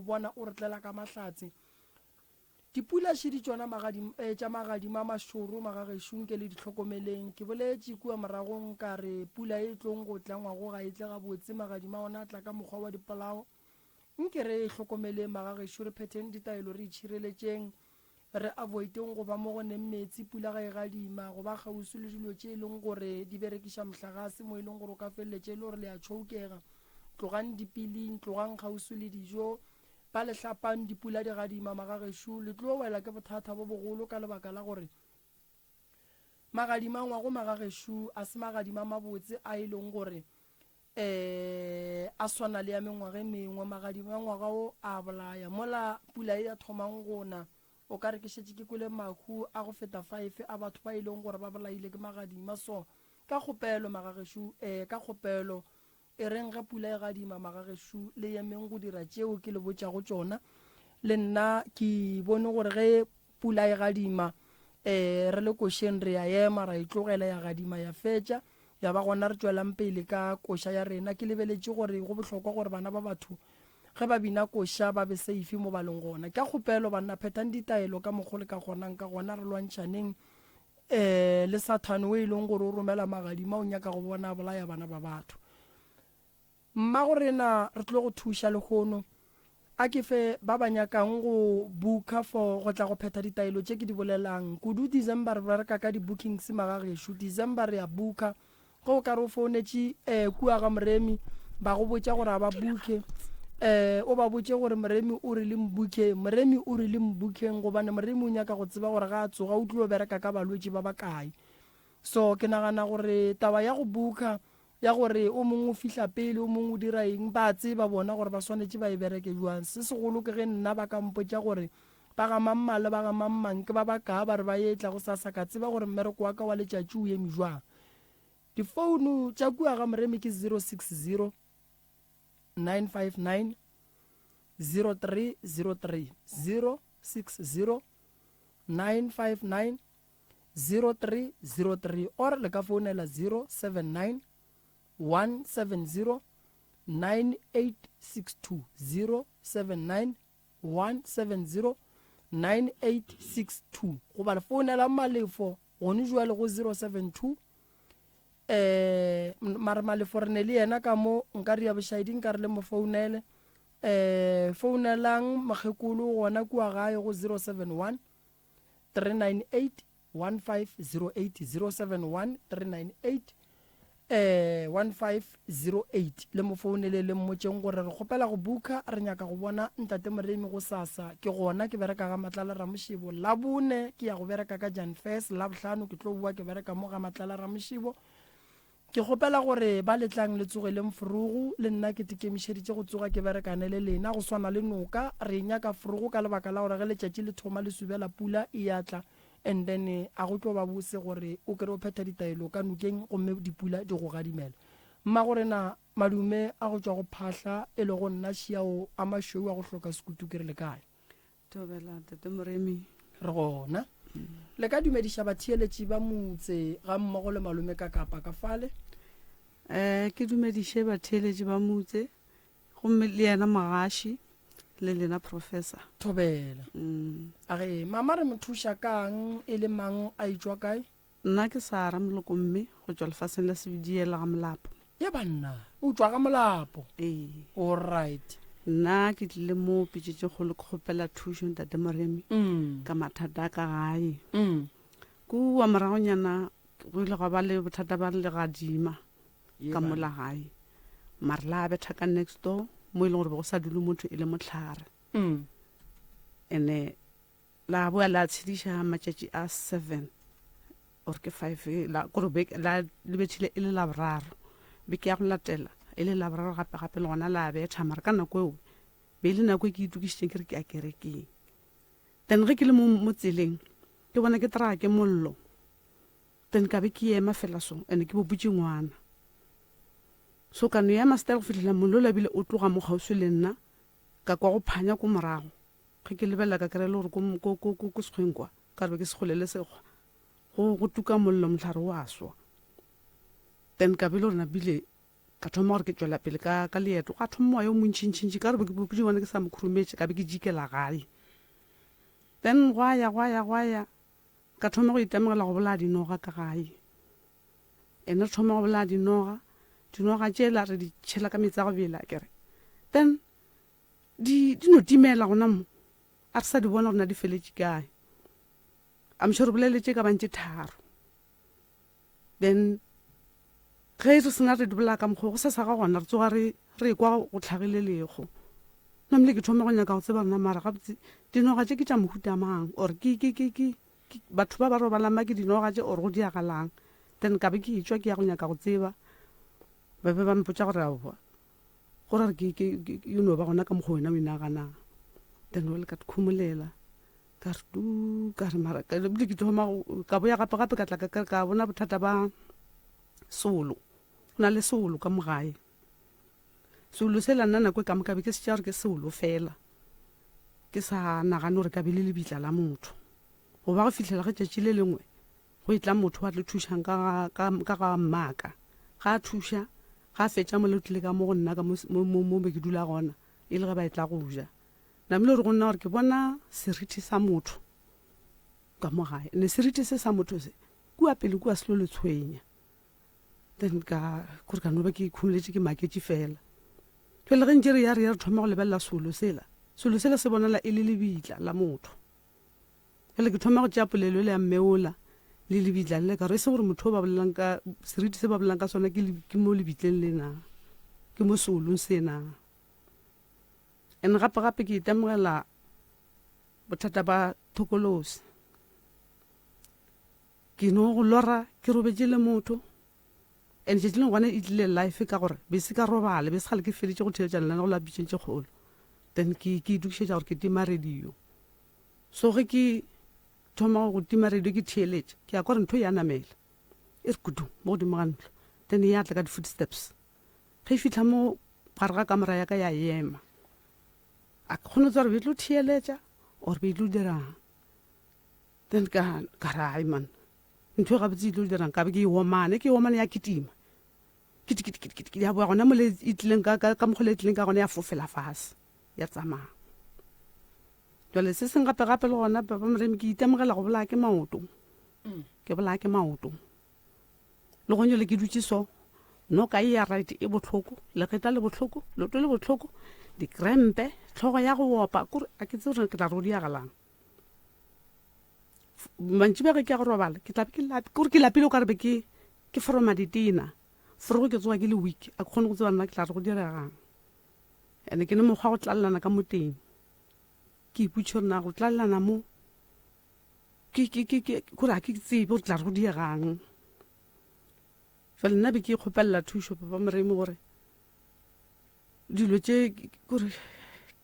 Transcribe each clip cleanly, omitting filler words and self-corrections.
bona o re tlela ka mahlatse. Dipula šidi tšona magadim, eh, tša magadima a mašoro magagešo nke le di hlokomeleng. Ke boletše kua moragong ka re pula e tlong go tla ngwago ga e tle gabotse, magadima ona a tla ka mokgwa wa dipolao. Nke re e hlokomeleng magagešo, re phetheng ditaelo, re itšhireletšeng, re avoideng go ba mo go neng meetse pula ga e gadima, go ba kgauswi le dilo tše e leng gore di berekiša mohlagase mo e leng gore o ka feleletša e le gore le a tšhoukega. Tlogang dipiling, tlogang kgauswi le dijo. Ba le hlapang dipula di gadima magagešo, le tlo wela ke bothata bo bogolo ka lebaka la gore magadima a ngwago magagešo a se magadima a mabotse a e leng gore um a swana le ya mengwaga e mengwe. Magadima a ngwaga wo a bolaya. Mola pula e ya thomang go na, o ka re ke šetše ke kwele mahu a go feta five a batho ba e leng gore ba bolaile ke magadima. So ka kgopelo magagešo, um ka kgopelo E reng ge pula e gadima, magagešo, le emeng go dira tšeo ke le botšago tšona. Le nna ke bone gore ge pula e gadima, um re le košeng re a ema, ra e tlogela ya gadima ya fetša, ya ba gona re tšwelang pele ka koša ya rena. Ke lebeletše gore go bohlokwa gore bana ba batho ge ba bina koša ba be safe mo ba leng gona. Ka kgopelo banna, phethang ditaelo ka mokgo le ka kgonang ka gona, re lwantšhaneng Ee, le Sathane o e leng gore o romela magadima o nyaka go bona a bolaya bana ba batho. Mmago rena re tlo go thuša lehono. A ke fe ba ba nyakang go booka for go tla go phetha ditaelo tše ke di bolelang. Kudu December re bereka ka di-bookings magagešo. December re a booka. Ge o ka re o founetše um kua ga Moremi ba go botša gore a ba booke, um o ba botše gore Moremi o re le mbukeng, Moremi o re le mbukeng gobane Moremi o nyaka go tseba gore ga a tsoga o tlilo bereka ka balwetši ba bakae. So ke nagana gore taba ya go booka ya gore o mongwe o fihla pele o mongwe o dira eng ba tseba bona gore ba swanetše ba e bereke jwang. Se segolo ke ge nna ba ka mpotša gore ba ga mang le ba ga mang mang ke ba bakaa ba re ba etla gosasa ka tseba gore mmereko wa ka wa letšatši o eme jwang. Difounu tša kua ga Moremi ke 060 959 0303, 060 959 0303 or le ka founela 079 170 9862, 079 170 9862 goba le founela Malefo gone jwale go 072 eh mare Malefo re ne le yena ka mo nka re ya bošaedi nka re le mo founele eh founelang mokgekolo gona kua gae go 071 398 1508 071 398 eh 1508 le mo founele le mmotšeng gore re kgopela go booka re nyaka go bona ntate Moremi go sasa ke gona ke bereka ga Matlala Ramošebo Labone ke ya go bereka ka Jan First Labohlano ke tlo boa ke bereka mo ga Matlala Ramošebo Ke kgopela gore ba le tlang le tsogeleng forogo, le nna ke tekemišeditše go tsoga ke berekane le lena. Go swana le noka, re e nyaka forogo ka lebaka la gore ge letšatši le thoma le subela pula e ya tla and then a go tlo ba bose gore o kere o phetha ditaelo ka nokeng gomme dipula di go gadimela. Mmagorena, madume a go tšwa go Phahla e lego nna Šiao a mašweu a go hloka sekutu ke re le kae? Thobela Tate Moremi. Re gona. Le ka dumediša batheeletši ba motse ga mmogo le malome ka kapa ka fale? Eh, ke dumediše batheeletši ba motse gomme le yena mogaši le lena professor. Thobela. Mm. A re mama re mo thuša kang e le mang a itšwa kae? Nna ke Sarah Molokomme go tšwa lefaseng la Sebediela ga Molapo. Ye banna, o tšwa ga Molapo? Ee. All right. Nna ke tlile mo Pitšetšekgolo ke kgopela thušo Ntate Moremi ka mathata a ka gae. Kua moragonyana go ile gwa ba le bothata ba legadima ka mola gae. Mare la betha ka next door mo e leng gore be go sa dule motho e le mohlare. Ene La boa la tshediša matšatši a seven or ke five la kore beke la le bethile e le laboraro beke ya go latela e le laboraro gape gape le gona la betha mara ka nako eo be e le nako e ke itokišitšeng ke re ke ya kerekeng then ge ke le mo mo tseleng ke bona ke traa ke mollo then ka be ke ema fela so and ke boputše ngwana so ka no ema style go fihlela mollo o labile o tloga mo kgauswi le nna Ka kwa go phanya ko morago. Ge ke lebelela ka kry-a e le gore ko, ko, ko, ko, ko sekgweng kwa, ka re be ke sekgole le sekgwa, go, go tuka mollo, mohlare wa swa. Then ka be e le gore napile Ka thoma gore ke tšwela pele ka, ka leeto. Gwa thoma moya o montšintšintši, ka gore be ke bopile bona ke sa mo khurumetše, ka be ke jikela gae. Then gwa ya, gwa ya, gwa ya, ka thoma go itemogela go bolaya dinoga ka gae. Ene re thoma go bolaya dinoga, dinoga tšela re di tšhela ka meetse a go bela, akere. Then di, di no timela gona mo, a re sa di bona gore na di feletše kae. I'm sure re bolaile tše ka bang tše tharo. Then ge re sena re di bolaya ka mokgwa go sesa ga gona re tsoga re re ekwa go tlhagile lego. Namile ke thoma go nyaka go tseba rena mara gabotse dinoga tše ke tša mohuta mang or ke ke ke ke batho ba ba robalang ba ke dinoga tše or go diagalang. Then ka be ke etšwa ke ya go nyaka go tseba ba be ba mpotša gore aowa go ra gore ke ke e no ba gona ka mokgwa wena o e naganang. Then well ka ikhomolela. Ka re tuu, ka re mara ka ebile ke thoma ka boya gape gape ka tla ka ka bona bothata ba solo. Go na le solo ka mo gae. Solo sela nna nako e ka moka be ke se tšea gore ke solo fela. Ke sa nagane gore ka be le lebitla la motho. Go ba go fihlela ge tšatši le lengwe go etla motho wa tlo thušang ka ga ka ka ga mmaka. Ga a thuša, ga a fetša mola o tlile ka mo go nna ka mo mo mo be ke dula gona e le ge ba etla go ja. Namile o re go nna gore ke bona seriti sa motho ka mo gae. Ne seriti se sa motho se kua pele kua se lo le tshwenya. Then ka kore ka no ba ke ikhumoletše ke maketše fela. Jwale ge ntše re ya re ya re thoma go lebelela solo sela. Solo sela se bonala e le lebitla la motho. Jwale ke thoma go tšea polelo ele ya mme ola le lebitla le ka re e se gore motho o ba bolelang ka seriti se ba bolelang ka sona ke ke mo lebitleng le na. Ke mo seolong se na. And gape gape ke itemogela bothata ba thokolosi. Ke no go lora ke robetše le motho and tšatši lengwe gona e tlile life ka gore be se ka robala be se kgale ke feditše go theetša lenaneo la pitšeng tše kgolo then ke ke itokišetša gore ke tima radio. So ge ke thoma go tima radio ke theeletša ke ya kwa gore ntho ya namela e re kudu mo godimo ga ntlo then ya tla ka di-footsteps. Ge e fihla mo gare ga kamora ya ka ya ema. A ke kgone go tseba gore be e tlo theeletša or be e tlo dirang. Then ka ka re ai man, ntho e gabotse e tlo dirang ka be ke e omane, ke e omane ya kitima. Kiti kiti kiti kiti ya boa gona mo le e tlileng ka ka ka mokgwa le e tlileng ka gona ya fofela fase ya tsamaya. Jwale se seng gape gape le gona papa Moremi ke itemogela go bolaya ke maoto. Ke bolaya ke maoto. Le gone jale ke dutše so, noka e ya right e bohloko, legetla le bohloko, leoto le bohloko, dikrempe, hlogo ya go opa, kore a ke tsebe gore ke tla re go diagalang. Mantšiboa ge ke ya go robala ke tla be ke lapi, kore ke lapile o ka re be ke ke foroma ditena. Forogo ke tsoga ke le weak, a ke kgone go tseba nna ke tla re go diregang. And-e ke ne mokgwa wa go tlalelana ka mo teng, ke ipotšiša gore na go tlalelana mo Ke, ke, ke, ke, kore ga ke tsebe gore tla re go diegang. Jwale nna be ke ikgopelela thušo, Papa Moremi, gore dilo tše, kore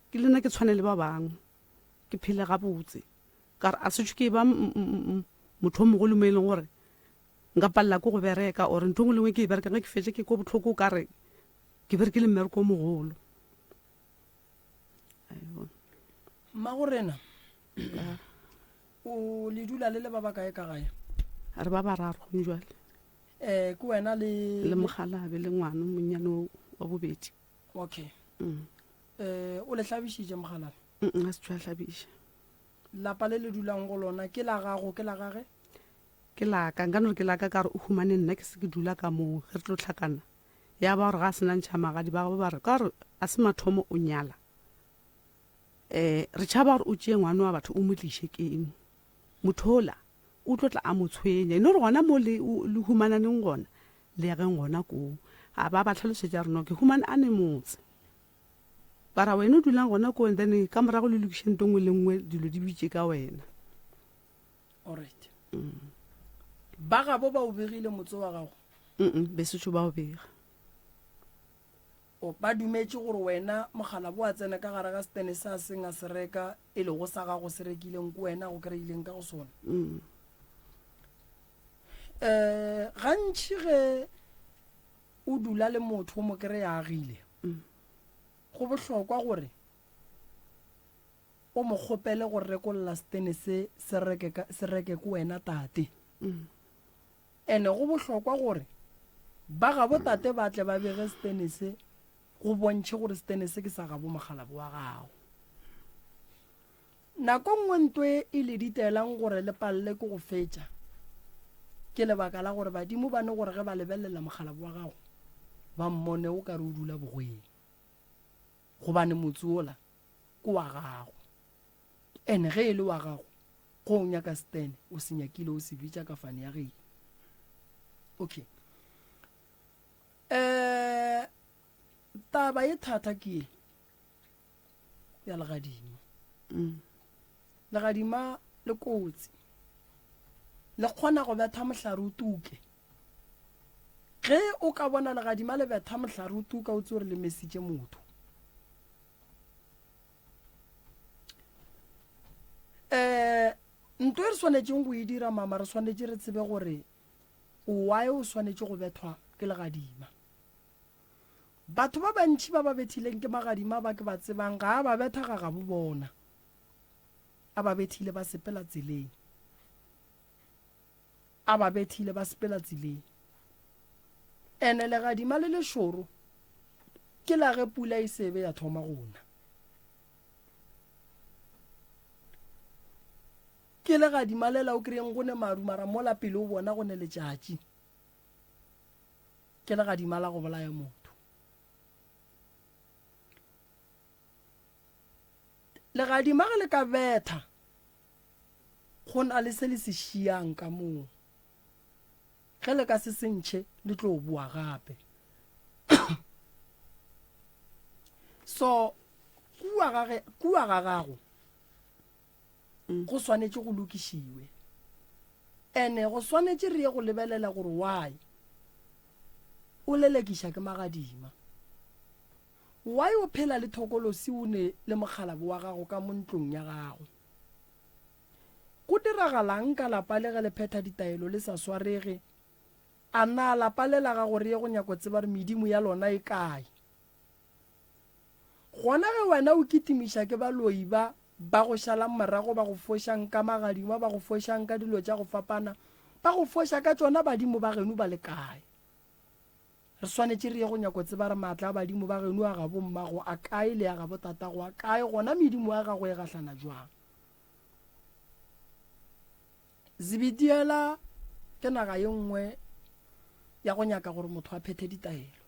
ke le nna ke tshwane le ba bangwe, ke phele gabotse. Ka re a se tšho ke ba motho o mogolo mo e leng gore nka palela ke go bereka or ntho e nngwe le nngwe ke e berekang ge ke fetša ke kwa bohloko o ka re ke berekile mmereko o mogolo. Mmagorena, O le dula le le ba bakae ka gae? Re ba bararo gone jwale. Eh, ke wena le le mogalabe le ngwana monnyane wa bobedi. Okay. Mm. Eh, o le hlabišitše mogalabe? Mm, a se tšwa hlabiša. Lapa le le dulang go lona ke la gago ke la gage? Ke la ka, nka no re ke la ka ka gore o humane nna ke se ke dula ka moo ge re tlo hlakana. Ya ba gore ga a se na ntšha magadi ba gagwe ba re ka gore a se mathomo o nyala. Um re tšhaba gore o tšee ngwana wa batho o mo tliše keno. Motho ola o tlo tla a mo tshwenya. E no re gona mo le, le humananeng gona, le yageng gona koo. A ba ba hlalosetša gore no ke humane a ne motse. Ba ra wena o dulang gona koo and then ka morago le lokiše nto nngwe le nngwe dilo di bitše ka wena. Alright. Ba gabo ba o begile motse wa gago? Mm, besotho ba o bega. O, ba dumetše gore wena mokgalabo wa tsena ka gare ga setene se a seng a se reka, e lego sa gago se rekileng ke wena a go kry-ileng ka go sona. Um gantši ge o dula le motho o mo kry-a agile, go bohlokwa gore o mo kgopele go rekolla setene se se reke ka, se reke ke wena tate. Ene go bohlokwa gore. Ba gabo tate ba tle ba bege setene se go bontšhe gore setene se ke sa gabo mokgalabo wa gago. Nako nngwe nto e e le diteelang gore le palele ke go fetša, ke lebaka la gore badimo ba ne gore ge ba lebelela mokgalabo wa gago ba mmone o ka re o dula bogweng, gobane motse wola ke wa gago. Ene ge e le wa gago, go o nyaka setene o se nyakile o se bitša ka fane ya geno. Okay. Eh taba e thata ke ye ya legadima. Mm. Legadima le kotsi. Le kgona go betha mohlare o tuke. Ge o ka bona legadima le betha mohlare o tuka o tse gore le mesitše motho. Um nto e re swanetšeng go e dira mama re swanetše re tsebe gore why o swanetše go bethwa ke legadima. Batho ba bantši ba ba bethileng ke magadima ba ke ba tsebang ga a ba betha ga gabo bona. A ba bethile ba sepela tseleng. A ba bethile ba sepela tseleng. Ene legadima le lešoro ke la ge pula e sebe ya thoma go na. Ke legadima lela o kry-eng go ne maru mara mola pele o bona go ne letšatši. Ke legadima la go bolaya motho. Legadima ge le ka betha go na le se le se šiang ka moo. Ge le ka se se ntšhe le tlo boa gape. So kua ga ge kua ga gago go swanetše go lokišiwe. Ene go swanetše re ye go lebelela gore why o lelekiša ke magadima. Why o phela le thokolosi o ne le mokgalabo wa gago ka mo ntlong ya gago. Go diragalang ka lapa le ge le phetha ditaelo le sa swarege? A na lapa le la gago re ye go nyako tseba gore medimo ya lona e kae? Gona ge wena o kitimiša ke baloi ba ba go šalang morago ba go fošang ka magadima ba go fošang ka dilo tša go fapana ba go foša ka tšona badimo ba geno ba le kae? Re swanetše re ye go nyako tseba re maatla a badimo ba geno a gabo mmago a kae le a gabo tatago a kae gona medimo ya gago e gahlana jwang? Zebediela ke naga ye nngwe ya go nyaka gore motho a phethe ditaelo.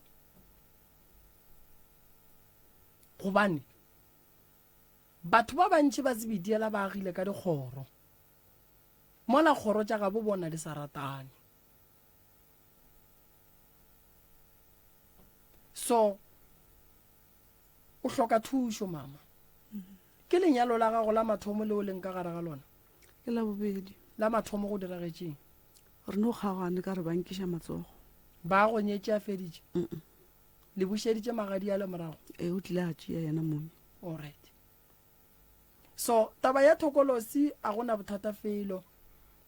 Gobane batho ba bantši ba Zebediela ba agile ka dikgoro, mola kgoro tša gabo bona di sa ratane. So o hloka thušo mama. Ke lenyalo la gago la mathomo le o leng ka gare ga lona? Ke la bobedi. La mathomo go diragetšeng? Re no kgaogane ka re ba nkiša matsogo. Ba go nyetše a feditše? Mm. Le bušeditše magadi ale morago? Ee, o tlile a tšea yena mong. Alright. So taba ya thokolosi a gona bothata felo.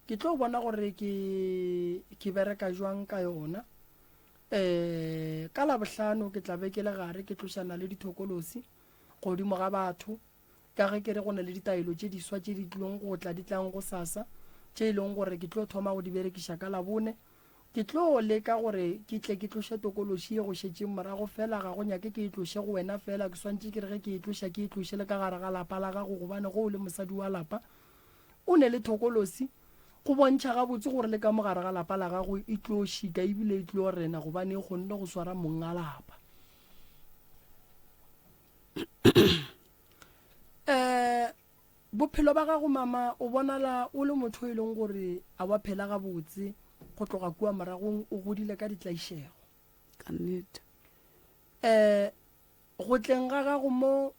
Ke tlo bona gore ke ke bereka jwang ka yona. Eh ka labohlano ke tla be ke le gare ke tlošana le dithokolosi godimo ga batho ka ge ke re go na le ditaelo tše diswa tše di tlilong go tla di tlang go sasa tše e leng gore ke tlo thoma go di berekiša ka labone. Ke tlo leka gore ke tle ke tloše tokološi ye go šetšeng morago, fela ga go nyake ke e tloše go wena fela, ke swantše ke re ge ke e tloša ke e tloše le ka gare ga lapa la gago, gobane ge o le mosadi wa lapa o ne le thokolosi, go bontšha gabotse gore le ka mo gare ga lapa la gago e tlo šika ebile e tlo rena gobane e kgonne go swara mong a lapa. Um Bophelo ba gago mama, o bonala o le motho e leng gore a wa phela gabotse go tloga kua moragong, o godile ka ditlaišego. Ka nnete. Um go tleng ga gago mo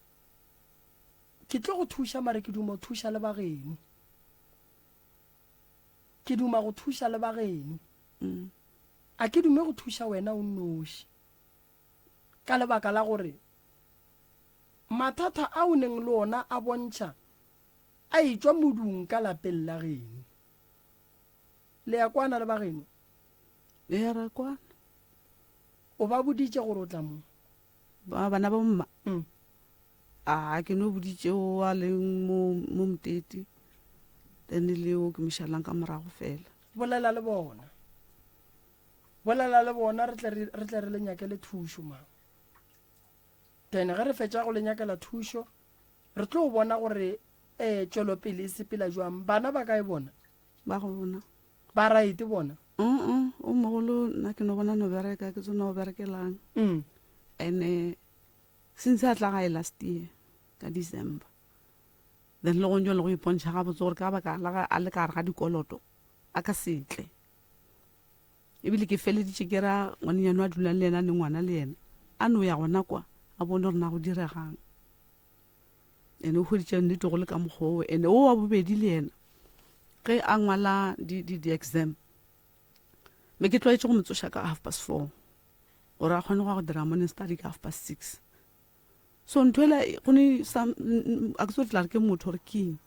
ke tlo go thuša mare ke duma go thuša le ba geno. Ke duma go thuša le ba geno. Mm. A ke dume go thuša wena o nnoši. Ka lebaka la gore Mathata a o neng le ona a bontšha a etšwa modung ka lapeng la geno. Le ya kwana le ba geno? Ee, ra kwana. O ba boditše gore o tla mo? Ba, bana ba mma? Mm. A ke no boditše o a leng mo, mo Motete, then le o ke mo šalang ka morago fela. Bolela le bona. Bolela le bona re tle re, re tle re le nyakele thušo, mama. Then ge re fetša go le nyakela thušo, re tlo bona gore um tšwelopele e sepela jwang. Bana ba kae bona? Ba gona. Ba right bona? Uh-uh, o mogolo nna ke no bona no bereka, ke tsona o berekelang. Ene since a tla gae last year ka December. Then le gong jwale go ipontšha gabotse gore ka baka la ge a le ka gare ga dikoloto a ka se tle. Ebile ke feleditše ke ra ngwanenyana a dulang le yena le ngwana le yena a no ya gona kwa a bone gore na go diregang. Ene o hweditše nnete go le ka mokgwa oo. Ene o wa bobedi le yena ge a ngwala di-exam be ke tlwaetše go mo tsoša ka 4:30 gore a kgone go ya go dira morning study ka 6:30. So ntho ela go ne sa a ke tsebe tla re ke motho gore ke eng.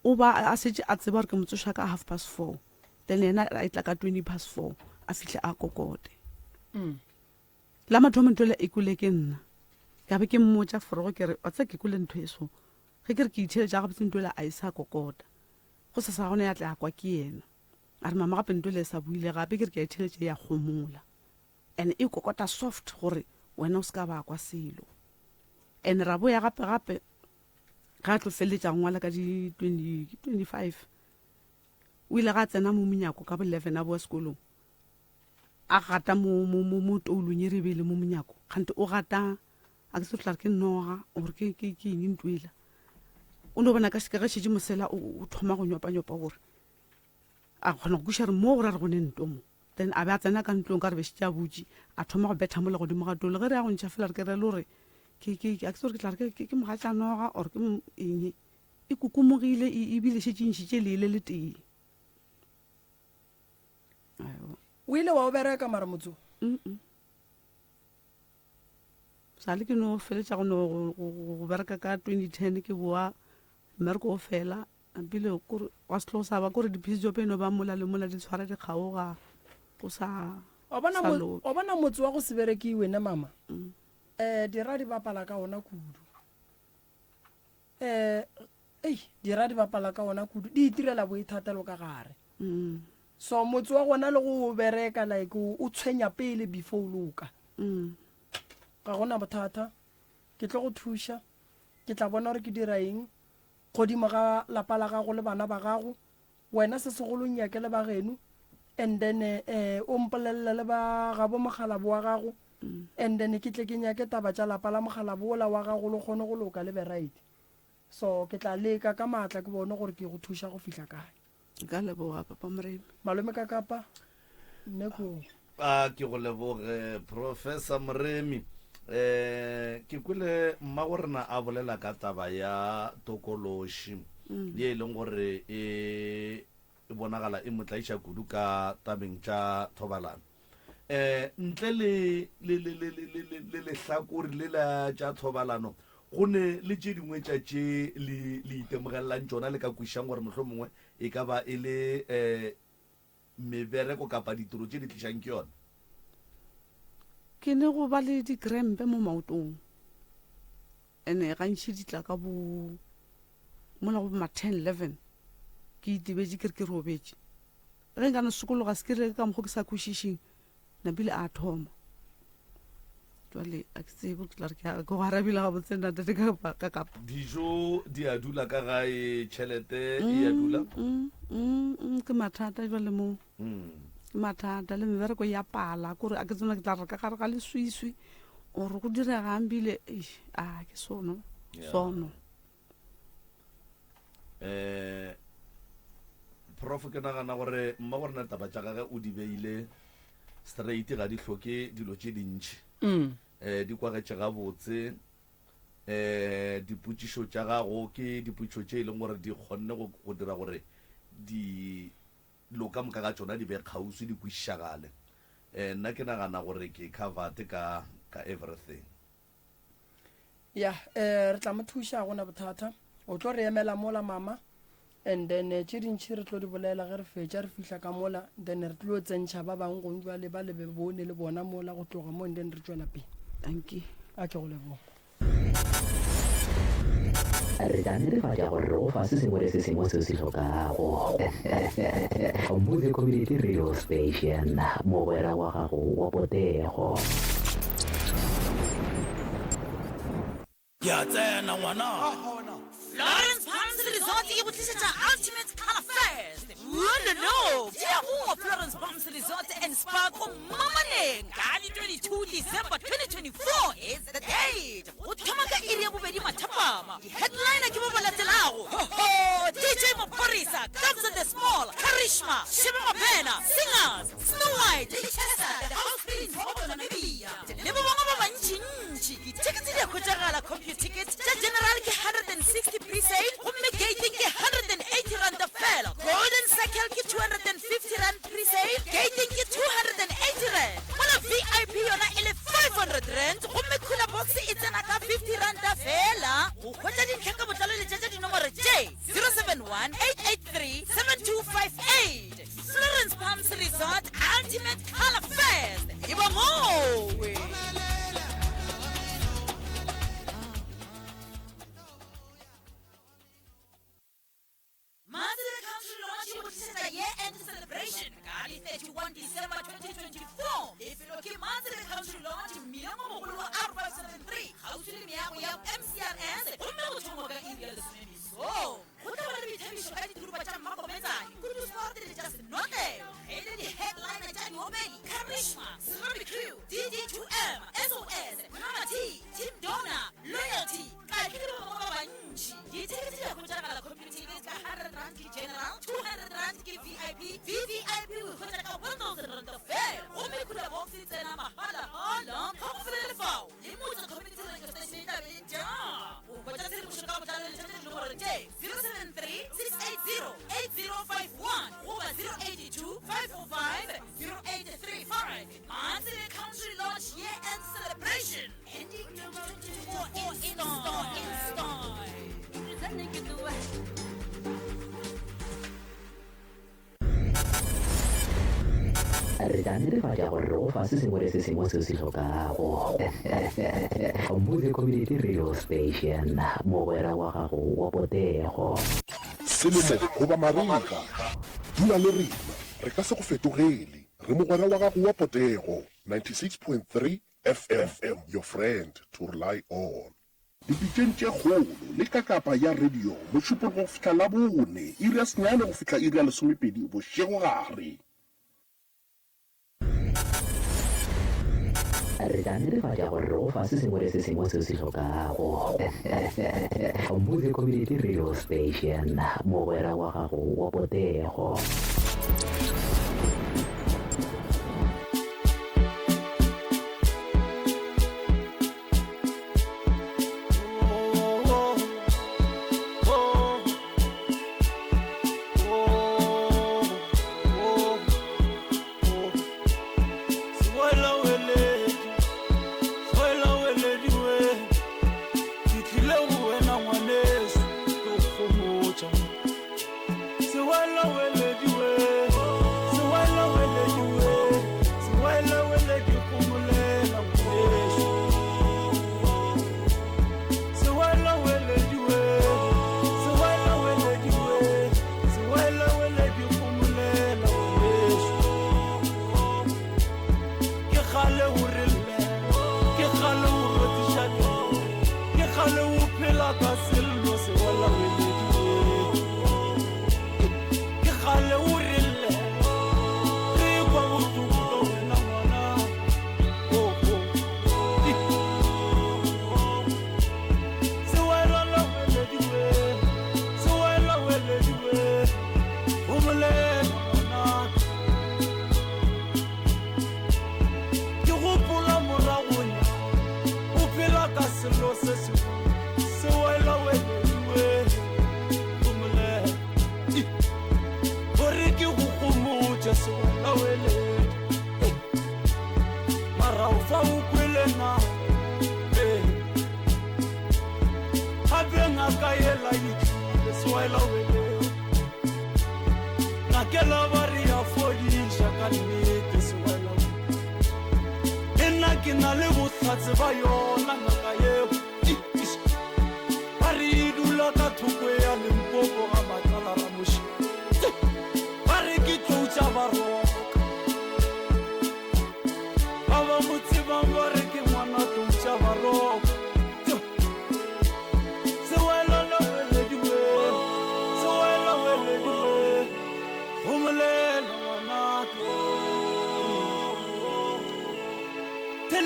O ba a setse a tseba gore ke mo tsoša ka 4:30 then yena a etla ka 4:20 a fihle a kokote. La mathomo ntho ela e kwele ke nna. Ka be ke mmotša forogo ke re wa tseba ke kwele ntho e so. Ge ke re ke itheeletša gabotse ntho ela a e sa kokota. Go sasa gona ya tla ya kwa ke yena. A re mama gape ntho ela e sa buile gape ke re ke a itheeletša e a gomola. And e kokota soft gore wena o se ka ba kwa selo. And ra boya gape gape ga a tlo feleletša go ngwala ka di 25 o ile ga a tsena mo monyako ka bo 11 a boa sekolong a gata mo mo mo mo toulong e re be le mo monyako kgante o gata a ke se tla re ke noga or ke ke ke eng ntwela o no bona ka se ka ge šetše mosela o thoma go nyopa-nyopa gore A kgona go kweša gore mo go ra re go ne nto mo. Then a be a tsena ka ntlong ka re be šetše a butše, a thoma go betha mola godimo ga tolo. Ge re ya go ntšha fela re ke re le gore ke, ke, a ke tsebe gore ke tla re ke, ke, ke mogatšanoga or ke eng. E kokomogile e, ebile šetše e ntšhitše lee le letee. Ayo. O ile wa o bereka mara motse o? Mm-mm. Sale ke no feletša go no go, go, go bereka ka 2010 ke boa mmereko o fela. Ebile kore gwa se tlo sa ba kore di-piece job e no ba mola le mola di tshwara di kgaoga go sa Wa bona sa mo, loke. wa bona motse wa go se berekiwe ne mama? Eh dira di bapala ka ona kudu. Eh ei dira di bapala ka ona kudu di itirela boithatelo ka gare. So motse wa gona le go o bereka like o o tshwenya pele before o loka. Ga gona bothata. Ke tlo go thuša. Ke tla bona gore ke dira eng. Godimo ga lapa la gago le bana ba gago, wena se segolo nnyake le ba geno, and then eh, o mpolelele le ba gabo mokgalabo wa gago, and then ke tle ke nyake taba tša lapa la mokgalabo wola wa gago le kgone go loka le be right. So ke tla leka ka maatla ke bone gore ke go thuša go fihla kae. Nka leboga Papa Moremi. Malome ka kapa nne ko. A ke go leboge Professor Moremi. Eh ke kwele mmago rena a bolela ka taba ya tokološi ye e leng gore e e bonagala e mo tlaiša kudu ka tabeng tša thobalano. Eh ntle le le le le le le le lehlakore le la tša thobalano go ne le tše dingwe tša tše le le itemogelelang tšona le ka kwišang gore mohlomongwe e ka ba e le eh mebereko kapa ditiro tše di tlišang ke yona? Ke ne go ba le dikrempe mo maotong ene gantši di tla ka bo mola go ma 10 11 ke itebetše ke re ke robetše ge nka no sokologa se ke re ka mokgo ke sa kwešišeng napile a thoma jwale a ke tsebe ke tla re ke a- ke go arabile gabotse nna tate ka ka kapa Dijo di a dula ka gae, tšhelete e a dula. Mm, mm, mm, ke mathata jwale mo Mm. ke mathata le mebereko ya pala kore a ke tsena ke tla re ka gare ga leswiswi ore go diregang bile eish, a ke sono Yeah. sono Eh Prof ke nagana gore mma go rena taba tša gage o di beile straight ga di hloke dilo tše dintši. Mm. Eh di kwagetše gabotse. Eh dipotšišo tša gago ke dipotšišo tše e leng gore di kgonne go go dira gore di lo ka moka ga tšona di be kgauswi di kwešišagale. Eh nna ke nagana gore ke covered ka ka everything. Ya, eh, re tla mo thuša, ga gona bothata. O tlo re emela mola, mama. And then eh, tše dintši re tlo di bolela ge re fetša re fihla ka mola, then re tlo tsentšha ba bangwe gong jwale ba le be bone le bona mola go tloga mo and then re tšwela pele. Dankie. A ke go leboga. Re tla netefatša gore re go fa se sengwe le se sengwe se o se hlokago. Motse Community Radio Station, mogwera wa gago wa potego. Ke a tsena ngwana. Florence Palms Resort e go tlišetša Ultimate Colour Fest. Wololo! Tšea go Florence Palms Resort and Spa ko Mmamaneng ka di 22 December 2024 is the date. Go thoma ka iri ya bobedi mathapama. Di-headliner ke ba ba latelago, Ho ho! DJ Maphorisa, Kabza De Small, Karishma, Shebe Mabena, Singers, Snow White le Chester, The House Prince wa go tšwa Namibia le ba bangwe ba bantšintši. Dithekete di a hwetšagala Computicket, tša general ke 160 pre-sale gomme gating ke 180 ranta fela. Golden Circle ke 250 rand pre-sale, gating ke 280 rand. Mola VIP yona e le 500 rand gomme cooler box e tsena ka 50 ranta fela. Go hwetša dintlha ka botlalo letšetša dinomoro tše 071 883 7258. Florence Palms Resort Ultimate Color Fest e ba mowe. Matsebe Country Lodge e go tlišetša Year End Celebration ka di 31 December 2024. Lefelo ke Matsebe Country Lodge, mmileng o mogolo wa R573, kgauswi le meago ya MCRS, gomme go thongwa ka iri ya lesome mesong. Go tla ba le boithabišo ka diturupa tša Mmakometsane, Kudu Sport le tša Senotlelo. Ge e le di-headliner tša diopedi, Karishma, Serobi Crew, DD2M, SOS, Mama T, Team Dona, Loyalty, Kaki le ba bangwe ba bantši. Dithekete di a hwetšagala Computicket ka R100 ke General, R200 ke VIP, VVIP o e hwetša ka R1000 feela. Gomme Cooler Box e tsena mahala-hala. Ga go felele fao, le Motse Community Radio Station e tla be e ja. Go hwetša tshedimošo ka botlalo letšatša dinomoro tše 073 680 8051 goba 082 545 0835. Matsebe Country Lodge Year End Celebration ending 2024 in style. In style. Re tla netefatša gore re go fa se sengwe le se sengwe se o se hlokago. Motse Community Radio Station, mogwera wa gago wa potego. Selemo goba marega, dula le rena, re ka se go fetogele. Re mogwera wa gago wa potego, 96.3 FM, your friend to rely on. Dipitšeng tše kgolo le kakapa ya radio, Mošupologo go fihla Labone, iri ya senyane go fihla iri ya lesomepedi bošegogare. Re tla netefatša gore re go fa se sengwe le se sengwe se o se hlokago. Motse Community Radio Station, mogwera wa gago wa potego.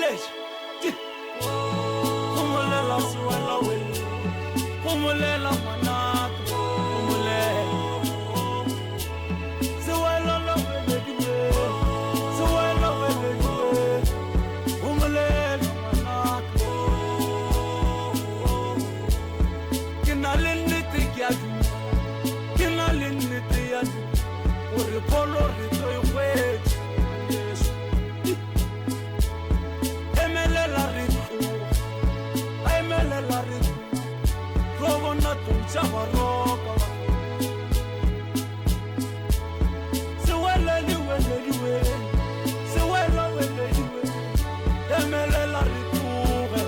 Theeletša. Di. Homolela sewelawele. Homolela ngwanaka. Homolela. Sewelawelediwe. Sewelawelediwe. Homolela ngwanaka. Ke na le nnete ke a dumela. Ke na le nnete ya dumela. Gore pholo re tlo e hwetša. Ngwaneso. Emelela re tloge. Emelela re tloge. Tlo bona tlou tša baroka. Sewelediwelediwe. Sewelawelediwe. Emelela re tloge.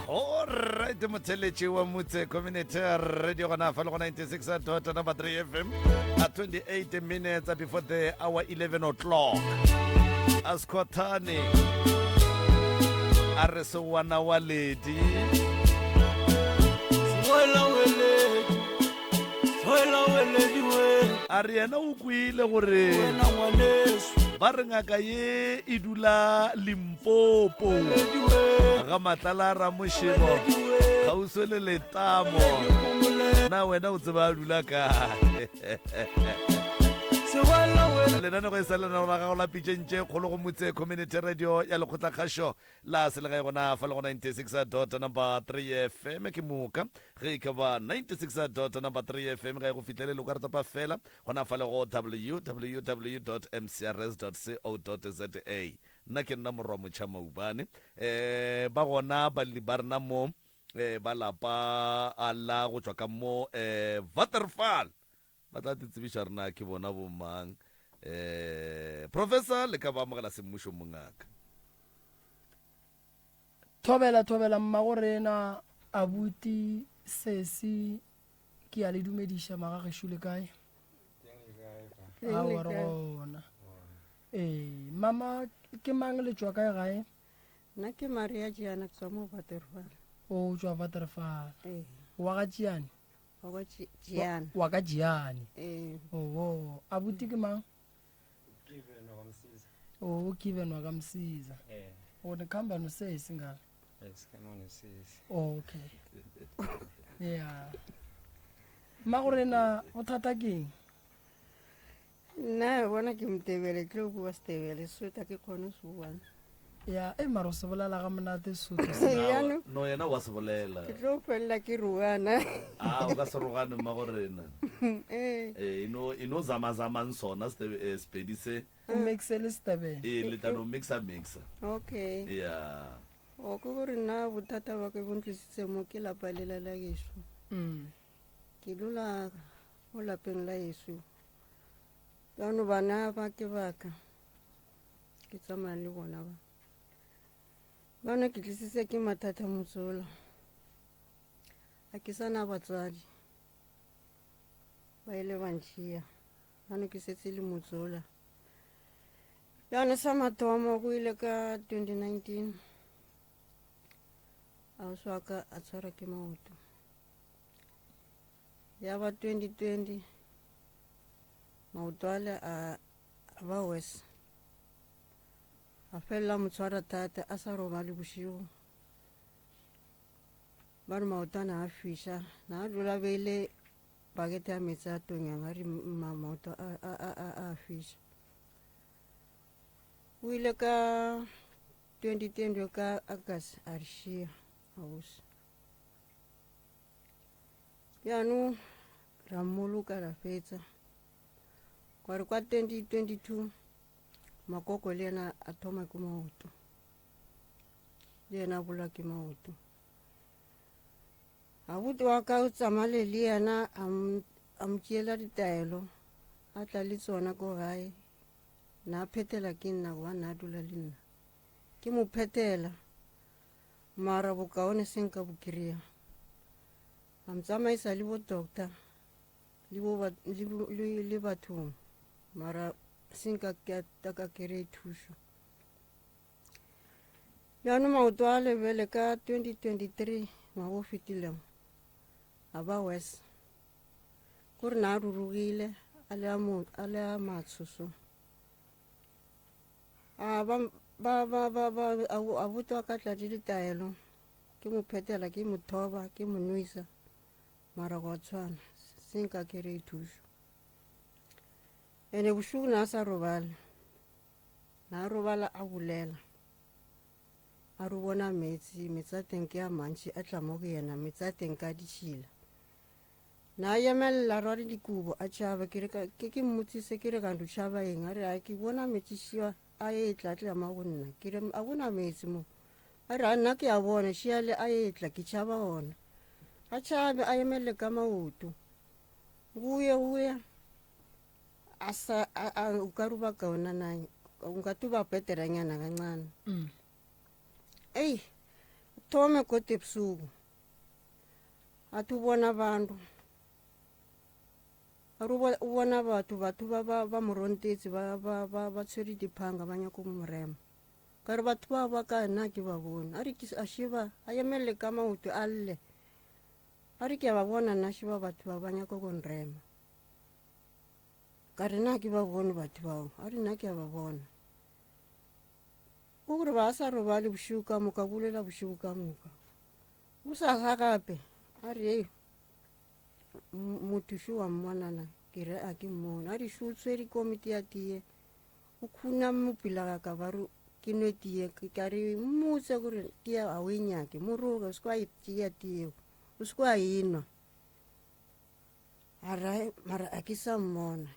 Alright, motheletši wa Motse Community Radio gona fa le go 96 dot number 3 FM at 28 minutes before the hour 11 o'clock. Askhothane a re sewana wa ledi Sewelaweledi. Sewelawelediwe. a re yena o kwile gore Wena ngwaneso. ba re ngaka ye e dula Limpopo ga Matlala Ramošebo kgauswi le letamo. Na wena o tseba a dula kae? Lenanego e sa lenaneo la gago la pitšeng tše kgolo go Motse Community Radio ya Lekgotlakgašo la Selegae gona fa le go 96 dot number 3 FM. Ke moka ge e ka ba 96 dot number 3 FM ga e go fihlelele o ka re topa fela gona fa le go www dot mcrs dot co dot za. Nna ke nna Morwa Motšha Maubane. Um ba gona balli ba rena mo um ba lapa a la go tšwa ka mo um Waterval. Ba tla te tsebiša rena ke bona bo mang. Um Professor le ka ba amogela semmušo mongaka. Thobela thobela mmagorena abuti sesi ke a le dumediša magagešo le kae? Aowa re gona. Ee mama ke mang le tšwa kae gae? Nna ke Maria Tšiane ke tswa mo Waterval. O tšwa Waterval. Ee. Wa ga Tšiane? Wa ga Tšiane. Wa ka Tšiane. Ee. Oho, abuti ke mang? Given wa Msiza. Oh, Given wa kaMsiza. Eh. O nikhamba nosesi ngala. Yes, come on nosesi. Oh, okay. Yeah. Mmagorena bothata ke eng? Nna bona ke motebele ke tlo bua setebele Sesotho ke kgone se bua. Ya, e mara o se bolela ga monate Sesotho se. Jaanong No yena wa se bolela. ke tlo felela ke rogana. A o ka se rogane mmagorena. Ee. Eh, e no e no zamazamang sona eh, Sepedi se. O mixe le Setebele. Ee, le tla no mixa mixa. Okay. Ya. O ke gore nna bothata ba ke bo ntlisitse mo ke lapa lela la geso. Ke dula mo lapeng la geso. Jaanong bana ba ke baka. Ke tsamaya le bona ba. Bana ke tlisitse ke mathata motsola. A ke sana batswadi. Ba ile ba ntšhia. Jaanong ke setse le motsola. Jaanong sa mathomo go ile ka 2019. Ausi wa ka a tshwarwa ke maoto. Ya ba 2020 maoto ale a ba worse. A felela mo tshwara thata a sa robale bošego. Ba re maoto a na a fiša, na a dula beile pakete ya meetse a tonyang a re maoto a fiša. O ile ka 2020 ka August a re šia ausi. Jaanong ra mmoloka ra fetsa. Kwa re kwa 2022 makoko le yena a thoma ke maoto. Le yena a bolwa ke maoto. Abuti wa ka o tsamale le yena a mo tšeela ditaelo a tla le tsona ko gae. Na a phethela ke nna gobane na a dula le nna. Ke mo phethela mara bokaone se nka bo kry-a. A mo tsamaisa le bo doctor le bo le bathong mara Se nka ka ka kry thušo. Bjano maoto a lebele ka 2023 ngwaga o fetilego a ba worse. Kore na a rurugile a le a mo a le a matsho so. A ba ba ba ba ba a botwa ka tla di ditaelo ke mo phetela ke mo thoba ke mo nwesa mara gwa tshwana se nka kry thušo. Ene bošego na a sa robale Na a robala a bolela. A re o bona meetse, meetse a teng ke a mantši, a tla mo go yena, meetse a teng ka ditšhila. Na a emelela, a rwale dikobo, a tšhaba. Ke re ka, ke ke mmotsise, ke re kanti o tšhaba eng? A re, a ke bona meetse šia a etla, a tla mo go nna. Ke re, a gona meetse mo. A re, a nna ke a bona, šiale a etla, ke tšhaba ona. A tšhabe, a emelele ka maoto. Goye, goye. A sa a, a, o ka re ba kaonana ungathi uba bhederanyana kancane. Eyi uthome godu ebusuku athi ubona abantu a re ubona batho batho ba ba ba mo rontetse ba ba ba ba tshwere diphanga ba nyaka go mo rema. Ka re batho ba ba kae nna ke ba bone. A re ke a sheba a emelele ka maoto a lle. A re ke a ba bona nna sheba batho ba ba nyaka go nrema. Ka re na ke ba bone batho bao, a re nna ke a ba bona. Ko gore ba sa robale bošego ka moka, bolela bošego ka moka. O sa sa gape, a re ei, motho šo wa mmonana, ke re a ke mmone. A re šo o tshwere komiti ya teye, o khuna mo pila ga ka ba re ke nwe teye, ka re mmotse gore teye ga o e nyake, mo roge, o se ke wa e tšea teye, o se ke wa e nwa. A re, Mara a ke sa mmona.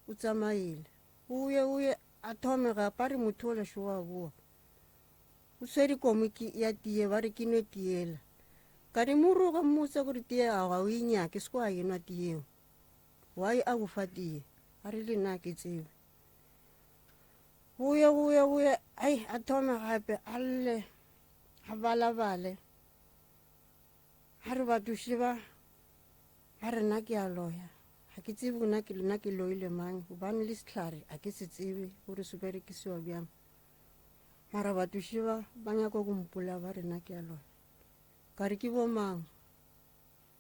O tsamaile. Oye, oye, a thome gape a re motho ola šo wa boa. O swere komo ke ya tie, ba re ke nwe tiela. Ka re moroga mmotsa gore tie a ga o e nyake, se kwa enwa tieo. Why a go fa tie? A re le nna ke tsebe. Oye, oye, oye, ai a thome gape a lle, a balabale. A re batho ba Ba re nna ke a loya, ga ke tsebe nna ke nna ke loile mang, gobane le sehlare ga ke se tsebe gore se berekisiwa bjang. Mara batho šeba ba nyaka go mpola ba re nna ke a loya. Ka re ke bo mang?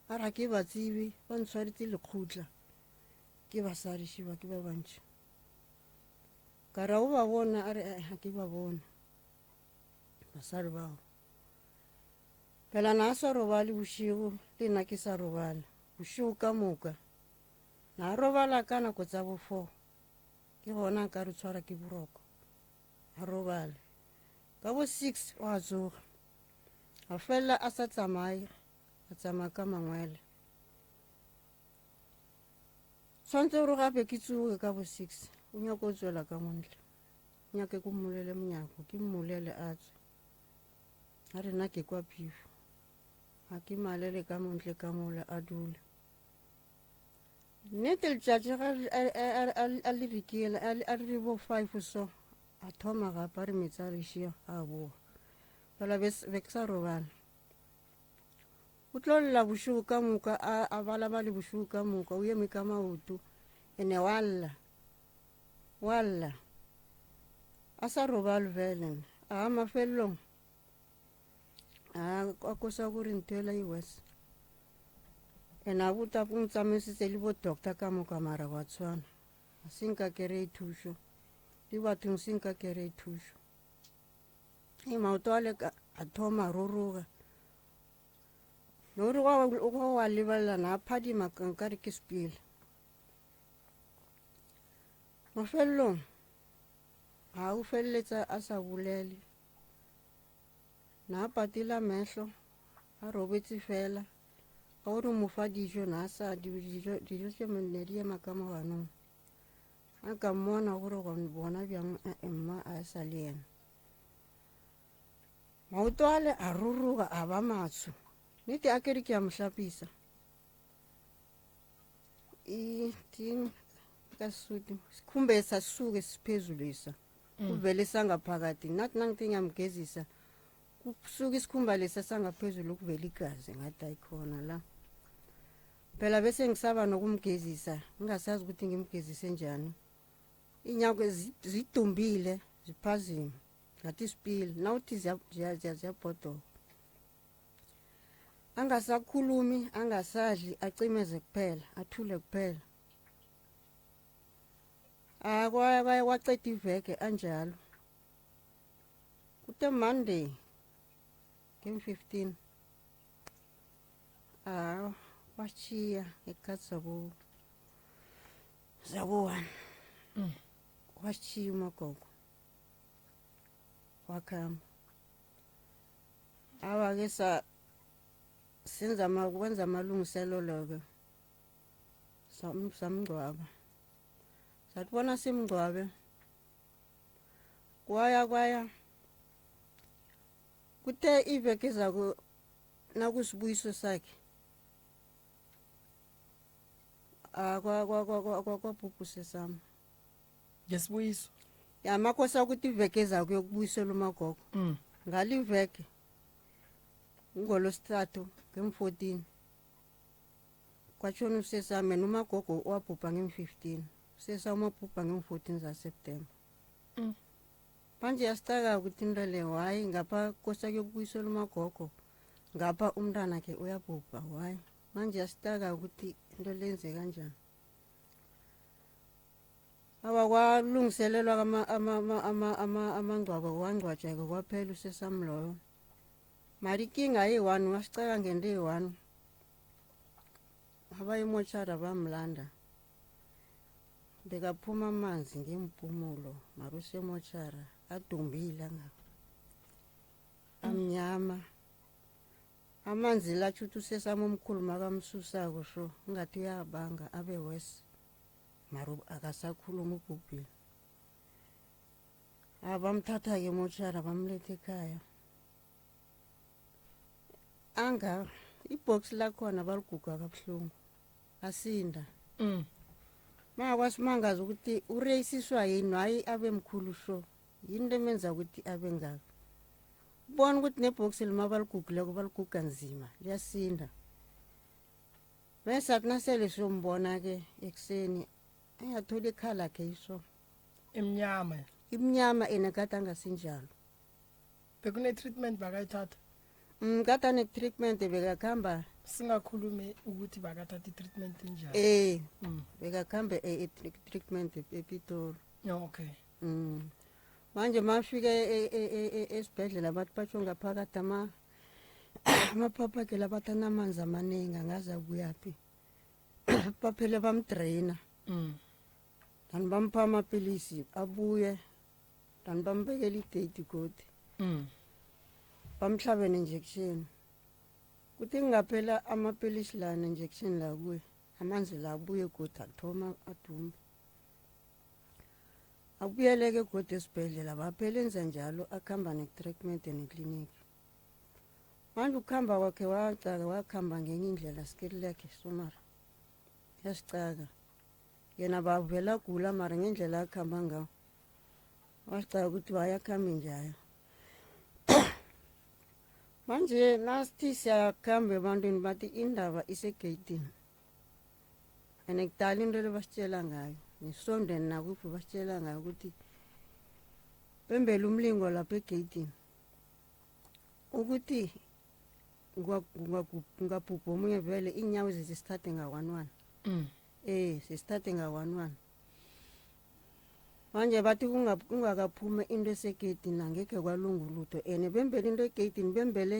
A re ga ke ba tsebe, ba ntshwaretse lekgotla. Ke basadi šeba ke ba bantši. Ka re a o ba bona? A re ga ke ba bone basadi bao. Phela na a sa robale bošego le nna ke sa robala bošego ka moka. Na a robala ka nako tsa bo four ke gona nka re tshwara ke boroko a robale. Ka bo six o a tsoga a felela a sa tsamaye a tsamaya ka mangwele. Tshwanetse gore gape ke tsoge ka bo six o nyaka o tswela ka montle nyake ko mmolele monyako ke mmolele a tswe. A re nna ke kwa phefo, ga ke malele ka montle ka mola a dula. Nnete letšatši ga a le rikela a re bo five so a thoma gape a re metsi a lešia a boa fela be ke sa robala. O tlo lla bošego ka moka a balabale bošego ka moka o eme ka maoto ene wa lla Wa lla, a sa robale bjale. A mafelelong a a kosa gore ntho ela e worse. And a bota o ntsamaisitse le bo doctor ka moka mara wa tshwana. A se nka kry thušo. Le bathong se nka kry thušo. E maoto a le ka a thoma a roroga. Le gore wa wa lebelela na a phadima nkare ke sepele. Mafelelong ga o feleletsa a sa bolele. Na a patela mehlo, a robetse fela. Ga o re mo fa dijo, na a sa dijo dijo tše ne di ema ka moganong. A ka mmona gore bona bjang eh, mma a sa le yena. Maoto ale a ruruga a ba matsho. Nnete a ke re ke a mo hlapisa. Ithini ka Sesotho sikhumbesa sisuke siphezulu isa kuvele sangaphakathi nathi nangithi ngiyamgezisa kusuka isikhumba lesa sangaphezulu kuvela igazi ngathi ayikhona la phela bese ngisaba nokumgezisa ngingasazi ukuthi ngimgezise njani. Iinyawo zidumbile ziphazima ngathi sipili nawuthi ziyabhodoka. Angasakhulumi, angasadli, acimeze kuphela, athule kuphela. Ah kwaya kwaya kwaceda iveke anjalo. Kuthe Monday ngem-15 ah washiya ngekhathi zabo zabo-one washiya umagogo wakhamba awa-ke sa senza kwenza amalungiselelo-ke samngcwaba sathi bona simngcwabe kwaya kwaya kuthe iveke zako nakusibuyiso sakhe kwabhubhuse sami ngesibuyiso ya makhosi akuthi iveke zako yokubuyisela umagogo mm. ngaliveke ngolosithathu ngem-14 kwatshona usesami yena umagogo wabhubha ngem-15 usesami wabhubha ngem-14 zaseptemba mm. manje yasicaka ukuthi into le hayi ngapha kosa kuyokubuyisela umagogo ngapha umntwana khe uyabhubha hayi manje yasicaka ukuthi into lenze kanjani awa kwalungiselelwa amangcwabo kwangcwatsheka kwaphela usesami loyo mara ikinga eyi-one wasicaka ngento eyi-one abayimotshara bamlanda bekaphuma amanzi ngempumulo mara usemotshara adumbile angaka amnyama amanzi la tshuthi usesami omkhulu makamsusako sho ngathi uyabanga abe wes mara akasakhuluma ubhubhile abamthatha-ke emotshara bamletha ekhaya anga ibhoksi lakhona baliguga kabuhlungu asinda mm. makwasimangaza ukuthi ureyisiswa yini hayi abe mkhulu sho yini into emenza ukuthi abe ngaka ubona ukuthi nebhoksi lima baligugileko baliguga nzima liyasinda bese athi nasele siyombona-ke ekuseni engatholi ikhala khe iso imnyama imnyama ena kade angasinjalo bekune-treatment bakayithatha mm, kade ane-treatment bekakuhamba singakhulumi ukuthi bakathatha i-treatment injani eh mm. bekakuhamba e-treatment epitori okay mm. manje mafika e, e, e, esibhedlela bathi batsho ngaphakathi ama amaphapha la bathi anamanzi amaningi angaze abuyaphi baphele bamdraina mm. then bampha amapilisi abuye then bambekela idate godi mm. bamhlabe ne-injection kuthi kungaphela amapilisi la ne-injection la kuye amanzi la abuye godi athoma adumbe abuyeleke godi esibhedlela baphela enza njalo akuhamba ne-treatment nekliniki manje ukuhamba kwakhe wacaka wakuhamba ngenye indlela skililekhe somara yasicaka yena bavela gula mara ngendlela akuhamba ngawo wasicaka ukuthi wayakuhambe njalo manje nasithi siyakuhamba ebantwini bathi indaba isegeyidini and kudala into le basitshela ngayo nesondeni nakuphi basitshela ngayo ukuthi bembele umlingo lapha egeyidini ukuthi ngingabhubha omunye vele iinyawo zesithathe nga-one one mm. eh sesithathe nga-one one manje bathi kungakaphuma into esegeyidini angekhe kwalunga ulutho and bembele into egeyidini bembele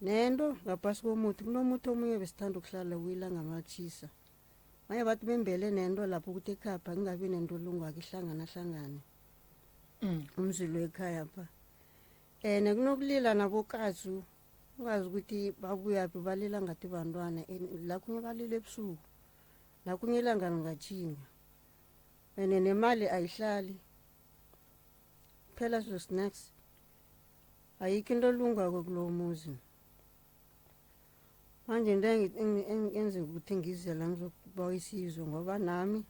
nento ngaphasi komuthi kunomuthi omunye besithanda ukuhlala kuyilanga malitshisa manje bathi bembele nento lapho ukuthi ekhapha kungabi nento olungwako ihlangana hlangane mm. umzilo ekhaya pha and kunokulila nabokatsu ungazi ukuthi babuyaphi balila ngathi bantwana lakhunye balila ebusuku lakhunye ilanga lingatjhinga and nemali ayihlali phela so snacks ayikho into olungako kulowo muzi manje into enze ukuthi ngize la ngizokubawa isizo ngoba nami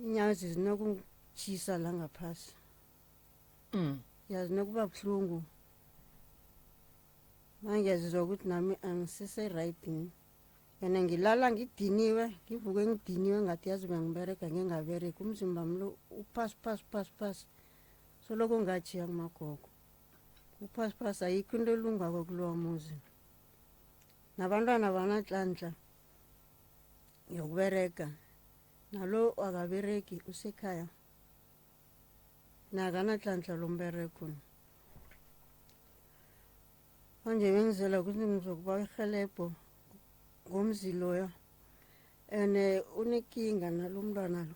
inyazi zinokungitshisa la ngaphasi mm. yazi nokuba buhlungu manje ngiyazizwa ukuthi nami angisise-right. Ene ngilala ngidiniwe, ngivuke ngidiniwe ngathi yazi bengiberega ngingaberegi. Umzimba lo uphasi phasi phasi phasi. Soloko ngajiya kumagogo. Uphasi phasi ayikho into elungako kulowa muzi. Nabantwana bananhlanhla yokuberega. Nalo akaberegi usekhaya. Nakananhlanhla lomberego. Manje bengizela ukuthi ngizokuba irhelebho ngomzi loyo and unekinga nalo mntwana lo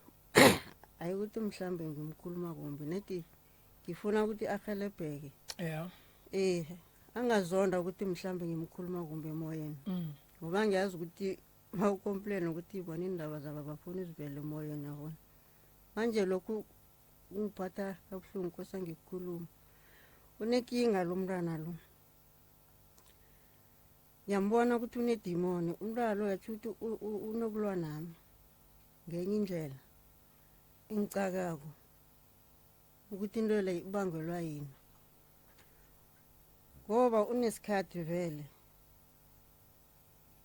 hayi ukuthi mhlambe ngimkhuluma kumbi nedi ngifuna ukuthi arhelebheke yeah eh angazonda ukuthi mhlambe ngimkhuluma kumbi emoyeni mm. ngoba ngiyazi ukuthi mawukomplain ukuthi bona iindaba zabo abafuni zivele emoyeni yabona manje lokhu kungiphatha kabuhlungu kosa ngikukhuluma unekinga lo mntwana lo ngiyambona ukuthi unedimoni umntwana lo yatsho ukuthi unokulwa nami ngenye indlela engicakako ukuthi into le ibangelwa yini ngoba unesikhathi vele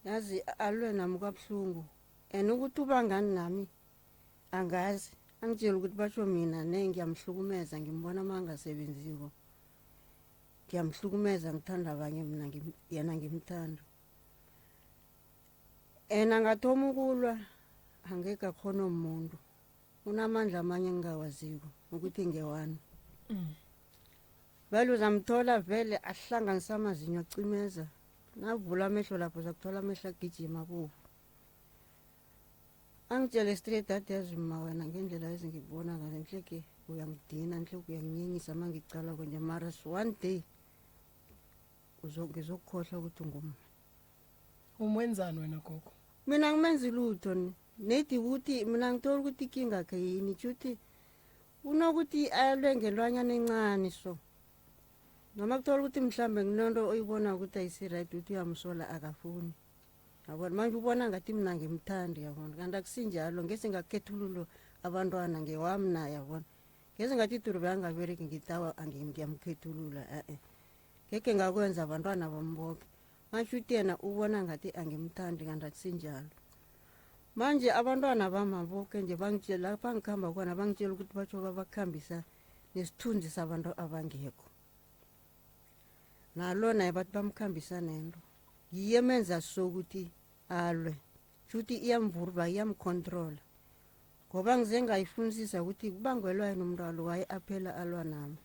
yazi alwe nami kabuhlungu and ukuthi ubangani nami angazi angitshela ukuthi basho mina ne ngiyamhlukumeza ngimbona uma angasebenziko ngiyamhlukumeza ngithanda abanye mina yena ngimthanda and angathoma ukulwa angeke akhona umuntu unamandla amanye engingawaziko ukuthi ngewani mm. Vele uzamthola vele ahlanganisa amazinyo acimeza navula amehlo lapho uzakuthola amehlo agijima abovu angitshele straight athi yazi ma wena ngendlela ezingikubona ngayo nhleke uyangidina nhleke uyanginyenyisa uma ngicala konje mara one day ngizokukhohlwa ukuthi ungumma umwenzani wena gogo mina ngimenzi lutho ni nedi ukuthi mina ngithola ukuthi ikingakhe yini tshuthi unokuthi alwe ngelwanyana encane so noma kuthola ukuthi mhlawumbe nginonto oyibona ukuthi ayisi-right ukuthi uyamsola akafuni yabona manje ubona ngathi mina ngimthandi yabona kanti akusinjalo ngese ngakhethululo abantwana ngewami naye yabona ngese ngathi iduru beyangabereki ngitawa ngiyamkhethulula e-e ngeke ngakwenza abantwana bami boke manje uthi yena ubona ngathi angimthandi kanti akusinjalo manje abantwana bama boke nje bangitshela lapha ngikuhamba khona bangitshela ukuthi batsho babakhambisa nesithunzi sabantu abangekho nalo naye bathi bamkhambisa nento yiye emenza sokuthi alwe shuthi iyamvurba iyamcontrola ngoba ngize ngayifunisisa ukuthi kubangelwa yena umntwalo waye aphela alwa nami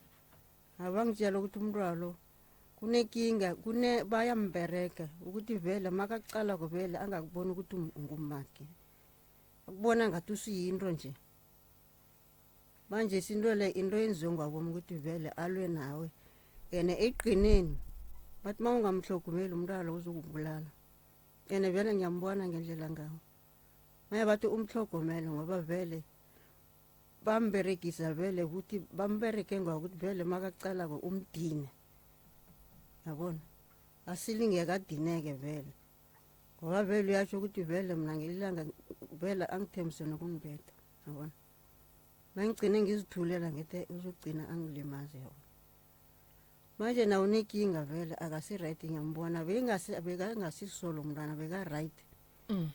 abangitshela ukuthi umntwalo kunekinga kune bayambereka ukuthi vele makacala kuvele angakuboni ukuthi ngumakhe akubona ngathi usuyinto nje manje sinto le into yenziwe ngwabomi ukuthi vele alwe nawe and ekugcineni bathi uma ungamhlogumeli umntwana uzokubulala and vele ngiyambona ngendlela ngawo maye bathi umhlogomele ngoba vele bamberegisa vele ukuthi bambereke ngokuthi vele makacalako umdine yabona asilingeke adineke vele ngoba vele uyasho ukuthi vele mna ngelilanga vele angithembise nokungibetha yabona mangigcine ngizithulela ngithe uzogcina angilimaze yona manje nawo unekinga vele akasi-right ngiyambona bekangasisolo mntwana beka-right mm.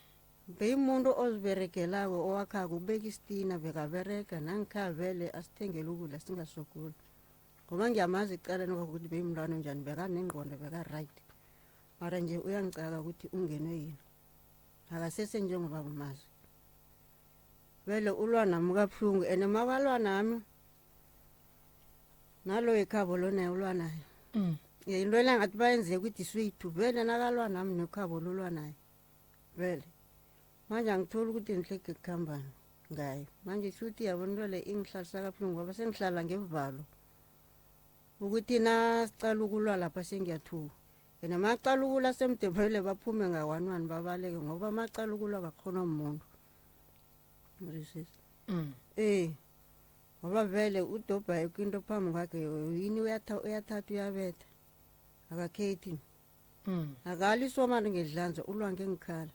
beyimuntu oziberegelako owakhako ubeka isitina bekaberega nangikhaya vele asithengele ukudla singasogoli ngoba ngiyamazi ekuqaleni kwakuthi beyimntwana onjani bekanengqondo beka-right mara nje uyangicaka ukuthi ungenwe yini akasese njengoba umazi vele ulwa nami kabuhlungu and makalwa nami nalo ekhabo lona ulwa naye mm. into le ngathi bayenze ukuthi swethu vele nakalwa nami nekhabo lolwa naye vele manje angitholi ukuthi ngihlege kukhambani ngayo manje shuthi yabo into le ingihlalisa kabuhlungu ngoba sengihlala ngevalo ukuthi nasicala ukulwa lapha sengiyathuka yena macala ukulwa semdebele baphume nga-one one babaleke ngoba macala ukulwa kakhona umuntu Ngizwisisa. Mm. Eh. Ngoba vele udobha yoke into phambi kwakhe yini uyatha uyathatha uyabetha. Akakhethi. Mm. Akali somani ngedlanza ulwa ngengikhala.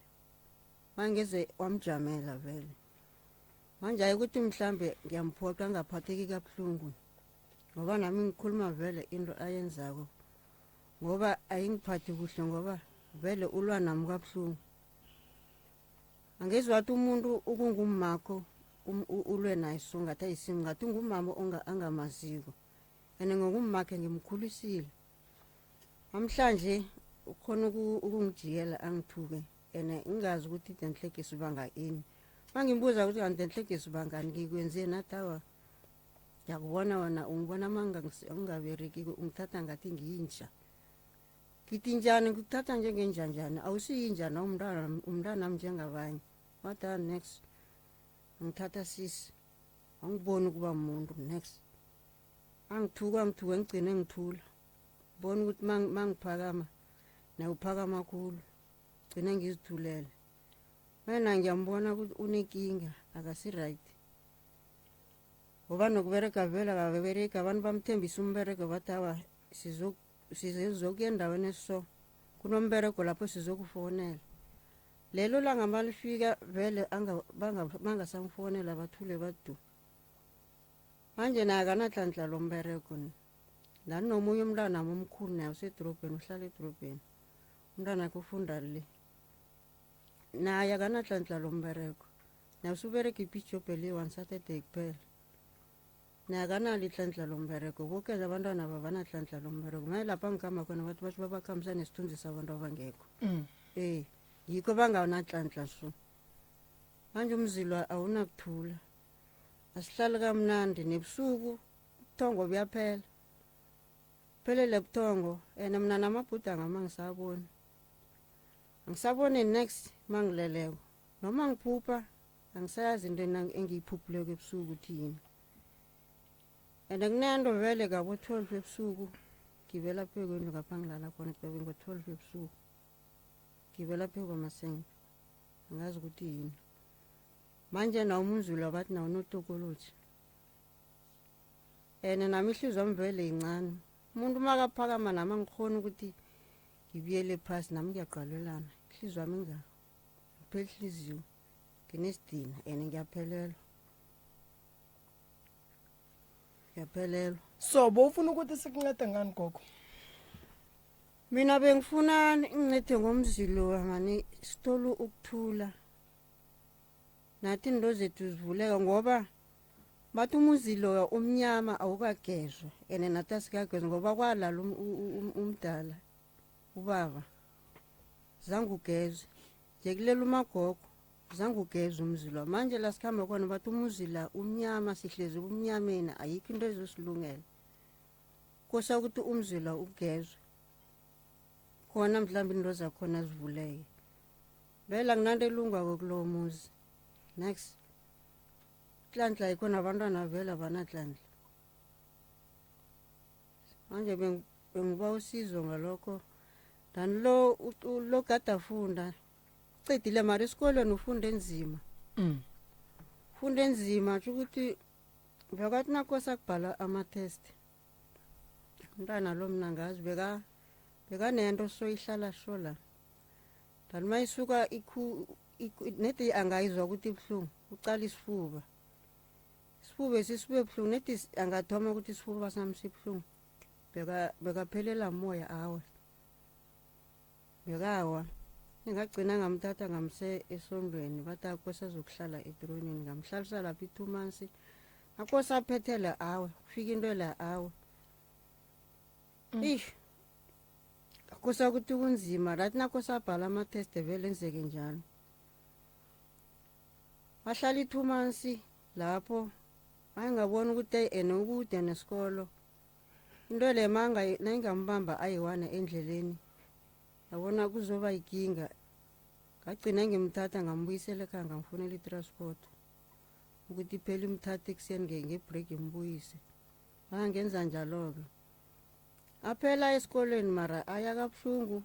Mangeze wamjamela vele. Manje ayi ukuthi mhlambe ngiyamphoqa angaphatheki kabuhlungu. Ngoba nami ngikhuluma vele into ayenzako. Ngoba ayingiphathi kuhle ngoba vele ulwa nami kabuhlungu. Angezi wathi umuntu ukungummakho um, ulwe naye so ngathi ayisimi ngathi ungumama angamaziko and ngokummakhe ngimkhulisile. Namhlanje ukhona ukungijikela angithuke and ngingazi ukuthi denhlege sibanga ini. Mangimbuza ukuthi kanti denhlege sibangani ngikwenzeni athi awa ngiyakubona wena ungibona mangingabereki ungithatha ngathi ngiyinja. Ngithi njani ngikuthatha njengenja njani awusiyinja na umntwana umntwanami njengabanye. Wathi ah next ngithatha sisi angiboni ukuba muntu next. Angithuka angithuka ngigcine ngithula. Bona ukuthi mangiphakama naye uphakama khulu. Gcine ngizithulele. Wena ngiyambona ukuthi unekinga akasi right. Ngoba nokuberega vele akaberegi abantu bamthembisa umberego bathi awa sizokuya endaweni eso kunomberego lapho sizokufonela. Lelo langa malifika vele bangasamfonela bathule badu. Manje naye akanahlanhla lomberego ni. Lani nomunye umntwana omkhulu naye usedorobheni uhlala edorobheni. Umntwana ufunda le. Naye akanahlanhla lomberego. Naye usuberega ipijobhe le one Saturday kuphela. Naye akanalo ihlanhla lomberego. Boke nje abantwana babanahlanhla lomberego. Maye lapha ngikhamba khona bathi bathi babakhambisa nesithunzi sabantu abangekho. Eh, yikho banganahlanhla so. Manje umzilo awunakuthula. Asihlali kamnandi nebusuku ubuthongo buyaphela. Phelele buthongo and mina namabhudanga mangisaboni. Angisaboni next mangileleko. Noma ngiphupha angisayazi into engiyiphuphileko ebusuku ukuthi yini. And kunento vele ngabo 12 ebusuku ngibela phezu kwendlu ngapha ngilala khona qobe ngo-12 ebusuku. Ngibela phezu kwamasenga. Angazi ukuthi yini. Manje nawo umzulu bathi nawo unotokoloji. And nami ihliziyo yami vele yincane. Umuntu makaphakama nami angikhoni ukuthi ngibuyele phasi nami ngiyaqalelana. Ihliziyo yami ingaka. Ngiphela ihliziyo. Nginesidina and ngiyaphelelwa. Ngiyaphelelwa. So bowufuna ukuthi sikuncede ngani gogo? Mina bengifuna ngincede ngomzilo mani sithole ukuthula. Nathi into zethu zivuleka ngoba bathi umuzi loya umnyama awukagezwa and nathi asikagezwa ngoba kwalala umdala ubaba zange ugezwe nje kulela umagogo zange ugezwe umzi lo manje la sikhamba khona bathi umuzi la umnyama sihlezi ubumnyameni ayikho into ezosilungela kosa ukuthi umzi lo ugezwe khona mhlawumbe into zakhona zivuleke vele akunanto elungako kulowo muzi next hlanhla ayikho nabantwana vele abanahlanhla manje bengiba usizo ngalokho than lo lo kade afunda ucedile mara esikolweni ufunda enzima mm. funda enzima tsho ukuthi bekathi nakosa kubhala ama-test umntwana lo mna ngazi beka bekanento soyihlala so la than uma isuka nedi angayizwa ukuthi ibuhlungu ucala isifuba isifuba esisibe buhlungu nedi angathoma ukuthi isifuba sami sibuhlungu bekaphelela moya awe bekawa engagcina ngamthatha ngamse esondweni bathi akosi azokuhlala etronini ngamhlalisa lapha i-two months akosi aphethele awe kufika into la awe mm. ish akosa ukuthi kunzima rathi nakosi abhala ama-test vele enzeke njalo wahlala i-two months lapho wayengabona ukuthi ene ukude nesikolo into le manga nayingambamba ayi-one endleleni yabona kuzoba yikinga ngagcina ngimthatha ngambuyisela ekhaya ngamfunela i-transport ukuthi iphele imthathe ekuseni ngebreak imbuyise bangenza njalo-ke aphela esikolweni mara aya kabuhlungu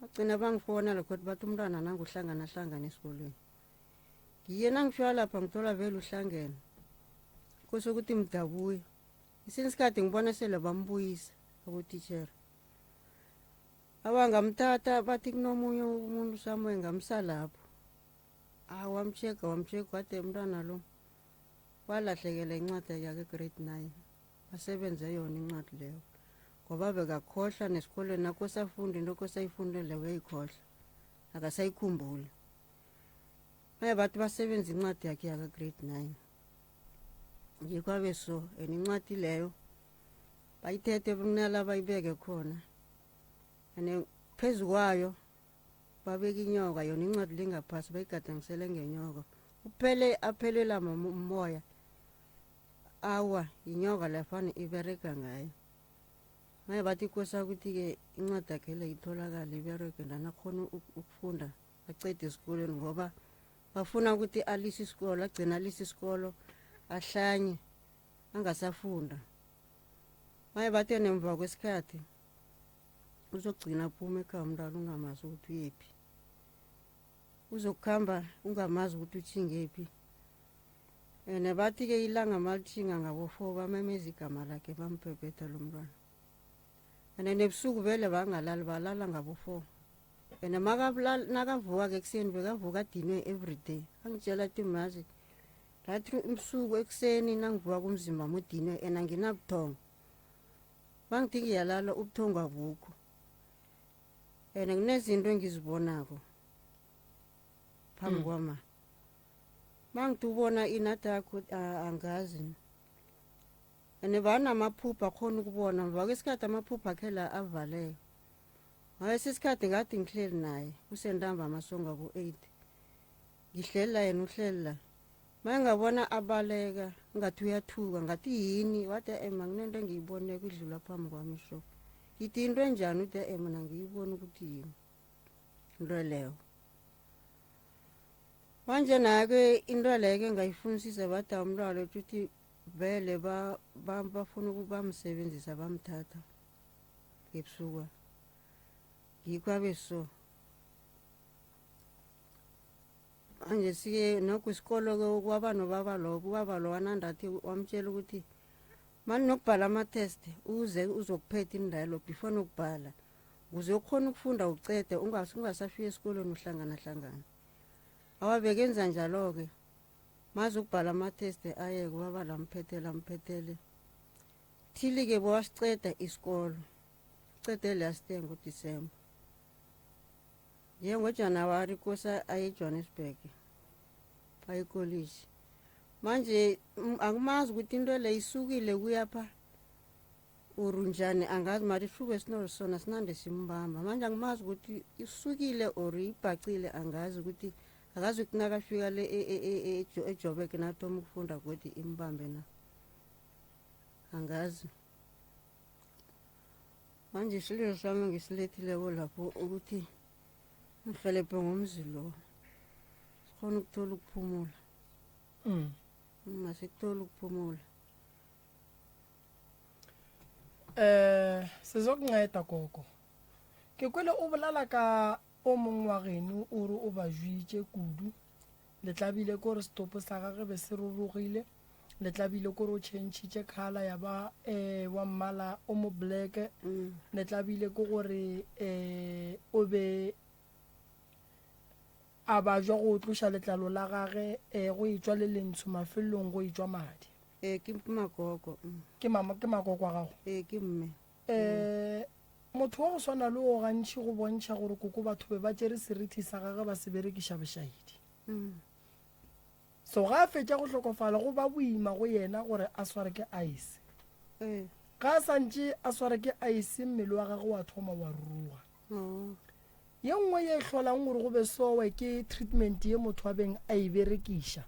bagcina bangifonela kodwa bathi umntwana nanguhlangana hlangana esikolweni ngiye nangifika lapha ngithola vele uhlangene kose ukuthi mdabuye esinye isikhathi ngibona sele bambuyisa abotitshere abangamthatha bathi kunomunye umuntu samoye ngamsa lapho ah wamcheka wamcheka wade umntwana lo walahlekela incwadi yakhe grade 9 basebenze yona incwadi leyo ngoba bekakhohlwa nesikolweni nakosafunda into kosayifundele uyayikhohlwa akasayikhumbuli. Maye bathi basebenza incwadi yakhe yaka-grade 9. Ngikwabe so and incwadi leyo bayithethe kunala bayibeke khona. And phezu kwayo babeka inyoka yona incwadi lengaphasi bayigadangisele ngenyoka. Uphele aphelela moya. Awa inyoka lefana iberega ngayo. Maye bathi kosa ukuthi-ke incwadi yakhe le itholakale iberege ndana akhona ukufunda acede esikolweni ngoba bafuna ukuthi alise isikolo agcine alise isikolo ahlanye angasafunda. Maye bathe nemva kwesikhathi uzokugcina aphuma ekhaya umntwana ungamazi ukuthi uyephi. Uzokukhamba ungamazi ukuthi utjhingephi. Ene bathi-ke ilanga malitjhinga ngabo-four bamemeza igama lakhe bamphephetha lo mntwana. Ene nebusuku vele bangalali balala ngabo-four. Ene nakavuka-ke ekuseni bekavuka adinwe everyday. Angitshela athi mazi ngathi ubusuku ekuseni nangivuka kumzimba mudinwe ene anginabuthongo. Bangithi ngiyalala ubuthongo abukho. Ene kunezinto engizibonako phambi kwama. Mangithi ubona ini athi akho angazi. Ene banamaphupho akhona ukubona mva kwesikhathi amaphupho akhe la avaleka. Ngalesi isikhathi ngathi ngihleli naye kusentambama songa ku-8. Ngihleli la yena uhleli la. Mangabona abaleka ngathi uyathuka ngathi yini wathi ema kunento engiyiboneko idlula phambi kwami so. Ngithi into enjani uthi ema ngiyibona ukuthi yini. Into leyo. Manje naye-ke into leyo-ke ngayifunisisa bathi umntwana ukuthi vele bafuna bamsebenzisa bamthatha ngebusuku. Ngikho abe so. Manje sike nokho isikolo-ke kwaba nobaba lo, ubaba lo wanandathi wamtshela ukuthi mani nokubhala ama-test uze uzokuphetha indalo before nokubhala ukuze ukhona ukufunda ucede ungasafika esikolweni uhlangana hlangana. Awa bekenza njalo-ke maze ukubhala ama-test aye kubaba lamphethele amphethele. Thili-ke bowasiceda isikolo cede last year ngoDisemba. NjengoJanawari kosa aye eJohannesburg aye ekolishi. Manje angimazi ukuthi into le isukile kuyapha or njani angazi mara isihluku esino sona sinande simbamba. Manje angimazi ukuthi isukile or ibhacile angazi ukuthi akazi ukuthi nakafika le eJoburg nathoma ukufunda godi imbambe na. Angazi. Manje isililo sami ngisilethileko lapho ukuthi ngihelebhe ngomzi lo. Sikhona ukuthola ukuphumula. Masikuthola ukuphumula. Eh sizokunceda gogo. Ke kwele o bolela ka o mongwe wa geno o re o ba juitše kudu. Le tlabile kore setopo sa gage be se rurugile. Le tlabile kore o tšhentšhitše khala ya ba eh wa mmala o mo black. Le tlabile ke gore eh o be a bajwa go tloša letlalo la gage eh go etšwa le lentsho mafelelong go etšwa madi. Ee ke makoko. Ke mama ke makoko a gago? Ee ke mme. Eh motho wa go swana le o gantši go bontšha gore koko batho be ba tšere serithi sa gage ba se berekiša bošaedi. So ga a fetša go hlokofala go ba boima go yena gore a sware ke ice. Ga a santše a sware ke ice mmele wa gagwe wa thoma wa ruruga. Ye nngwe ye e hlolang gore go be sowe ke treatment ye motho a beng a e berekiša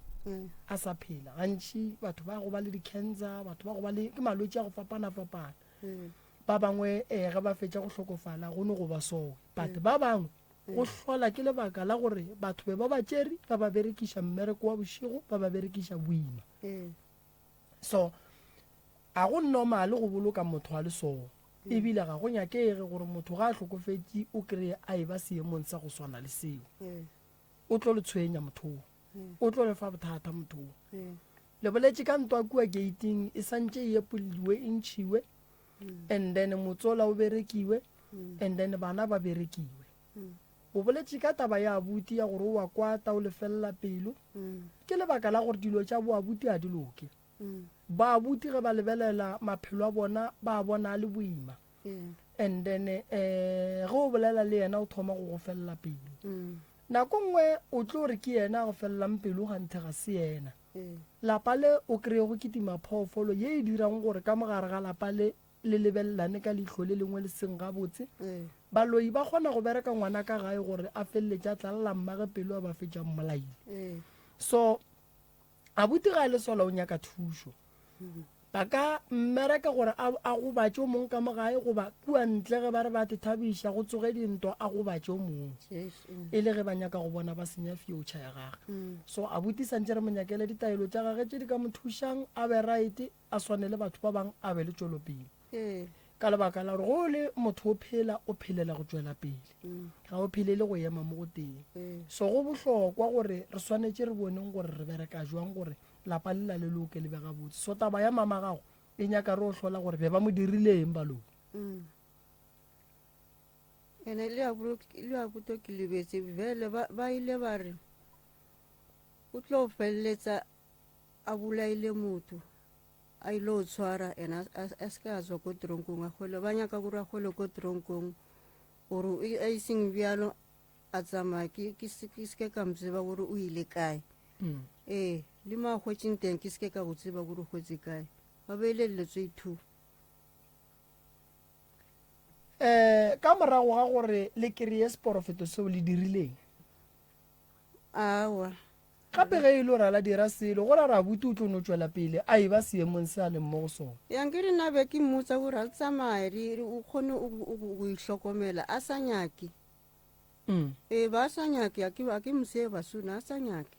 a sa phela. Gantši batho ba go ba le di-cancer, batho ba go ba le ke malwetši a go fapana-fapana. Ba bangwe eh, ge ba fetša go hlokofala go no go ba sowe. But ba bangwe go hlola ke lebaka la gore batho be ba ba tšere ba ba berekiša mmereko wa bošego, ba ba berekiša boima. So a go normal go boloka motho a le so. Ebile ga go nyakege gore motho ga a hlokofetše o kry-e a e ba seemong sa go swana le seo. O tlo le tshwenya motho o. O tlo le fa bothata motho o. Le boletše ka ntwa kua gating e santše e epoliwe e ntšhiwe and then motsola o berekiwe and then bana ba berekiwe. O boletše ka taba ya abuti ya gore o wa kwata o lefelela pelo. Ke lebaka la gore dilo tša bo abuti ga di loke. Baabuti ge ba lebelela maphelo a bona ba bona a le boima. And then eh ge o bolela le yena o thoma go go felela pelo. Nako nngwe o tlo re ke yena a go felelang pelo ganthe ga se yena. Lapa le o kreye go kitima phoofolo ye e dirang gore ka mogare ga lapa le le lebelelane ka leihlo le lengwe le seng gabotse. Baloi ba kgona go bereka ngwana ka gae gore a feleletše a tlalela mmage pelo a ba fetša mmolaile. So abuti ga a le sola o nyaka thušo. Ba ka mmereka gore a, a gobatše o mongwe ka mo gae goba kua ntle ge ba re ba tithabiša go tsoge dintwa a gobatše o mongwe e le ge ba nyaka go bona ba senya future ya gage. So abuti santše re mo nyakele ditaelo tša gage tše di ka mo thušang a be right a swane le batho ba bang a be le tšwelopele. Ka lebaka la gore go le motho o phela o phelela go tšwela pele ga o phelele go ema mo go tee. So go bohlokwa gore re swanetše re boneng gore re bereka jwang gore lapa lela le loke le be gabotse. So taba ya mama gago e nyaka re o hlola gore be ba mo dirile eng baloi. Ene le a buto ke lebetse bjale ba ile ba re o tlo feleletsa a bolaile motho a ile o tshwara ene a se ke a tswa ko tronkong a kgole ba nyaka gore a kgole ko tronkong gore a iseng bjalo a tsamaya ke ke se ke se ka mo tseba gore o ile kae mm. ee le mo a hwetseng teng ke seke ka go tseba gore o hwetse kae ba beile dilo tse two um ka morago ga gore le kry-e seporofeto seo le dirileng awa gape ge e le gore a la dira selo go ra re abuti o tlo no tšwela pele a e ba seemong se a leng mo go sona yang ke re nna be ke mmotsa gore a tsamaye re o kgone go itlhokomela a sa nyake Mm. Ee, ba sa nyake, a ke, a ke moseba suna, a sa nyake.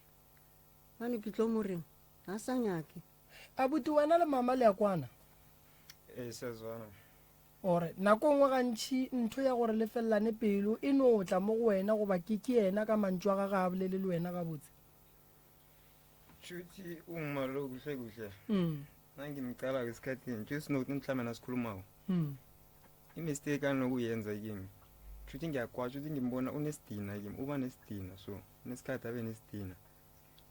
Bane ke tlo mo reng, a sa nyake. Abuti wena le mama le a kwana? Ee, siyazwana. Ore nako nngwe gantši ntho ya gore le felelane pelo e no tla mo go wena goba ke ke yena ka mantšu a gagwe a bolele le wena gabotse. Shuthi uma lo kuhle kuhle. Mm. Nangimqala esikhathini, nje sinokuthi mhlawumbe nasikhulumako. Mm. I-mistake anokuyenza kimi. Shuthi ngiyakwazi ukuthi ngimbona unesidina kimi, uba nesidina so, unesikhathi abe nesidina.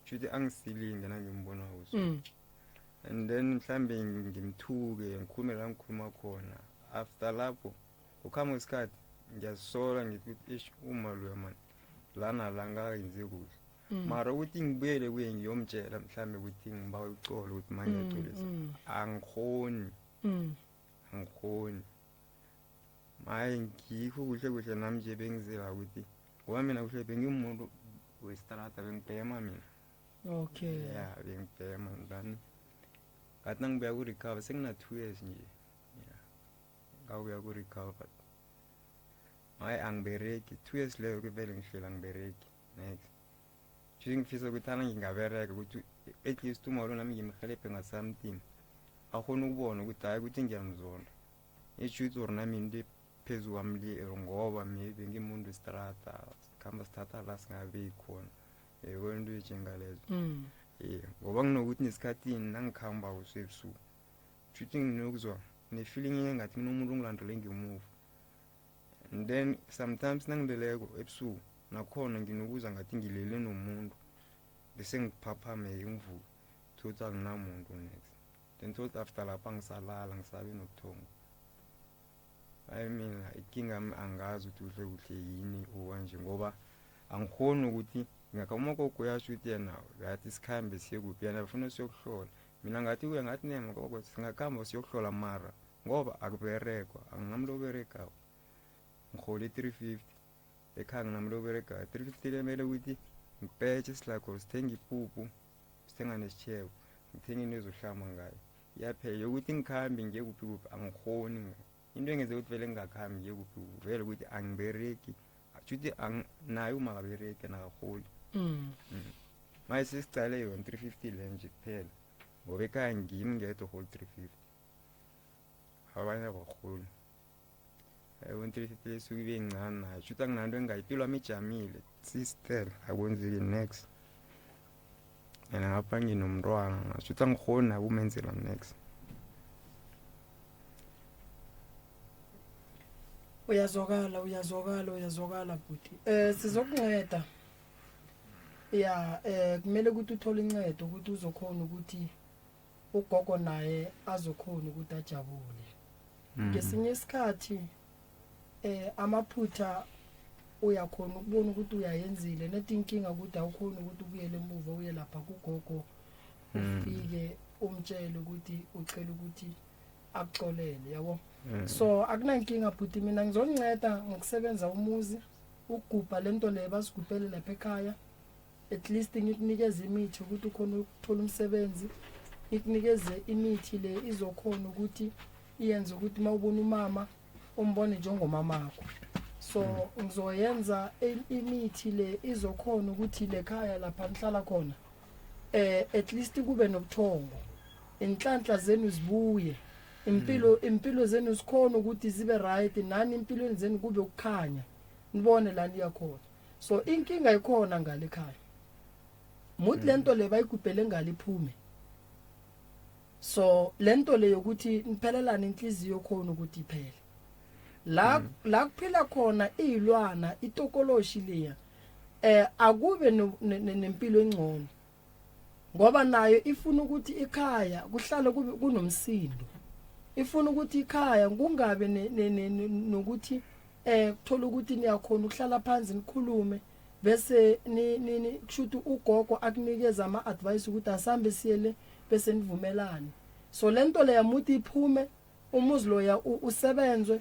Shuthi angisilinge nangimbonako so. Mm. And then mhlambe ngimthuke, ngikhulume la ngikhuluma khona. After lapho, kukhamba isikhathi ngiyazisola ngithi ukuthi ish uma loya man lana la ngakenzi kuhle. Mm. Mara ukuthi ngibuyele kuye ngiyomtshela mhlambe ukuthi ngibawa uxolo ukuthi manje Mm, ngiyaxolisa. mm. Angikhoni. Mm. Angikhoni. Maye ngikho kuhle kuhle nami nje bengizela ukuthi ngoba mina kuhle bengiwumuntu westrata bengibhema mina. Okay. Yeah, bengibhema ngani. Ngathi nangibuya ku-recover sengina 2 years nje. Yeah. Ngabuya ku-recover. Maye angibereki 2 years leyo ke vele ngihleli angibereki. Next. Nje ngifisa ukuthi ana ngingabereka ukuthi at least umolo nami ngimhelebhe nga something. Akhona ukubona ukuthi hayi ukuthi ngiyamzonda. Isho ukuthi nami into phezu kwami le ngoba maybe ngimuntu westrata sikhamba sithatha la singabe khona. Yebo into enjengalezo. Mm. Eh ngoba nginokuthi nesikhathini nangikhamba usebusuku. Shuthi nginokuzwa ne-feeling engathi kunomuntu ongilandele ngemuva. And then sometimes nangileleko ebusuku nakhona nginokuza ngathi ngilele nomuntu bese ngiphaphame ngivuke thothi anginamuntu next then thothi after lapho angisalala ngisabe nobuthongo hayi mina ikinga yami angazi ukuthi kuhle kuhle yini okwanje ngoba angikhoni ukuthi ngakha umagogo uyasho ukuthi yena ngathi sikhambe siye kuphi yena bafuna siyokuhlola mina ngathi kuye ngathi nema gogo singakhamba siyokuhlola mara ngoba akuberekwa anginamntu oberegako ngihole i-350 ekhaya nginamntu oberegayo 350 lemele ukuthi ngipetshe silakho sithenge ipuphu sithenga nesitshebo ngithenge into ezohlama ngayo iyaphela yokuthi ngikhambe ngiye kuphi kuphi angikhoni into engenze ukuthi vele ngingakhambi ngiye kuphi kuphi vele ukuthi angibereki shuthi naye uma akabereki nakaholi Mm. mm. maye sesicale yona 350 le nje kuphela ngoba ekhaya ngimi ngedwa uholi 350 abanye abaholi yabona 350 lesuke ibe incane nayo shuthi anginanto engayipilo wami ijamile sister akwenzeki next and ngapha nginomntwana shuthi angikhoni nabo umenzela next Uyazwakala uyazwakala uyazwakala bhuti. Eh sizokunceda. Ya eh kumele ukuthi uthole incedo ukuthi uzokhona ukuthi ugogo naye azokhona ukuthi ajabule. Mm. Ngesinye isikhathi eh amaphutha uyakhona ukubona ukuthi uyayenzile neti inkinga ukuthi awukhoni ukuthi ubuyele emuva uye lapha kugogo ufike umtshele ukuthi ucela ukuthi akuxolele yabo. So akunankinga bhuti, mina ngizonceda ngokusebenza umuzi, ukugubha lento le basigubhele lapha ekhaya. At least ngikunikeze imithi ukuthi ukhona ukuthola umsebenzi, ngikunikeze imithi le izokhona ukuthi iyenze ukuthi uma ubona umama umbone njengomamakho. So ngizoyenza imithi le izokhona ukuthi lekhaya lapha nihlala khona at least kube nobuthongo, inhlanhla zenu zibuye, impilo zenu sikhona ukuthi zibe right, nani impilweni zenu kube ukukhanya, nibone la niya khona. So inkinga ikhona ngale ekhaya, muthi lento le bayigubhele ngale iphume. So lento le yokuthi niphelelane inhliziyo khona ukuthi iphele la la kuphila khona izilwana itokoloshi leya, akube nempilo engcono, ngoba nayo ifuna ukuthi ikhaya kuhlale kube kunomsindo, ifuna ukuthi ikhaya kungabe nokuthi kuthola ukuthi niyakhona ukuhlala phansi nikhulume, bese ni ni kushuthi ugogo akunikeza ama advice ukuthi asambe siyele, bese nivumelane. So lento leya muthi iphume, umuzi loya usebenzwe,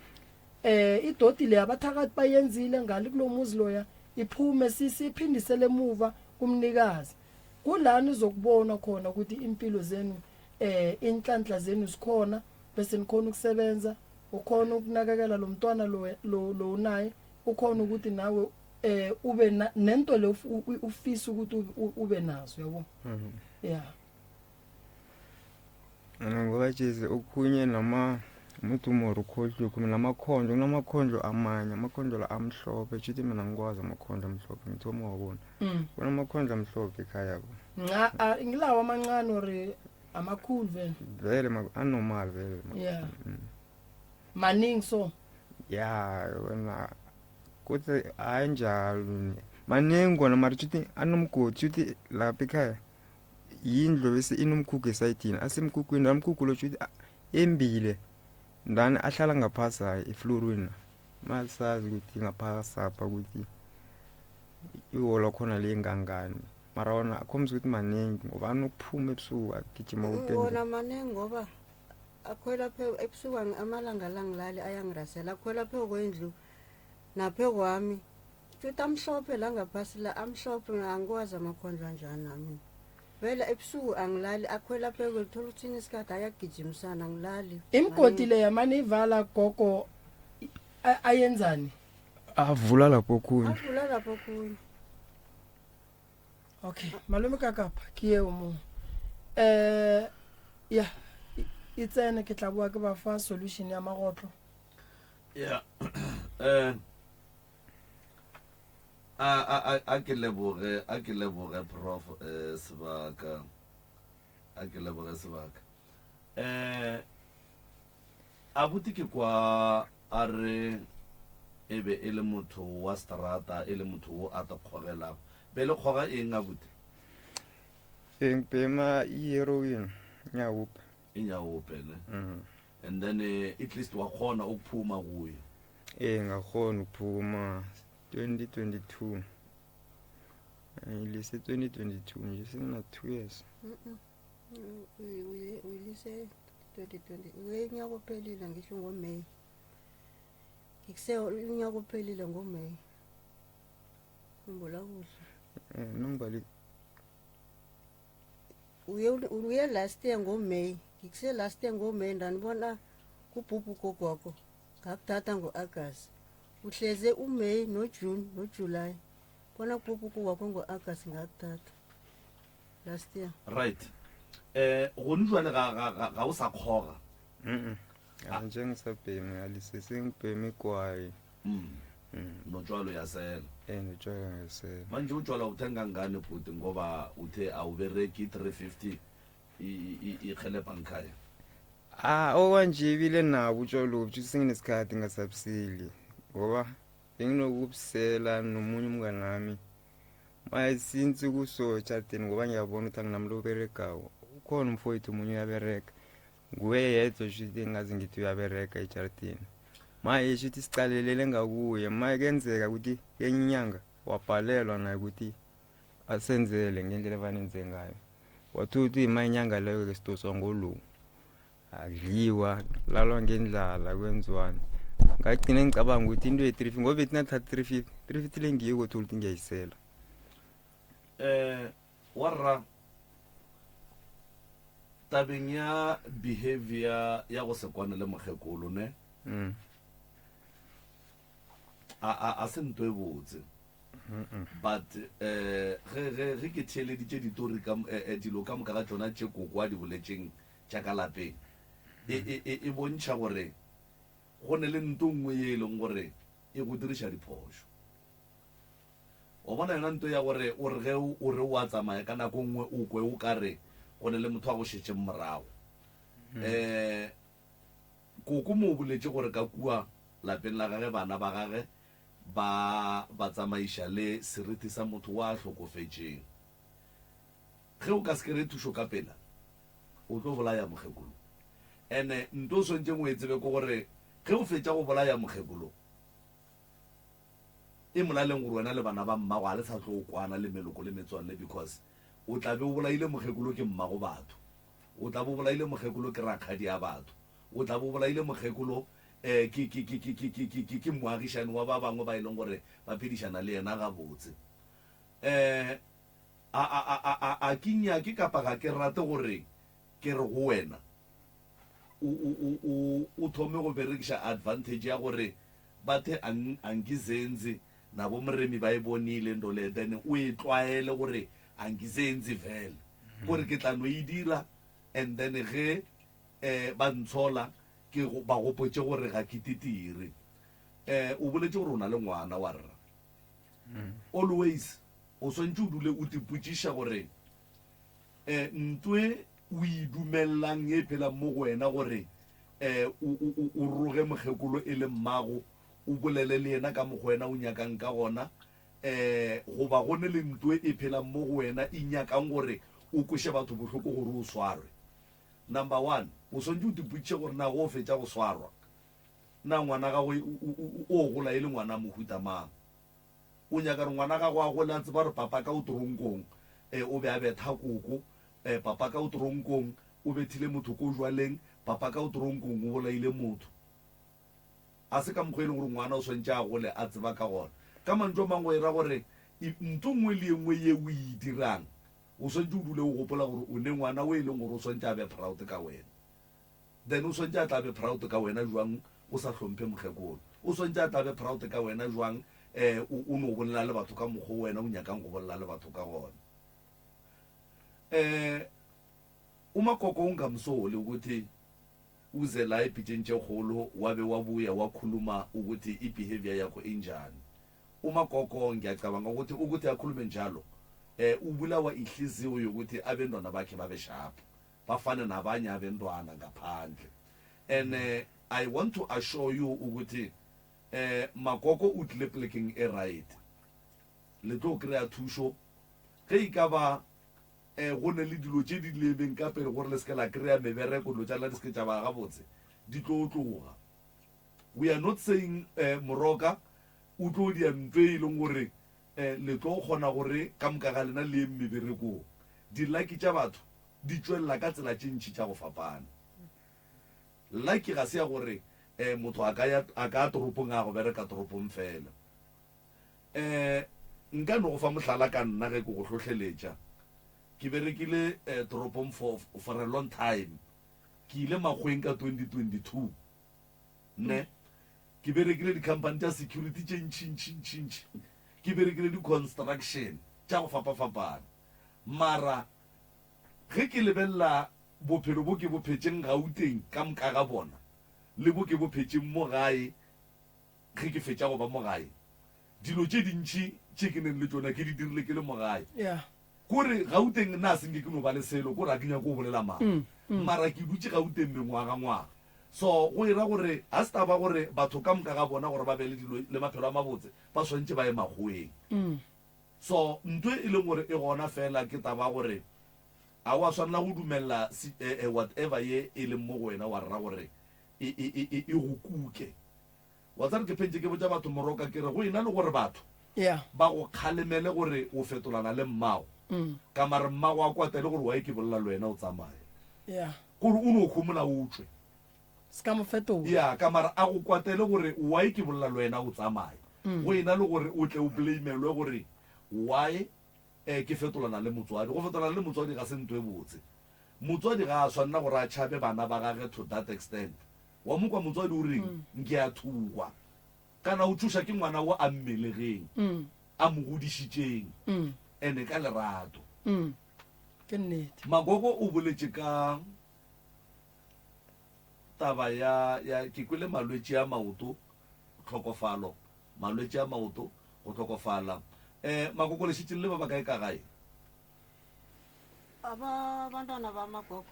idoti le abathakathi bayenzile ngale kulomuzi loya iphume, siphindisele emuva kumnikazi. Kulana uzokubona khona ukuthi impilo zenu, inhlanhla zenu sikhona, bese nikhona ukusebenza, ukhona ukunakekela lo mntwana lo lo unaye, ukhona ukuthi nawe ube nento le ufisa ukuthi ube nazo, yabo. Yeah. Ngoba jezi okhunye noma umuntu umora ukhohlwe khona namakhondlo, kunamakhondlo amanye, amakhondlo la amhlophe. Shuthi mina ngikwazi amakhondlo amhlophe, ngithoma wabona. Kunamakhondlo amhlophe ekhaya ko. Nca ngilawo amancane or amakhulu vele? Vele anormal vele. Yeah. Maningi so. Ya, wena kuthi anjalo maningi kona, mara shuthi anomgodi, shuthi lapha ekhaya yindlu bese inomkhukhu esayidini, asemkhukhwini la mkhukhu lo, shuthi embile ndani ahlala ngaphasi, hayi eflorweni, masazi ukuthi ngaphasi apha ukuthi iholo khona le ngangani, mara wona akhombisa ukuthi maningi ngoba anokuphuma ebusuku agijima. Wona maningi ngoba akhwela phe ebusuku, amalanga la ngilali ayangirasela, akhwela phe kwendlu naphe kwami. Futhi amhlophe la ngaphasi la, amhlophe, angikwazi amakhondlo anjani nami. Vele ebusuku angilali, akhwela phe kwendlu, thola uthini isikhathi ayagijimisana, angilali. Imigodi le yamane ivala gogo, ayenzani? Avula lapho okhunye. Avula lapho khunye. Okay, malome kakapa ke eo mo ya e tsene, ke tla boa ke ba fa solution ya magotlo. Ya, a ke leboge, a ke leboge Prof Sebaka, a ke leboge Sebaka. Abuti ke kwa a re e be e le motho wa strata, e le motho wo a te kgogelago. Be le kgoga eng, abuti? Ngibhema i-heroin, nyaope. Inyaope ne? And then at least wakhona ukuphuma kuyo? Eh, ngakhona ukuphuma 2022, ngilise 2022 nje, sengina 2 years. Uyilise 2020, uye unyaka ophelile, ngisho ngoMay, ngikuse unyaka ophelile ngoMay, khumbula kuhle. Nongibali. Uye last year ngoMay, ngikuse last year ngoMay, ndanibona kubhubhu ugogwakho, ngakuthatha ngo-August, uhleze uMay noJune noJuly, bona kubhubhu ugogwakho ngo-August, ngakuthatha last year. Right, gone jwale ga o sa kgoga? Nje ngisabhemi, ngalise sengibhema igwayi. Notshwalo yasela? Notshwala ngasela. Manje utshwala uthenga ngani bhuti, ngoba uthe awubereki, 350 ihelebha ngikhaya? Ah, okwanje ibile nabo utshwala lobu, senginesikhathi ngasabuseli ngoba benginokubusela nomunye umngane wami. Maye since kuso etshatini, ngoba ngiyabona ukuthi anginamntu oberegako, ukhona umfowethu omunye uyabereka, nguye yedwa shuthi engazi ngithi uyabereka ejaridini. Maye shuthi sicalelele ngakuye maye kuyenzeka ukuthi kenye inyanga wabhalelwa naye ukuthi asenzele ngendlela efanenze ngayo. Wathola ukuthi ma inyanga leyo ke sidoswa ngolu. Akudliwa, lalwa ngendlala kwenziwani. Ngagcina ngicabanga ukuthi into ye-350 ngoba bethi nathatha 350, 350 le ngiyo kothola ukuthi ngiyayisela. Eh warra tabeng ya behavior ya go se kwane le mokgekolo ne Mm. a a a se nto e botse but eh ge ge ge ke theeleditše ditori ka eh, eh, dilo ka moka ga tšona tše koko a di boletšeng tša ka lapeng e e e e bontšha gore go ne le nto nngwe ye e leng gore e go diriša diphošo. Wa bona yona nto ya gore o re ge o re o a tsamaya ka nako nngwe o kwe o ka re go ne le motho a go šetšeng morago. Um Koko mo o boletše gore ka kua lapeng la gage bana ba gage ba ba tsamaiša le seriti sa motho wa a hlokofetšeng. Ge o ka se kry-e thušo ka pela o tlo bolaya mokgekolo. Ene nto o swanetšeng o e tsebe ke gore ge o fetša go bolaya mokgekolo, E molaleng gore wena le bana ba mmago ga le sa tlo kwana le meloko le metswalle because o tla be o bolaile mokgekolo ke mmago batho, o tla be o bolaile mokgekolo ke rakgadi a batho, o tla be o bolaile mokgekolo um ke, ke, ke, ke, ke, ke, ke, ke, ke moagišani wa ba bangwe ba e leng gore ba phedišana le yena gabotse. Um a, a, a, a, a, a ke nyake kapa ga ke rate gore ke re go wena o, o, o, o, o thome go berekiša advantage ya gore Bathe ang angizenzi nabo Moremi ba e bonile nto le then o e tlwaele gore angizenzi vele kore ke tla no e dira and then ge eh ba ntshola ke ba gopotše gore ga ke titire. Eh o boletše gore o na le ngwana wa rra. Always o swantše o dule o tipotšiša gore eh ntwe o e dumellang e phelang mo go wena gore um o, o, o, o roge mokgekolo e le mmago, o bolele le yena ka mokgwa wena o nyakang ka gona, um goba go ne le ntwe e phelang mo go wena e nyakang gore o kweše batho bohloko gore o swarwe. Number one, o swanetše o tipotšiše gore na ge o fetša go swarwa, na ngwana gago o, o, o, o gola e le ngwana mohuta mang? O nyaka gore ngwana gago a gole a tseba gore papa ka o toronkong, um o be a betha koko, um papa ka o toronkong, o bethile motho ko jwaleng, papa ka o toronkong o bolaile motho. A se ka mokgwa e leng gore ngwana o swantše a gole a tseba ka gona. Ka mantšu a mangwe e ra gore ntho nngwe le ye nngwe ye o e dirang, o swantše o dule o gopola gore o ne ngwana o e leng gore o swantše a be proud ka wena. Then o swantše a tla be proud ka wena jwang o sa hlomphe mokgekolo? O swantše a tla be proud ka wena jwang um o o no bolela le batho ka mokgwa o wena o nyakang go bolela le batho ka gona? Um uMakoko ungamsoli ukuthi uze la ebhitsheni tše kgolo wa be wa buya wa khuluma ukuthi i-behavior yakho injani. UMakoko ngiyacabanga ukuthi ukuthi akhulume njalo eh ubulawa ihliziyo yokuthi abentwana bakhe babe sharp bafane nabanye abentwana ngaphandle. And eh, I want to assure you ukuthi eh Makoko o tlile plekeng e right. Le tlo kry-a thušo ge e ka ba um go ne le dilo tše di lemeng ka pele gore le se ke la kry-a mebereko, dilo tša lena di se ke tša ba gabotse, di tlo tloga. We are not saying um Moroka o tlo dia ntho e leng gore um le tlo kgona gore ka moka ga lena le yeng meberekong. Dilaki tša batho di tšwelela ka tsela tše ntši tša go fapana. Lucky ga se ya gore um motho a ka ya a ka ya toropong a ya go bereka toropong fela. Um nka no go fa mohlala ka nna ge ke go hlohleletša. Ke berekile um toropong for, for a long time. Ke ile makgweng ka 2022, ne. Ke berekile di-company tša security tše ntši, ntši, ntši, ntši. Ke berekile di-construction tša go fapafapana. Mara ge ke lebelela bophelo bo ke bo phetšeng Gauteng ka moka ga bona, le bo ke bo phetšeng mo gae, Ge ke fetša go ba mo gae, dilo tše dintši tše ke neng le tšona ke di dirile ke le mo gae. Kore Gauteng nna a se nke ke no ba le selo, kore ga ke nyake go bolela maaka. Mara ke dutše Gauteng mengwagangwaga. So go e ra gore ga se taba gore batho ka moka ga bona gore ba be le dilo le maphelo a mabotse ba swanetše ba ye makgoweng. So ntho e leng gore e gona fela ke taba ya gore ga wa swanela go dumelela whatever ye e leng mo go wena wa rra gore e, e, e, e go kuke. Wa tseba ke phentše ke botša batho moroka ke re go ena le gore batho Yeah. ba go kgalemele gore o fetolana le mmago ka mare mmago a kwatele gore why ke bolela le wena o tsamaye. Yeah. Gore o no homola o tšwe. Se ka mo fetola. Yeah, ka mara a go kwatele gore why ke bolela le wena o tsamaye. Go ena le gore o tle o blamelwe gore why eh ke fetolana le motswadi. Go fetolana le motswadi ga se nto e botse. Motswadi ga a swanela gore a tšhabe bana ba gage to that extent. Wa mo kwa motswadi o reng? Nke a thukwa. Kana o tšoša ke ngwana wo a mmelegeng, a mo godišitšeng, ene ka lerato. Ke nnete. Magogo o boletše ka taba ya, ya, ke kwele malwetši a maoto, tlhokofalo, malwetši a maoto, go hlokofala. Um Magogo le šetše le le ba bakae ka gae? Aba abantwana bamagogo.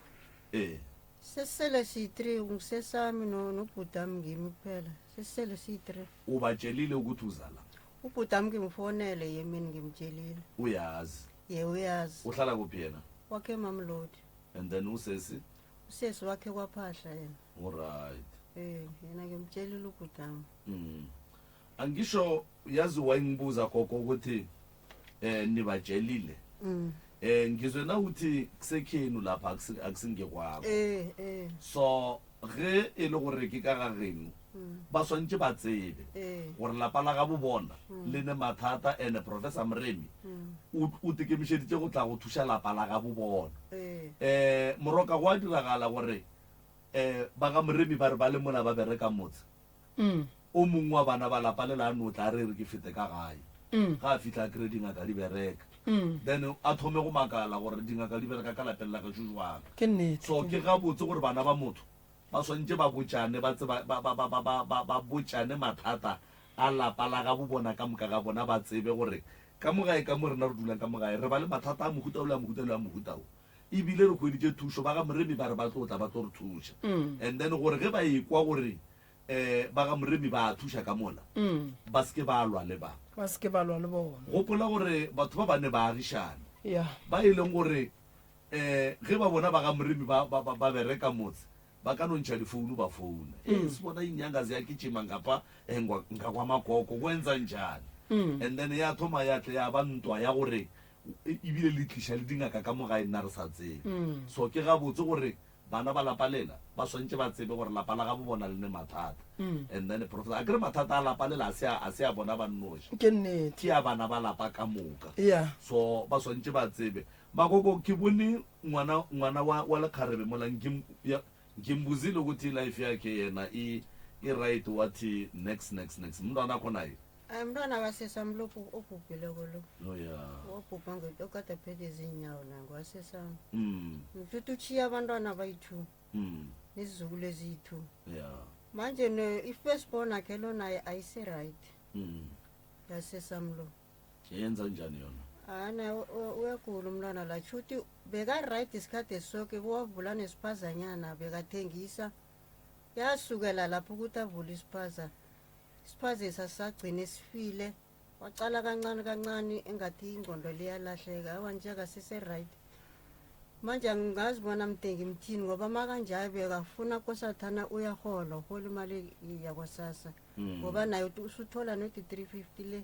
Ee. Sesele siyi-three ngisesami no- nobhutami ngimi kuphela sesele siyi-three Ubatshelile ukuthi uza la? Ubhutami ngimfonele yemini ngimtshelile. Uyazi? Ye uyazi. Uhlala kuphi yena? Wakhe eMamelodi. And then usesi? Usesi wakhe kwaPhahla yena. Alright. Eh yena ngimtshelile ubhutami. Angisho yazi wayingibuza gogo ukuthi eh nibatshelile. Eh ngizwe na uthi kusekhenu lapha akusingekwakho. Eh eh. So ge e le gore ke ka ga geno ba swantše ba tsebe gore lapa la gabo bona le ne mathata ene Professor Moremi o o tekemišeditše go tla go thuša lapa la gabo bona. Eh moroka go a diragala gore eh ba ga Moremi ba re ba le mola ba bereka motse O mongwe wa bana ba lapa lela a no tla a re, Ere ke fete ka gae. Ge a fihla a kry-e dingaka di bereka. Then a thome go makala gore dingaka di bereka ka lapeng la gešo jwang. Ke nnete. So ke gabotse gore bana ba motho ba swanetše ba botšane, ba tseba, ba, ba, ba, ba, ba, ba, ba botšane mathata a lapa la gabo bona ka moka ga bona, ba tsebe gore ka mo gae ka mo rena re dulang ka mo gae re ba le mathata a mohuta o le a mohuta le a mohuta o. E bile re hweditše thušo, ba ga Moremi ba re ba tlo tla ba tlo re thuša. And then gore ge ba ekwa gore um ba ga Moremi ba a thuša ka mola, ba se ke ba lwa le ba. Ba se ke ba lwa le bona. Gopola gore batho ba ba ne ba agišane. Ya. Ba e leng gore um ge ba bona ba ga Moremi ba, ba, ba, ba bereka motse, ba ka no ntšha difounu ba founa. Ee, sibona inyanga ziyagijima ngapha eh, ngwa- ngakwamakoko, kwenza njani? And then ya thoma ya tle ya ba ntwa ya gore e- ebile le tliša le dingaka ka mo gae nna re sa tsebe. So ke gabotse gore Bana ba lapa lela ba swantše ba tsebe gore lapa la gabo bona le ne mathata. And then professor, akere mathata a lapa lela a se a, a se a bona ba nnoši. Ke nnete. Ke a bana ba lapa ka moka. Yeah. So ba swantše ba tsebe. Makoko, ke bone ngwana, ngwana wa, wa lekgarebe mola nkim, ya, nkimbuzile ukuthi life yakhe yena i, i right wathi nex, nex, nex. Mntwana khona ye. Ayi mntwana kasesami lo obhubhileko lo. Oh yeah. Wabhubha nge okade aphethe izinyawo nango wasesami. Mfethu uchiya abantwana bayi-two. Nezizukulu eziyi-two. Yeah. Manje ne i-first born akhe lo naye ayisi-right. Yasesami lo. Yenza njani yona? Ana uyagula umntwana la shuthi beka-right isikhathi soke wavula nesiphazanyana bekathengisa. Yasukela lapho ukuthi avule isiphaza. Isiphazisa sagcina sifile. Wacala kancane kancane engathi ingqondo liyalahleka. Awa nje akasise-right. Manje angazi bona mde ngimthini ngoba makanjalo bekafuna kosathana uyahola, uhola imali yakwasasa. Ngoba naye usuthola nodi 350 le.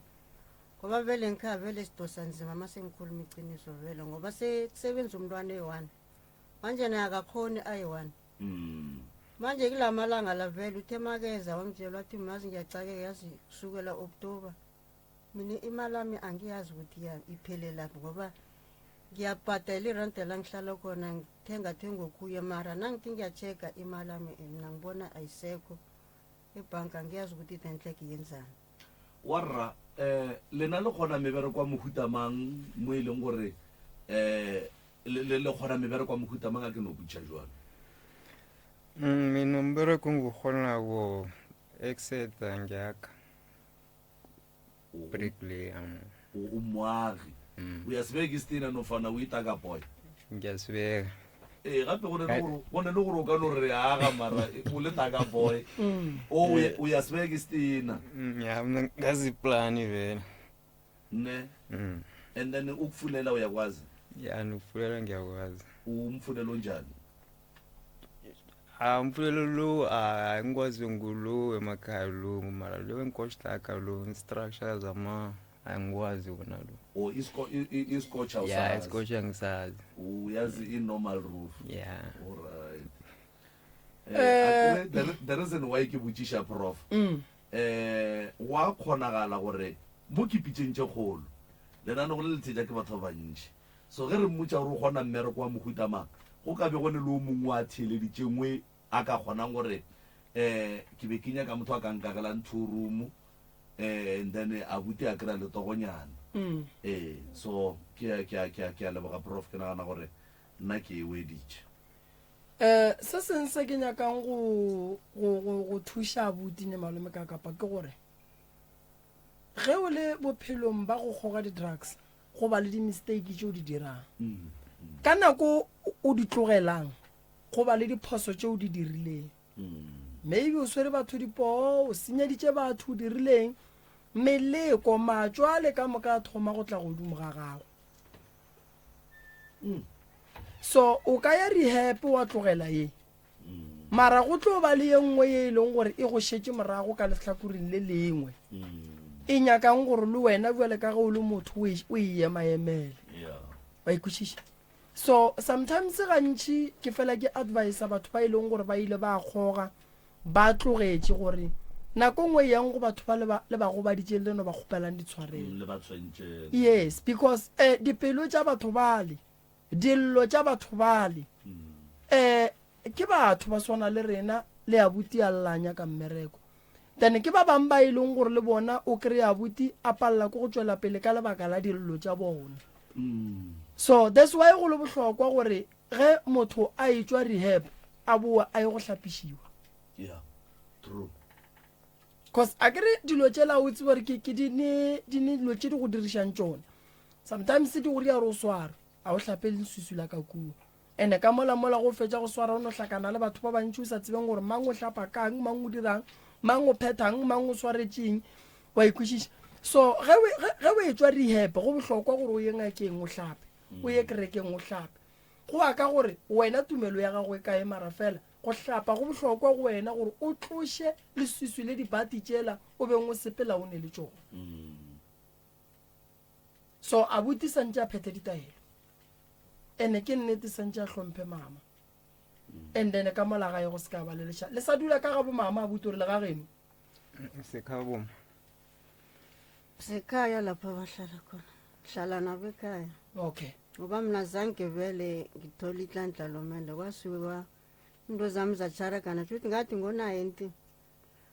Ngoba vele ngikhaya vele sidosa nzima mase ngikhuluma iqiniso vele ngoba sekusebenza umntwana eyi-one. Manje naye akakhoni ayi-one. Manje kulamalanga la vele uthe makeza wangitshela wathi mazi ngiyacakeka yazi kusukela October. Mina imali yami angiyazi ukuthi iphelelaphi ngoba ngiyabhadela irente la ngihlala khona ngithenga thenga okuye mara nangithi ngiya-check-a imali yami mina ngibona ayisekho ebhanka angiyazi ukuthi dentlek yenzani. Warra um lena le kgona mebereko ya mohuta mang mo e leng gore um Le, le, le kgona mebereko ya mohuta mang a ke no botša jwalo? Mina umbereko engiwukghonako exeta ngiyakha bricklayer. O moagi. Uyasibeka isitina nofana uyitaka boy? Ngiyasibeka. Ee, gape go ne le gore go ne le gore o ka no re aga mara o le taka boy. O uyasibeka isitina. Ya mina ngaziplani vele. Ne? And then ukufulela uyakwazi? Ya nokufulela ngiyakwazi. Umfulelo onjani? A mpfulelo lowu a ngikwazi ngulo emakhaya lo mara lo wenkoshlaka lo instructure zama angikwazi wona lo. Or isko i- i- iskotch Ya awusazi. iskotch angisazi. Uyazi i-normal roof. Yeah. All right. Eh, the, the reason why ke botšiša prof eh wa kgonagala gore mo ke pitšeng tše kgolo lenanego le le thetša ke batho ba bantši so ge re mmotša gore o kgona mmereko wa mohuta mang go ka be go ne le o mongwe wa theeleditšengwe a ka kgonang gore um ke be ke nyaka motho a ka nkagelang two room um and then abuti a kry-a letogonyana ee so ke a- ke a- ke a- ke a leboga prof ke nagana gore nna ke e weditše Um se seng se ke nyakang go go go go thuša abuti ne malome ka kapa ke gore ge o le bophelong ba go kgoga di-drugs go ba le di-mistake tše o di dirang ka nako o di tlogelang go ba le diphoso tše o di dirileng maybe o swere batho dipoo o senyeditše batho o dirileng meleko matšwa le ka moka a thoma go tla godimo ga gago so o ka ya rehab wa tlogela ye mara go tlo ba le ye nngwe ye e leng gore e go šetše morago ka lehlakoreng le lengwe e nyakang gore le wena bjale ka ge o le motho o e, o e emaemele wa ikwešiša so sometimes gantši ke fela ke advisa batho ba e leng gore ba ile ba kgoga ba tlogetše gore nako nngwe yang go batho ba le ba gobaditšeng le no ba kgopelang ditshwarelo le ba tshwentšeng yes because eh, dipelo tša batho bale dillo tša batho bale eh ke batho ba swana le rena le abuti a lla nyaka mmereko then ke ba bang ba e leng gore le bona o kry abuti a palela ke go tšwela pele ka lebaka la dillo tša bona so that's why go le bohlokwa gore ge motho a etšwa rehab a boa a ye go hlapišiwa yeah true cause a kere dilo tšela o tsebe gore ke ke di ne di ne dilo tše di go dirišang tšona sometimes di go ria gore o sware a o hlape leswiswi la ka kua ene ka mola mola go fetša go swara o no hlakana le batho ba bantši o sa tsebeng gore mang o hlapa kang mang o dirang mang o phethang mang o swaretšeng wa ikwešiša so ge o etšwa rehab go bohlokwa gore o ye ngakeng o hlape o ye kerekeng o hlape go ya ka gore wena tumelo ya gago e kae mara fela go hlapa go bohlokwa go wena gore o tloše leswiswi le dibati tšela o beng o sepela o ne le tšona so abuti santše a phethe ditaelo ene ke nnete santše a hlomphe mama and then ka mola gae go se ka ba le leša le sa dula ka ga bo mama abuti gore le ga geno sekhaya Sekhaya lapha bahlala khona hlala nabo ekhaya okay ngoba mna zange vele ngithole inhlanhla lomende kwasuke into zami zatsharakana shuthi ngathi ngo-ninety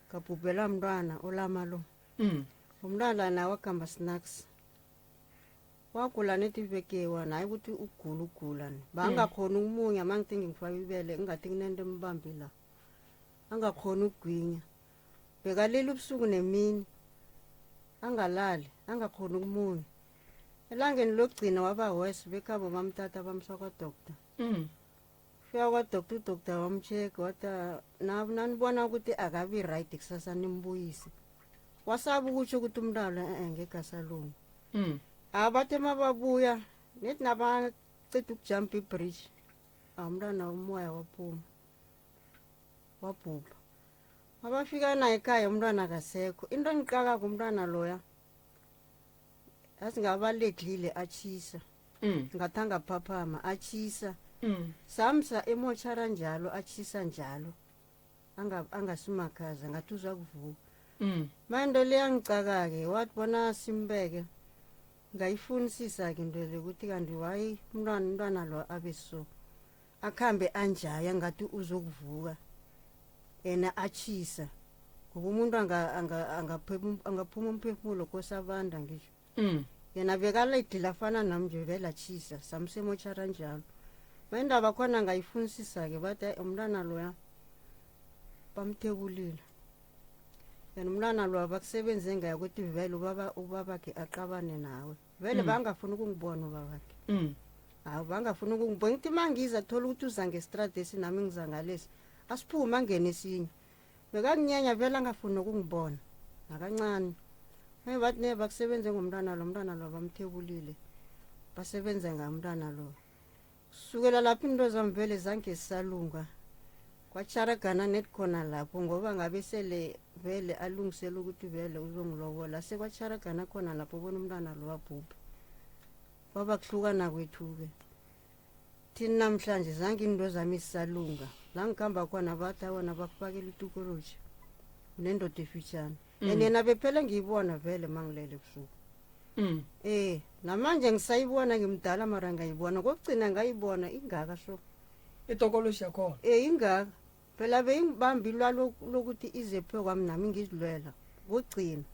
ngabhubhelwa mntwana olama lo mm. umntwana naye wakuhamba snacks wagula nethi iveke eyi-one hayi ukuthi ugula ugula ni bangakhoni ukumunya ma ngithi ngimfaka ibele ingathi kunento embambi la angakhoni ukugwinya bekalila ubusuku nemini angalali angakhoni ukumunya elangeni lokugcina waba worse bekhabo bamthatha bamsa kwadoctor Mm. Fika kwadoctor udoctor wamcheck wathi "Ah, na- nanibona ukuthi akabi right kusasa nimbuyise wasaba ukutsho ukuthi umntwana e-e ngekhe asalunga Mm. abathe mababuya nethi nabaceda ukujampa ibridge umntwana umoya waphuma wabhubha mabafika naye ekhaya umntwana akasekho into engiqakako umntwana loya yazi ngabaledlile atshisa Mm. ngathi angaphaphama atshisa Mm. samsa emotshara njalo atshisa njalo Anga- angasimakhaza ngathi uza kuvuka Mm. manje le yangicaka-ke wathi bona simbeke ngayifunisisa-ke into le ukuthi kanti wayi umntwana umntwana lo abe so akhambe anjaya ngathi uzokuvuka yena atshisa ngoba umuntu angaphuma umphefumulo kosabanda ngisho Mm. Yena bekaledile afana nami nje vele atshisa samsemotshara njalo mayindaba khona ngayifunisisa-ke bathi hayi umntwana loya bamthebulile and umntwana loya bakusebenze ngaye ukuthi vele ubaba ubabakhe aqabane nawe vele Mm. bangafuni ukungibona ubabakhe Mm. hawu bangafuni ukungibona ngithi uma ngiza thola ukuthi uza ngestradi nami ngiza ngalesi asiphume angene esinye Bekanginyanya vele angafuni nokungibona nakancane. Maye bathi ne bakusebenze ngomntwana lo mntwana lo bamthebulile. Basebenze ngamntwana lo. Kusukela lapho into zami vele zange zisalunga. Kwatjharagana net khona lapho ngoba ngabe sele vele alungisela ukuthi vele uzongilobola. Sekwatjharagana khona lapho bona umntwana lo abhubhe. Kwaba kuhlukana kwethu-ke. Thini namhlanje zange into zami zisalunga. La ngikhamba khona bathi awona bakufakela itukoloji. Unendoda efitjhane. And yena bephele ngiyibona vele mangilele ebusuku. Eh, namanje ngisayibona ngimdala mara ngayibona. Kokugcina ngayibona ingaka so. Itokoloshi yakhona. Eh ingaka. Phela beyingibamba ilwa lokuthi ize phe kwami nami ngizilwela. Kugcina.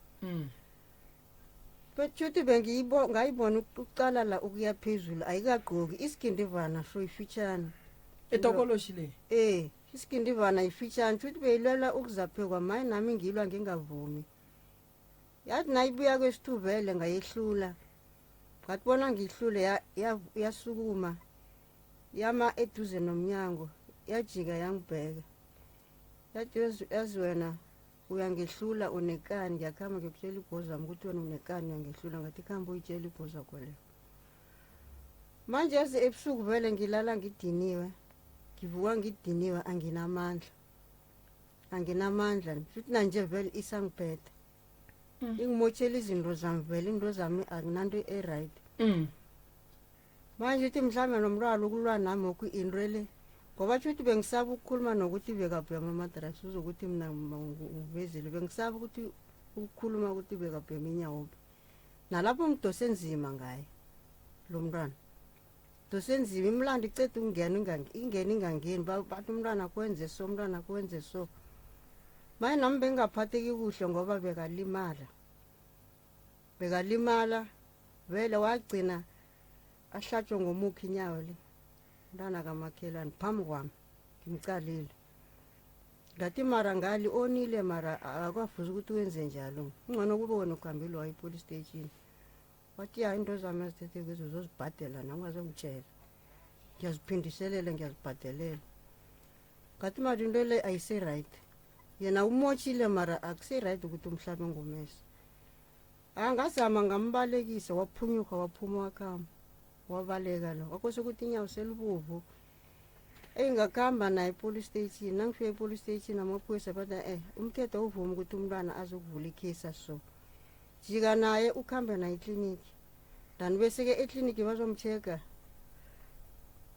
Bethuthi bengiyibo ngayibona ukuqala la ukuya phezulu ayikagqoki isigindivana so ifitshane. Itokoloshi le. Eh, isigindivana ifitshane futhi beyilwela ukuzaphekwa maye nami ngilwa ngingavumi. Yathi nayibuya kwesithuvele ngayehlula. Ngathi bona ngihlule yasukuma yama eduze nomnyango yajika yangibheka. Yathi yazi wena uyangehlula unekani ngiyakhamba ngiyokutshela ibhozi wami ukuthi wena unekani uyangehlula ngathi khamba uyitshela ibhozi wakho leyo. Manje yazi ebusuku vele ngilala ngidiniwe ngivuka ngidiniwe anginamandla anginamandla futhi nanje vele isangiphethe ingimotshela izinto zami vele into zami akunanto e-right. Manje uthi mhlawumbe nomntwana ukulwa nami oku into le ngoba tsho ukuthi bengisaba ukukhuluma nokuthi bekabhema ama-drugs uzokuthi mina ngivezile bengisaba ukuthi ukukhuluma ukuthi bekabhema inyawope nalapho ngidose nzima ngaye lo mntwana dose nzima imlando iceda ukungena ingene ingangeni bathi umntwana kwenze so umntwana kwenze so maye nami bengingaphatheki kuhle ngoba bekalimala bekalimala vele wagcina ahlatshwe ngomukhi inyawo le umntwana kamakhelwane phambi kwami ngimcalile ngathi mara ngali onile mara akwafuza ukuthi wenze njalo ungcono kube wena ukuhambile waye i-police station wathi ya into zami azithethe kuzo uzozibhadela nami ungazongitshela ngiyaziphindiselela ngiyazibhadelela ngathi mara into le ayise-right yena umotshile mara akuse-right ukuthi umhlabe ngomese angazama ngambalekisa waphunyuka waphuma wakhamba wabaleka lo wakose ukuthi inyawo selibovu engakuhamba naye epolice station nangifika epolice station amaphoyisa bathi eh umthetho awuvumi ukuthi umntwana azokuvula ikhesa so jika naye ukuhambe naye ekliniki ndani bese-ke ekliniki bazomcheck-a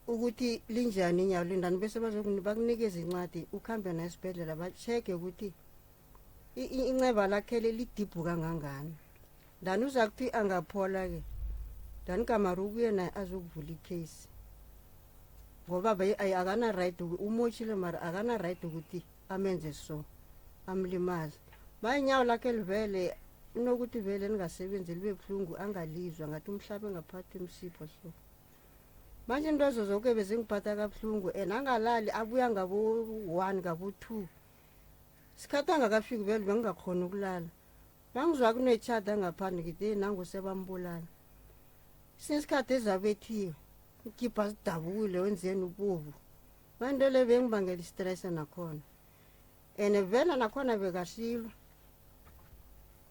ukuthi linjani inyawo lindani bese bakunikeza incwadi ukuhambe naye esibhedlela ba-check-e ukuthi inceba lakhe lelidibhu kangangani ndani uza kuthi angaphola-ke ndani kamari ubuye naye azokuvula ikhesi ngoba akana-right umotshile mara akana-right ukuthi amenze so amlimaze ma inyawo lakhe livele unokuthi vele lingasebenzi libe buhlungu angalizwa ngathi umhlabe ngaphathi imsipho so manje into ezo zoke bezingiphatha kabuhlungu and angalali abuya ngabo-one ngabo-two sikhathi angakafiki vele bengingakhona ukulala bangizwa kunetshada ngaphandle ngithi nangu sebambulala sinesikhathi ezabethiwe ikhipha zidabukile wenzeni ubovu banto le bengibangela istress nakhona and vele nakhona bekasilwa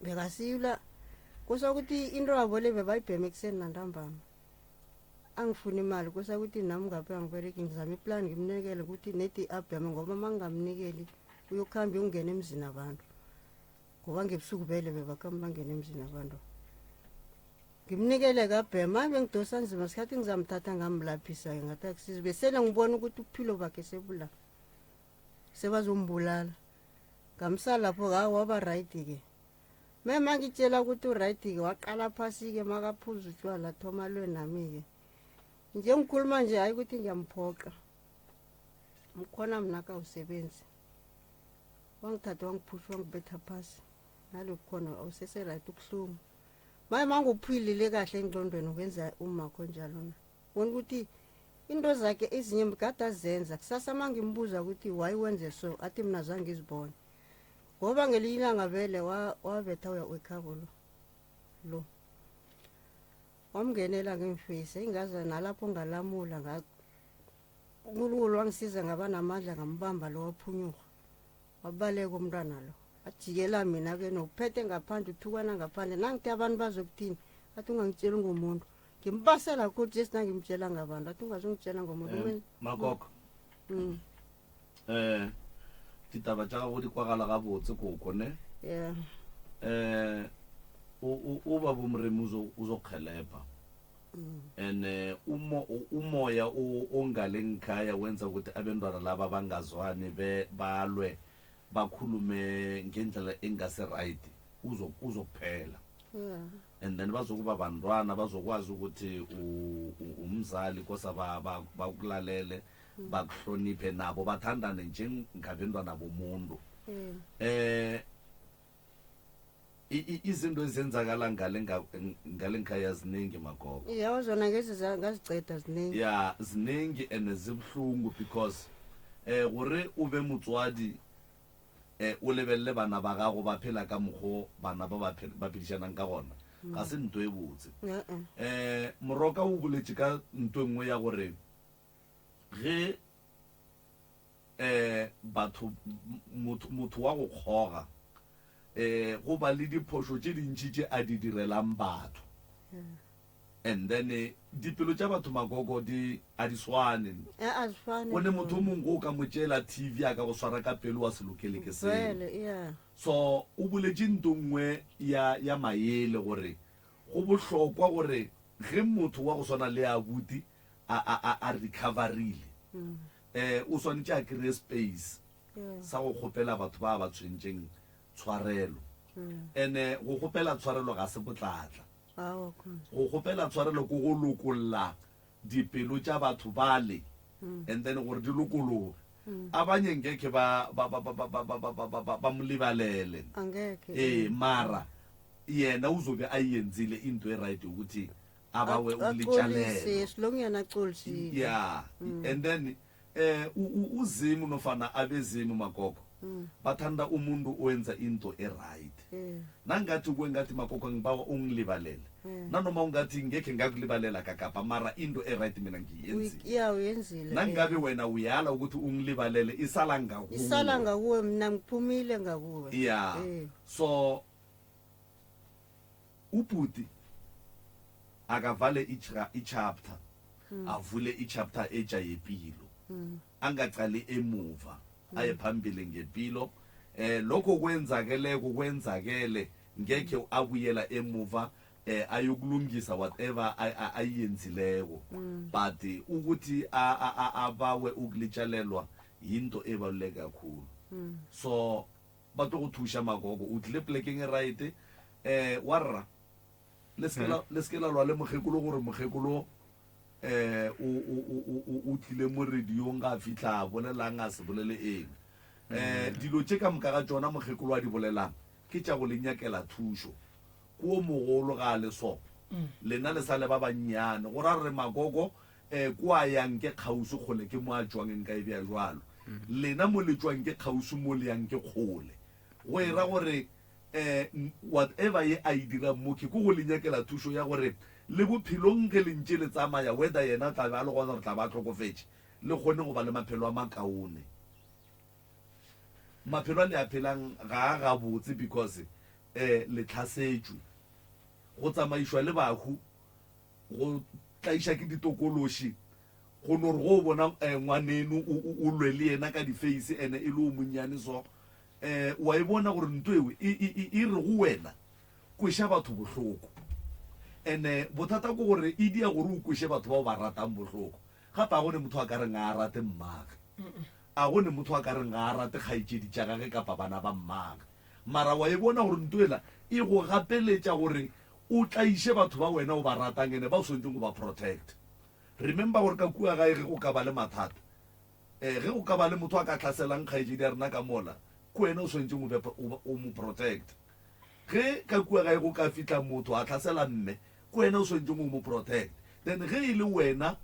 bekasilwa kusokuthi into yabo le bebayibhema ekuseni nantambama angifuni imali kusakuthi nami ngapha angibereki ngizama iplani ngimnikele ukuthi nedi abheme ngoba uma ngingamnikeli uyokuhamba uyongena emzini abantu ngoba ngebusuku vele bebakhamba bangena emzini abantu ngimnikele kabhema bengidosa nzima sikhathi ngizamthatha ngamlaphisa-ke ngathi akusizi besele ngibona ukuthi ubuphilo bakhe sebula sebazombulala ngamsa lapho ha waba right-ke mema ngitshela ukuthi uright-ke waqala phasi-ke makaphuza utshwala thoma lwe nami-ke nje ngikhuluma nje hayi ukuthi ngiyamphoqa mkhona mna kawusebenzi wangithatha wangiphusha wangibetha phasi nalokhu khona awusese-right ubuhlungu maye manguphilile kahle engqondweni ukwenza umakho njalo na bona ukuthi into zakhe ezinye kade azenza kusasa uma ngimbuza ukuthi why wenze so athi mina zange ngizibone ngoba ngelinye ilanga vele wabetha wekhabo lo lo wamngenela ngemfesi ingaze nalapho ngalamula uNkulunkulu wangisiza ngaba namandla ngambamba lo waphunyuka wabaleka umntwana lo ajikela mina ke nokuphethe ngaphandle uthukana ngaphandle nangithi abantu bazokuthini athi ungangitsheli ngomuntu ngimbasela khulu jesu nangimtshela ngabantu athi ungazongitshela ngomuntu Magogo. Eh, ditaba tša gago di kwagala gabotse koko ne? Yeah. Eh, o o o ba bomoremi uzo uzokukhelebha. And eh, umo umoya o ongale ngikhaya wenza ukuthi abentwana laba bangazwani be balwe bakhulume ngendlela engase right uzo uzokuphela. Yeah. And then bazokuba bantwana bazokwazi ukuthi umzali kosa bakulalele bakuhloniphe nabo bathandane njengabentwana bomuntu. Eh izinto ezenzakala ngale ngale ngikhaya ziningi magogo. Yeah, zona ngezi ngaziceda ziningi. Yeah, ziningi and zibuhlungu because eh gore o be motswadi eh o lebelele bana ba gago ba phela ka mokgo bana ba ba phedišanang ka gona ga se nto e botse. Eh Moroka o boletše ka nto e nngwe ya gore ge eh batho motho motho wa go kgoga eh go ba le diphošo tše dintši tše a di direlang batho and then eh, dipelo tša batho magogo di a di swane a di swane o ne motho o mongwe o ka mo tšeela tv a ka go swara ka pelo wa se lokele ke seo yeah. So o boletše nto nngwe ya ya maele gore go bohlokwa gore ge motho wa go swana le abuti a a a a recoverile eh o swanetše a kry-e space sa go kgopela batho ba ba tshwentšeng tshwarelo. Ene go kgopela tshwarelo ga se botlatla. Go kgopela tshwarelo ke go lokolla dipelo tša batho bale and then gore di lokologe. Abanye ngekhe ba ba ba ba ba ba ba ba ba ba ba mo lebalele. Ee, mara yena uzobe a yenzile into e right yokuthi abawe ukulitshalelwa. As long yena axolisile. Yeah. And then eh uZimu nofana abezimu magogo bathanda umuntu owenza into e right. Nangathi kwengathi magogo ngibawa ungilibalele. Nanoma ungathi ngekhe ngakulibalela kakapa mara into e right mina ngiyenzile. Yeah, uyenzile. Nangabe wena uyala ukuthi ungilibalele isala ngakuwe. Isala ngakuwe mina ngiphumile ngakuwe. Yeah. So Ubhuti akavale i-chapter avule i-chapter etja yepilo angaqali emuva aye phambili ngepilo eh lokho kwenzakeleko kwenzakele ngekhe abuyela emuva eh ayokulungisa whatever ayiyenzileko but ukuthi abawe ukulitshalelwa yinto ebaluleke kakhulu so Ba tlo go thuša Magogo. O tlile plekeng e right. Eh, warra, le se ke la, le se ke la lwa le mokgekolo gore mokgekolo eh o o o o o tlile mo radiong ga a fihla a bolelang a se bolele eng. Eh, dilo tše ka moka ga tšona mokgekolo a di bolelang ke tša go le nyakela thušo. Ke o mogolo ga a le so. Lena le sa le ba bannyane. Go ra gore Magogo Eh, ko a yang ke kgauswi kgole ke mo a tšwang, nka e bea jwalo. Lena mo le tšwang ke kgauswi, mo le yang ke kgole. Go e ra gore eh, whatever ye a e dirang mo ke ko go le nyakela thušo ya gore le bophelong ge le ntše le tsamaya, whether yena tla be a le gona or tla ba a hlokofetše, le kgone go ba le maphelo a makaone. Maphelo a le a phelang ga a gabotse because eh, le tlhasetšwe. Go tsamaišwa le bahu Go tlaiša ke ditokološi, go no re go o bona ngwaneno o lwe le yena ka difeise ene e le o monnyane so, wa e bona gore nto eo e, e, e, e re go wena kweša batho bohloko. Ene bothata ke gore e dia gore o kweše batho ba o ba ratang bohloko. Gape a go ne motho a ka reng ga a rate mmage, a go ne motho a ka reng ga a rate kgaetšedi tša gage kapa bana ba mmage. Mara wa e bona gore nto ela e go gapeletša gore O tlaiše batho ba wena o ba ratang ene ba o swanetšeng go ba protect. Remember gore ka kua gae ge go ka ba le mathata, eh, ge go ka ba le motho a ka hlaselang kgaetšedi ya rena ka mola, ke wena o swanetšeng o be o mo protect. Ge ka kua gae go ka fihla motho a hlasela mme, ke wena o swanetšeng o mo protect. Then ge e le wena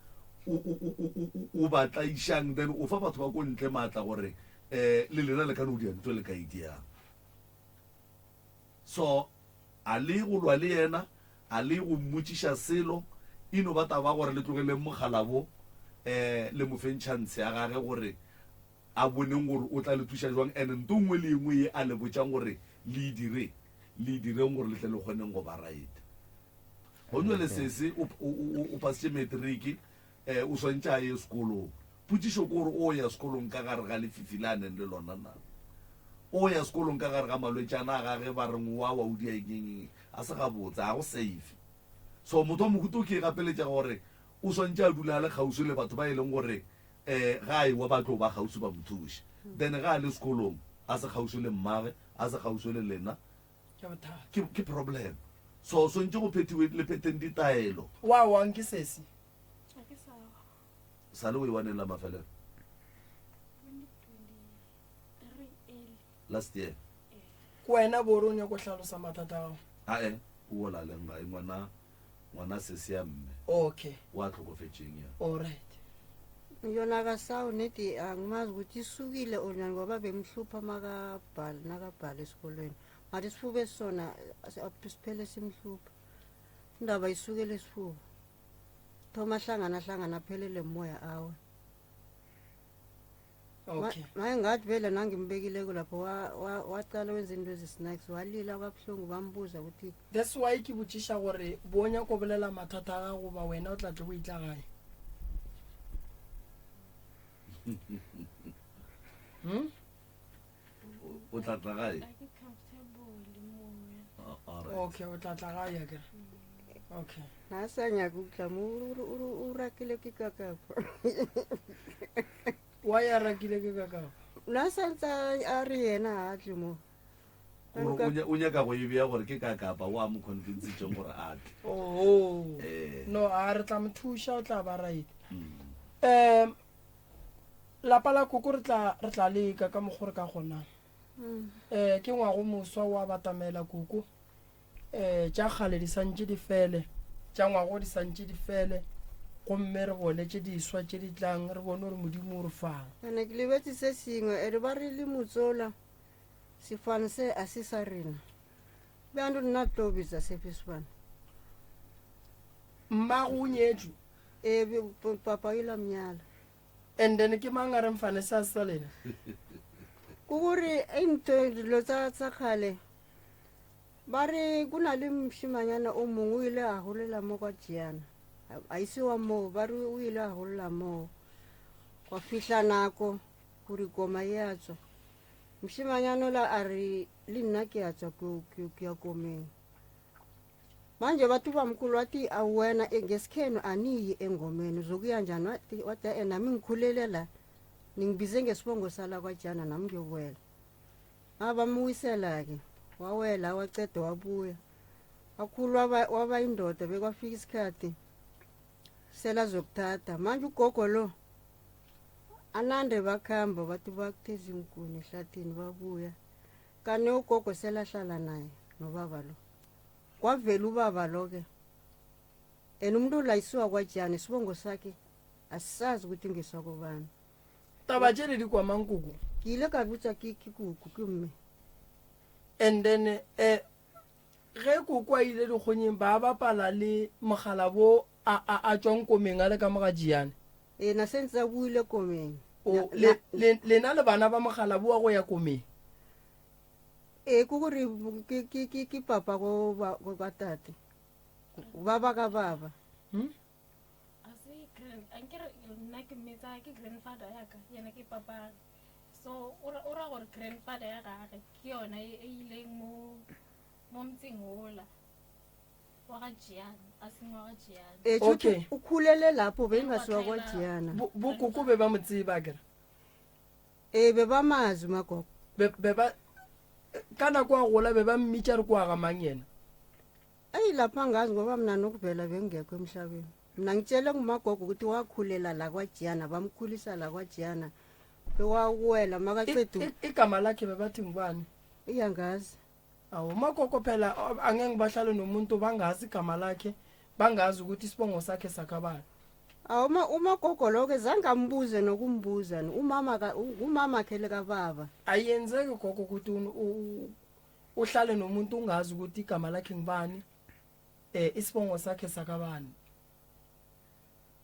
o, o, o, o, o, o ba tlaišang, then o fa batho ba ko ntle maatla gore eh, le lena le ka no dia ntho le ka e diang. So, a le go lwa le yena, a le go mmotšiša selo, e no ba taba ya gore le tlogeleng mokgalabo um le mo feng chance ya gage gore a boneng gore o tla le thuša jwang and nto nngwe le engwe ye a le botšang gore le e dire, le e direng gore le tle le kgoneng go ba right. Gonjwale sese o, o, o, o pasitše matric, um o swantše a ye sekolong. Potšišo ke gore o ya sekolong ka gare ga lefifi le a neng le lona na? O ya sekolong ka gare ga malwetšana a gage ba reng o a wa o dia eng eng eng? A se gabotse, ga go safe. So motho wa mohuta o ke e gapeletša gore o swantše a dule a le kgauswi le batho ba e leng gore um ga a ewa ba tlo ba kgauswi ba mo thuše. Then ge a le sekolong a se kgauswi le mmage, a se kgauswi le lena, Ke bothata. ke, ke problem. So swantše go phethiwe le phetheng ditaelo. Wa wang ke sesi? Ga ke sa wa. Sa le o ewa neng la mafelelo? 2023 early. Last year. Ke wena bore o nyako hlalosa mathata a gago? Ae, o laleng gae ngwana ngwana sesi ya mme. Okay. Wa tlhokofetšeng ya. All right. Yona kasawu nedi angimazi ukuthi isukile or njani ngoba bemhlupha makabhala nakabhala esikolweni ngathi isifuba esisona siphele simhlupha indaba isukele isifuba thoma hlangana hlangana aphelele moya awe Okay. Maye ngathi vele nangimbekileko lapho waqala wenza into ezi-snacks walila kwabuhlungu bambuza ukuthi That's why ke botšiša gore bo nyako bolela mathata a gago goba wena o tla tle o itla gae. Hmm? O tla tla gae? Ga ke comfortable moya. Ah, all right. Okay, o tla tla gae akere. Okay. Na sa nyake go tla mo o rakile ke kakapa. Why a rakile ke kakapa? Na sa ntse a re yena ha a tle mo. Gore o nyaka go e bea gore ke kakapa o a mo convincetseng gore a tle. Oh. Eh. No, a re tla mo thuša o tla ba right. Um lapa la koko re tla re tla leka ka mokgwa re ka kgonang. Eh ke ngwago moswa wa batamela koko. um tša kgale di santše di fele, tša ngwago di santše di fele, gomme re bone tše diswa tše di tlang, re bone gore Modimo o re fang. Ene ke lebetse se sengwe, ere ba re le motsola, sefane se a se sa rena. Bjalo nna tlo bitsa sefe sefane? Mmago o nyetšwe? Ee, papa o ile a mnyala. And then ke mang a reng fane se a se sa lena? Ke gore e ntho dilo tsa tsa kgale Ba re go na le mošemanyana o mongwe o ile a golela mo kwa Tšiana. A ise wa moo, ba re o ile a golela moo. Gwa fihla nako gore koma e a tswa. Mošemanyana ola a re le nna ke a tswa ke ya komeng. Manje bathi ubamkhulu wathi awuwena eh, ngesikhenu aniyi engomeni uzokuya njani wathi wathi eh nami ngikhulele la ningibize ngesibongo sala kwajana nami ngiyokuwela Abamuwisela-ke wawela waceda wabuya wakhulu waba, waba indoda bekwafika isikhathi selazokuthatha manje ugogo lo anande bakhamba bathi bakutheza iinkuni ehlathini babuya kani ugogo selahlala naye nobaba lo kwavela ubaba lo-ke and umuntu la isiwa kwajani isibongo sakhe asisazi ukuthi ngesakobani Taba tše le di kwa mang koko? Ke ile ka botša ke ke koko ke mme. And then eh ge koko a ile dikgonyeng ba bapala le mogala bo a a a tšwang komeng a le ka mo ga Jiyane. Ee na sentse a buile komeng. O le le lena le bana ba mogala bo wa go ya komeng. Ee ke gore ke ke ke ke papa go ba go ba tate. Ba ba ka baba. Hmm? A se grand ankere nna ke mmetsa ke grandfather ya ka yena ke papage so o ra o ra gore grandfather ya gage ke yona e e ileng mo mo motseng ola wa ga Jiana a seng wa ga Jiana Ee, tšho Okay. o khulele lapho bengasiwa kwa Jiana. Bo bo koko be ba mo tseba akere? Ee, be ba mazi magogo. Be be ba ka nako a gola be ba mmitša re kwa ga mang yena? Eyi lapha angazi ngoba mina nokuvela bengingekho emhlabeni. Mina ngitshele ngumagogo ukuthi wakhulela la kwaJiyana bamkhulisa la kwaJiyana bewawuwela makaqeda Igama lakhe bebathi ngubani? Iyangazi. Awu umagogo phela angeke ngibahlale nomuntu bangazi igama lakhe bangazi ukuthi isibongo sakhe sakabani. Awu uma umagogo lo-ke zange ambuze nokumbuza umama ka umama khe likababa. Ayenzeki gogo ukuthi uhlale nomuntu ungazi ukuthi igama lakhe ngubani eh isibongo sakhe sakabani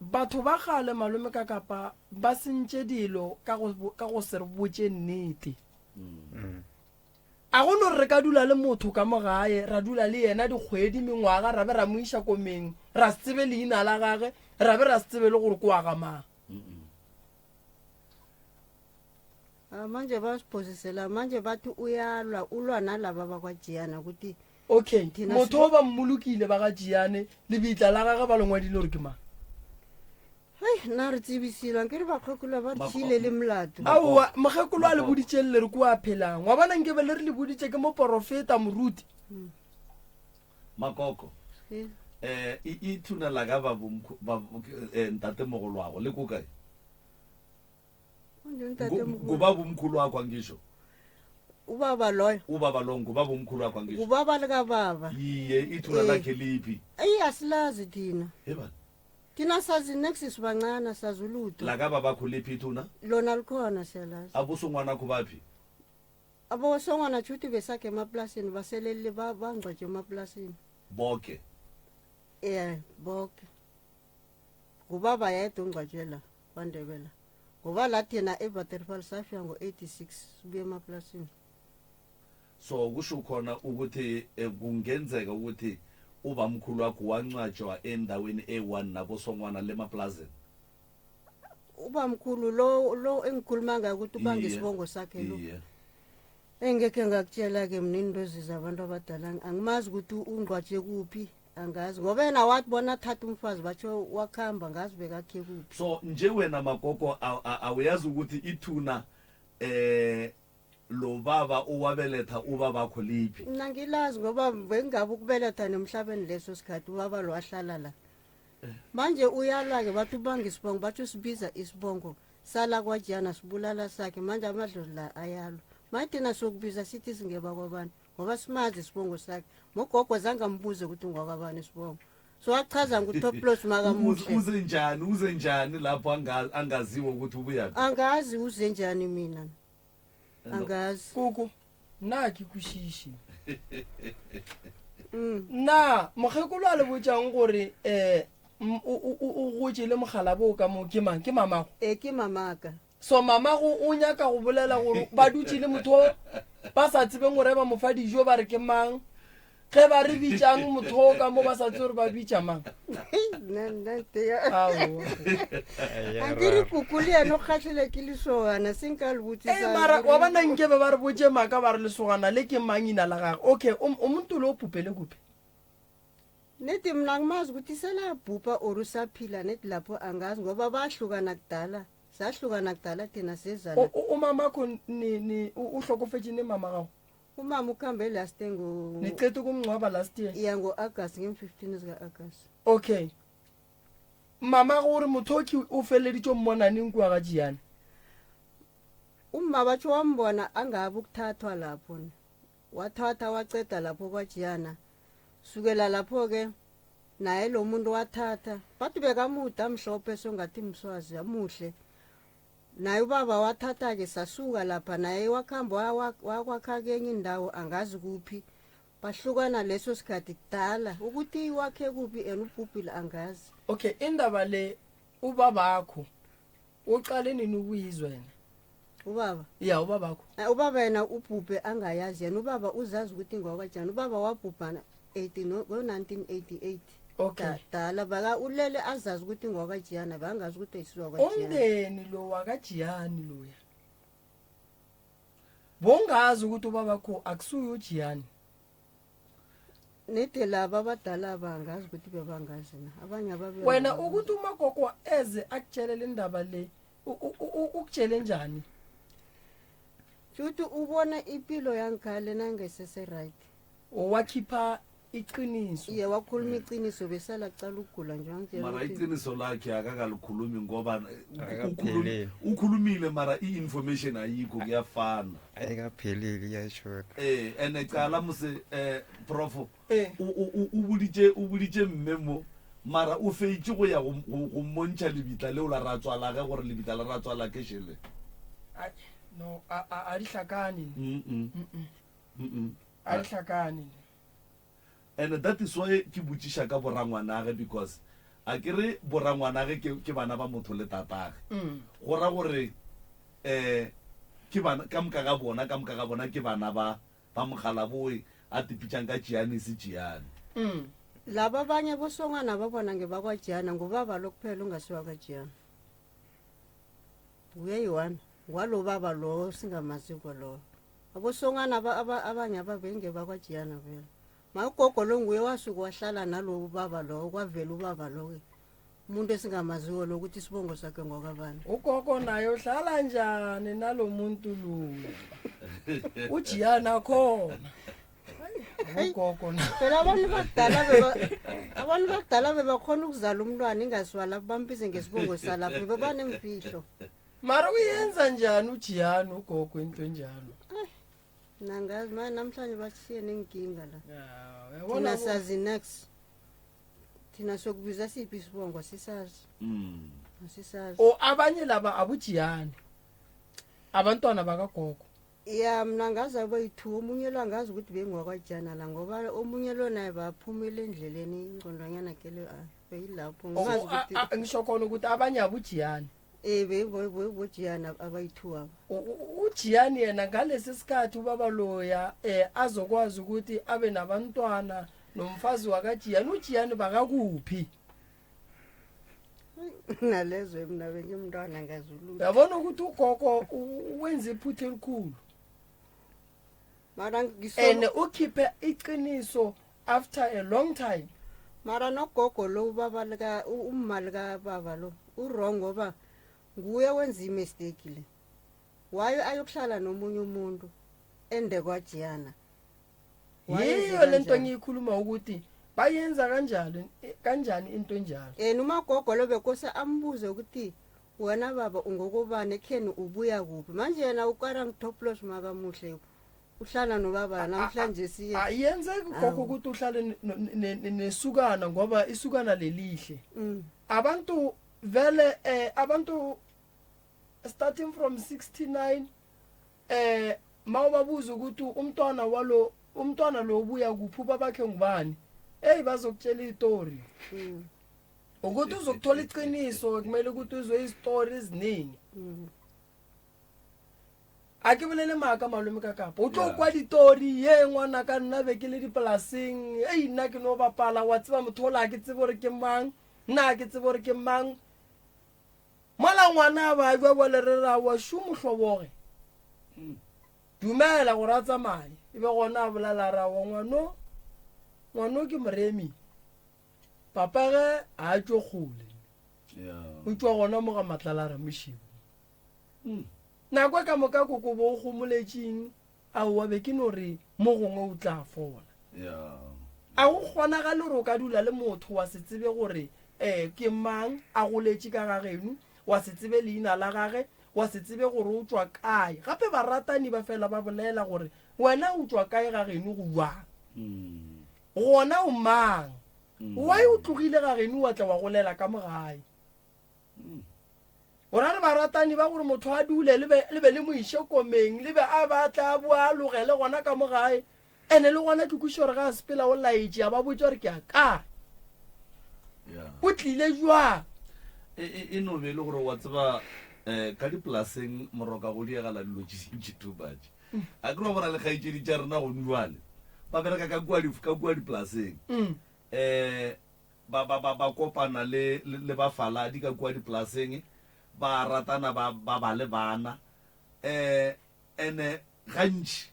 batho ba gale malome ka kapa ba sentše dilo ka go ka go se re botše nnete mm. a go no re ka dula le motho ka mo gae ra dula le yena dikgwedi mengwaga ra be ra mo iša komeng ra se tsebe leina la gage ra be ra se tsebe le gore ko wa ga mang. Ah, manje basiphosisela manje bathi uyalwa ulwa nalaba bakwajiyana ukuthi Okay, Thina motho o ba mmolokile ba ga Jiyane, lebitla la gagwe ba le ngwadile gore ke mang? Hei, nna re tsebisile ankere bakgekolo ba re tšhile le molato. Aowa, mokgekolo a le boditšeng le re kua a phelang. Wa bona nke be le re le boditše ke moporofeta, moruti. Makoko, Ee. eh, e ithuna la ka ba bomkho- ba, eh, ntatemogolwago le ko kae? Manje ntatemogolo. Ngubaba umkhulu wakho angisho? Ubaba loyo. Ubaba lo ngubaba umkhulu wakho angisho? Ngubaba likababa. Iye, ithuna Eh. lakhe liphi? Eyi asilazi thina. Hebani. Thina sazi next sibancane sazi ulutho. Lakababakho liphi ithuna? Lona likhona siyalazi. Abosongwanakho baphi? Abosongwana tshuti besakhe emaplasini baselele ba- bangcwatshwe emaplasini. Boke. Eh, boke. Ngubaba yedwa ongcwatshwe la kwaNdebele. Ngoba la thina eWaterval safika ngo-86 sibuye emaplasini. So kusho khona ukuthi eh, kungenzeka ukuthi ubamkhulu wakho wancwatshwa endaweni eyi-1 nabosongwana lemaplazini. Ubamkhulu lo lo engikhuluma ngaye ukuthi ubanga Iye, isibongo sakhe lo. Iye. Engekhe ngakutshela-ke mina into eziza abantu abadala angimazi ukuthi ungcwatshe kuphi angazi ngoba yena wathi bona athatha umfazi batsho wakuhamba ngazi bekakhe kuphi. So nje wena Makoko awuyazi ukuthi ithuna eh lo baba owabeletha ubabakho liphi? Mina ngilazi ngoba bengingabe ukubeletha nemhlabeni leso sikhathi ubaba lo ahlala la. Manje uyalwa-ke bathi ubanga isibongo batsho sibiza isibongo sala kwajana sibulala sakhe manje amadlozi la ayalwa. Manje thina sokubiza sithi singeba kwabani ngoba simazi isibongo sakhe. Mogogo zange ambuze ukuthi ngwakwabani isibongo. So wachaza ngutoplos makamuhle. Uze njani uze njani lapho angaziwa ukuthi ubuyaphi? Angazi uze njani mina. Angazi. Koko nna ke kwešiše. Na mokgekolo a le botšang gore um o gotše le mogalabo o ka mo ke mang? Ke mamago? Ee, ke mamaka. So mamago o nyaka go bolela gore ba dutše le motho o ba sa tsebeng gore ba mo fa dijo ba re ke mang? Ge ba re bitšang motho o ka mo ba sa tsebe gore ba bitša mang? Aowa. Ankere koko le yena o kgahlile ke lesogana se nka le botsisa. Ee, mara wa bona nke be ba re botše maaka ba re lesogana le ke mang ina la gagwe. Okay, o muntu lo o pupele kuphi? Nedi mna angimazi ukuthi selabhubha or usaphila nedi lapho angazi ngoba bahlukana kudala. Sahlukana kudala thina sezana. Umamakho ni ni o hlokofetše ne mama gago? Umama ukhambe last year ngo Niqeda ukumngcwaba last year? Yeah, ngo-August, nge-15 zika-August. Okay. Mama gore motho o ke o feleleditše o mmona neng kua ga Jiyane? Umma batho wambona angabe ukuthathwa lapho. Wathatha waceda lapho kwaJiyana. Sukela lapho ke naye lo muntu wathatha. Bathi bekamude amhlophe songathi mswazi amuhle. Naye ubaba wathatha-ke sasuka lapha naye wakhamba wakwakha kenye indawo angazi kuphi. Bahlukana leso sikhathi kudala ukuthi wakhe kuphi and ubhubhile angazi. Okay, indaba le ubabakho uqale nini ukuyizwa yena? Ubaba? Ya, ubabakho. Ubaba yena ubhubhe angayazi yena ubaba uzazi ukuthi ngwakwajani. Ubaba wabhubha ngo-1988. Okay. Dala baka ulele azazi ukuthi ngwakajiyana bangazi ukuthi ayisiwa kwajiyana. Umndeni lo wakajiyani loya. Bongazi ukuthi ubabakho akusuye ujiyani. Nede laba abadala bangazi ukuthi bebangazi na. Abanye ababe Wena ukuthi umagogo eze akutshele le ndaba le ukutshele njani? Futhi ubona impilo yangikhale nangesese right. Owakhipha iqiniso. Iye wakhuluma iqiniso besala kucala ukugula nje wangitshela Mara ukuthi iqiniso lakhe akakalikhulumi ngoba Akakapheleli. ukhulumile mara i-information ayikho kuyafana. Ayikapheleli iyashoda. Ene cala mose prof o boditše mme mo mara o feitše go ya go mmontšha lebitla leo la ratswalage gore lebitla la ratswala ke šele. Ai, no, a di hlakane. Mm-mm. Mm-mm. Mm-mm. A di hlakane. And that is why ke botšiša ka borangwanage because a ke re borangwanage ke bana ba motho le tatage. Go ra gore ke bana ka moka ga bona, ka moka ga bona ke bana ba mogalaboe a tipitšang ka Tšiane se Tšiane. Laba banye bosongwana ba bona nge ba kwa Tšiane, ngubaba lo kuphela ongasiwa kwa Tšiane. Nguye yi-one. Ngwalo baba lowo singamaziko lowo. Abosongana abanye ababenge bakwajiyana vele. Magogo lo nguye wasuke wahlala nalowo baba lowo kwavela ubaba lowo. Umuntu esingamaziko lo ukuthi isibongo sakhe ngokabani. Ugogo naye uhlala njani nalo muntu lo? Ujiyana khona. Ugogo na. Phela abantu bakudala beba abantu bakudala bebakhona ukuzala umntwana ingasiwa lapho bambize ngesibongo salapho bebanemfihlo. Mara uyenza njani ujiyana ugogo into enjalo? Nangazi manje namhlanje bashiye nenkinga la. Uyabona Thina sazi next. Thina sokubiza siphi isibongo sisazi. Asisazi. O abanye laba abujiyani. Abantwana bakagogo. Ya mna ngazi abayi-two omunye lo angazi ukuthi bengiwakwajana la ngoba omunye lo naye baphumile endleleni ingqondwanyana ke le ah, beyilapho ngingazi ukuthi Ngisho khona ukuthi abanye abujiyani. Eh bebojiyana abayi-two aba. Ujiyani yena ngalesi sikhathi ubaba loya eh azokwazi ukuthi abe nabantwana nomfazi wakajiyani ujiyani bakakuphi? Nalezo mina bengimntwana ngazi lutho. Uyabona ukuthi ugogo wenza iphutha elikhulu. Mara ngisola And ukhiphe iqiniso after a long time. Mara nogogo lo ubaba lika umma lika baba lo u-wrong ngoba nguye wenza i-mistake le. Waye ayokuhlala nomunye umuntu ende kwajiyana. Yiyo lento engiyikhuluma ukuthi bayenza kanjani kanjani into enjalo. Yena umagogo lo bekose ambuze ukuthi wena baba ungokobani ekheni ubuya kuphi manje yena ukara ngitoplos makamuhle uhlala nobaba namhlanje siye Ayenzeki gogo ukuthi uhlale nesukana ngoba isukana lelihle. Abantu vele abantu starting from 69 mawubabuza ukuthi umntwana walo umntwana lo ubuya kuphi ubabakhe ngubani hey bazokutshela istory. Ukuthi uzokuthola iqiniso kumele ukuthi uzwe izitori eziningi. A ke bolele maaka malome ka kapa o tlo kwa ditori ye ngwana ka nna be ke le dipolaseng ei nna ke no bapala wa tseba motho ola ke tsebe gore ke mang nna ke tsebe gore ke mang mola ngwana a ba jwa bole re ra wa shu mohloboge dumela gore a tsamaye e be gona a bolela ra wa ngwano ngwano ke moremi papa ge a tšwe kgole o tšwa gona mo ga matlala ramošibo. Nako e ka moka koko bo o gomoletšeng aowa be ke no re mo gongwe o tla fola. A go kgonagale gore o ka dula le motho wa se tsebe gore um ke mang a goletše ka ga geno, wa se tsebe leina la gage, wa se tsebe gore o tšwa kae. Gape baratani ba fela ba bolela gore wena o tšwa kae ga geno go bjang, gona o mang, why o tlogile ga geno wa tla wa golela ka mo gae. O ra re baratani ba gore motho a dule le be le be le mo iše komeng le be a ba tla a boa a logele gona ka mo gae ene le gona ke kwešiša gore ga a sepela o laetše a ba botša gore ke a kae o tlile jwang. E, e, e no be e le gore wa tseba um ka dipolaseng moroka go diegala dilo tše dintši too much. A ke re wa bona le kgaetšedi tša rena gone jwale ba bereka ka kua ka kua dipolaseng um Ba, ba, ba, ba kopana le, le, le bafaladi ka kua dipolaseng, ba ratana, ba, ba ba le bana. Um, ene gantši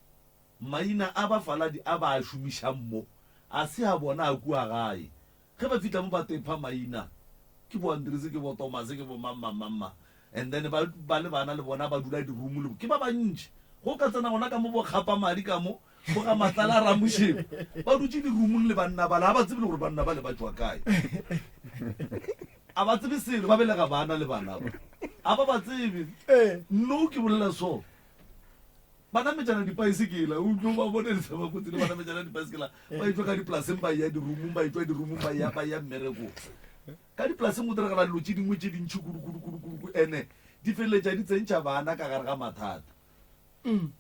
maina a bafaladi a ba a šomišang mo, a se a bona a kua gae. Ge ba fihla mo ba tepha maina, ke bo Andrese, ke bo Tomase, ke bo mang, mang, mang, mang. And then ba, ba le bana le bona ba dula di-room le, ke ba bantši. Go ka tsena gona ka mo bo kgapa madi ka mo, Bo ga Matlala a Ramošebo ba dutše dirumong le banna bale, ga ba tsebe le gore banna bale ba tšwa kae. A ba tsebe selo, ba belega bana le bana ba. A ba ba tsebe. No ke bolela so. Ba nametšana dipaesekela, o tlo ba bone le ba kotsi le ba nametšana dipaesekela, ba etšwa ka dipolaseng ba ya dirumong, ba etšwa dirumong ba ya ba ya mmerekong. Ka dipolaseng go diragala dilo tše dingwe tše dintši kudu kudu kudu kudu, ene di feleletša di tsentšha bana ka gare ga mathata.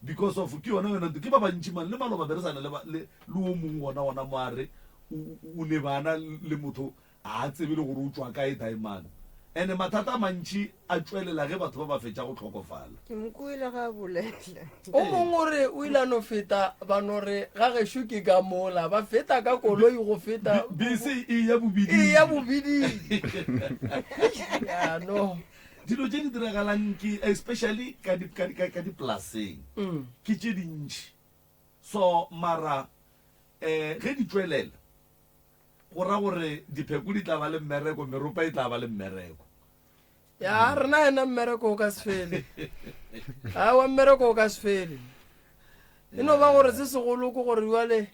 Because of ke yona yona ntho ke ba bantši man le maloba beresana le le le o mongwe gona gona mo a re o ne bana le motho a tsebe le gore o tšwa kae daemane ene mathata a mantši a tšwelela ge batho ba ba fetša go hlokofala. Ke mo kwele ga a bolela. O mongwe o re o ile a no feta ba no re ga gešo ke ka mola ba feta ka koloi go feta Bese e ya bobiding. E ya bobiding. Ya no. Dilo tše di diragalang ke especially ka di ka ka ka dipolaseng ke tše dintši. So mara eh ge di tšwelela go ra gore dipheko di tla ba le mmereko, meropa e tla ba le mmereko. Ya rena yena mmereko o ka se fele. Aowa mmereko o ka se fele. E no ba gore se segolo ke gore jwale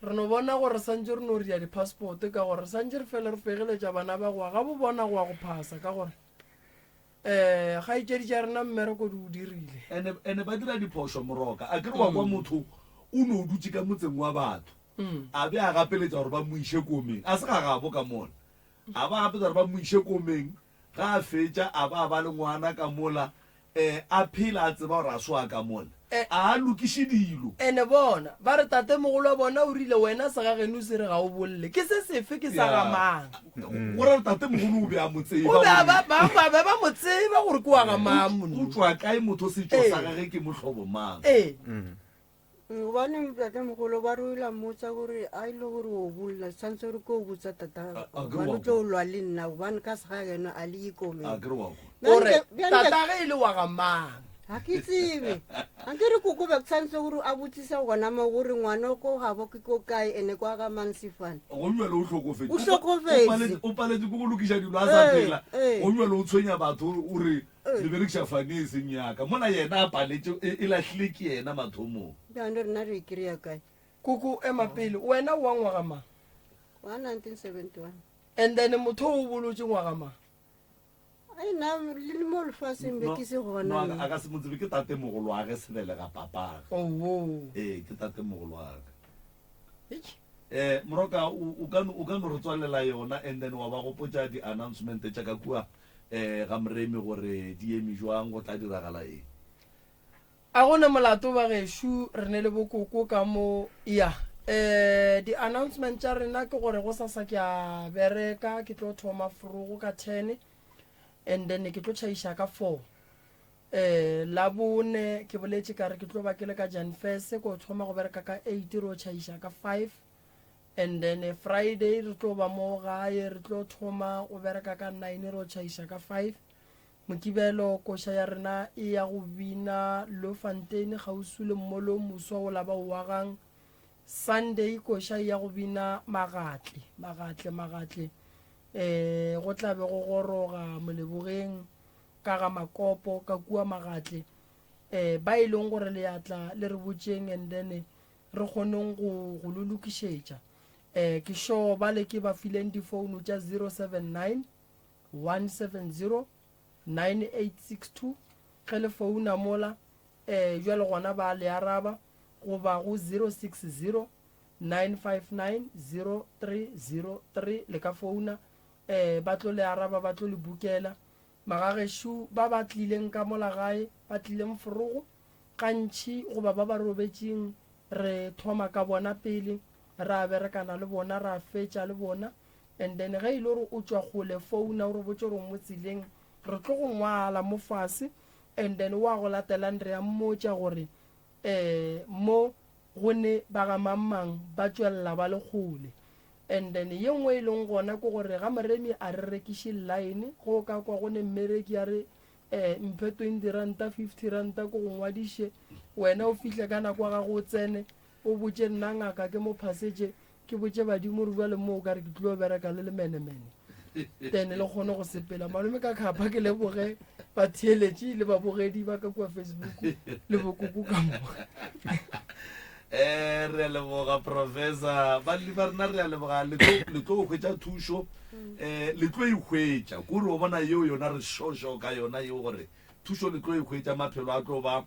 Re no bona gore santše re no ria di-passport ka gore santše re fele re fegeletša bana ba goa gabo bona go ya go phasa ka gore um kgaetšedi tša rena mmereko di o dirile. Ene, ene ba dira diphošo Moroka. A ke re wa kwa motho o no dutše ka motseng wa batho a be a gapeletša gore ba mo iše komeng, a se ga gabo ka mola, a ba gapeletša gore ba mo iše komeng, ga a fetša a ba a ba le ngwana ka mola, E, a phela a tseba gore a se wa ka mola. A a lokiše dilo. Ene bona, ba re tatemogolo wa bona o rile, Wena segageno se re ga o bolle. Ke se sefe? Ke sa ga mang? Go ra gore tatemogolo o be a mo tseba. O be a ba, ba, ba be ba mo tseba gore ke wa ga mang monna. O tšwa kae motho setšo sa gage ke mohlobo mang? Ee. Gobane ntatemogolo ba re o ile a mmotsa gore a ile gore o bolla tshwanetse gore ke o botsa tata gobane o tlo lwa le nna gobane ka segageno a le ikomeng. Ore tatage e le wa ga mang? Ga ke tsebe. A ke re koko be tshwanetse gore a botsise gona mo gore ngwana o ko gabo ke ko kae ene kwa ga mang sefane. Gong jwale o hlokofetše. O hlokofetše. O paletše ke go lokiša dilo a sa phela. Gong jwale o tshwenya batho o re Le berekiša fane e seng ya ka. Mola yena a paletše, e, e lahlile ke yena mathomong. Bjale rena re e kry-a kae? Koko, ema pele. Wena o wa ngwaga mang? Wa 1971. And then motho o bolotše ngwaga mang? Ai nna le mo lefaseng be ke se gona. No, a ka se mo tsebe, ke tatemogoloage sebelega papage. Oh. Ee, ke tatemogoloage. Eh, Moroka, o ka o ka no re tswalela yona and then wa ba gopotša di-announcement tša ka kua eh ga Moremi gore di eme jwang, go tla diragala eng. A go ne molato bagešo, re ne le bokoko ka mo. Ya, eh di-announcement tša rena ke gore gosasa ke a bereka, ke tlo thoma forogo ka ten and then ke tlo tšhaiša ka four. Eh Labone ke boletše ka re ke tlo ba ke le ka Janfese, ko thoma go bereka ka eight ro tšhaiša ka five. And then Friday re tlo ba mo gae, re tlo thoma go bereka ka nine ro tšhaiša ka five. Mokibelo koša ya rena e ya go bina Bloemfontein kgauswi le mmolo o moswa o la ba o agang. Sunday koša e ya go bina Magatle, Magatle, Magatle. Eh go tla be go goroga Molebogeng ka ga Makopo ka kua Magatle. Eh ba e leng gore le ya tla le re botšeng and then re kgoneng go go lo lokišetša. Eh ke sure bale ke ba fileng difounu tša 079 170 9862 ge le founa mola eh jwale gona ba le araba goba go 060 959 0303 le ka founa eh ba tlo le araba ba tlo le bukela. Magagešo ba ba tlileng ka mola gae ba tlileng forogo gantši goba ba ba robetšeng re thoma ka bona pele ra berekana le bona ra fetša le bona and then ge e le gore o tšwa kgole founa o re botše gore o mo tseleng re tlo go ngwala mo fase and then wa go latelang re a mmotša gore um mo go ne ba ga mang mang ba tšwelela ba le kgole. And then ye nngwe e leng gona ke gore ga Moremi a re rekiše line, go ka kwa go ne mmereki a re um mphe 20 ranta, 50 ranta ke go ngwadiše, wena o fihle ka nako ya gago o tsene o botše nna ngaka ke mo phasetše, ke botše badimo gore bjale mo o ka re ke tlilo bereka le lemenemene then le kgone go sepela. Malome ka khapa ke leboge batheeletši le babogedi ba ka kua Facebook le bokoko ka moka. Eh, re a leboga professor balli ba rena re a leboga le tlo le tlo hwetša thušo eh le tlo e hwetša kore o bona yeo yona re šošo ka yona yeo gore thušo le tlo e hwetša maphelo a tlo ba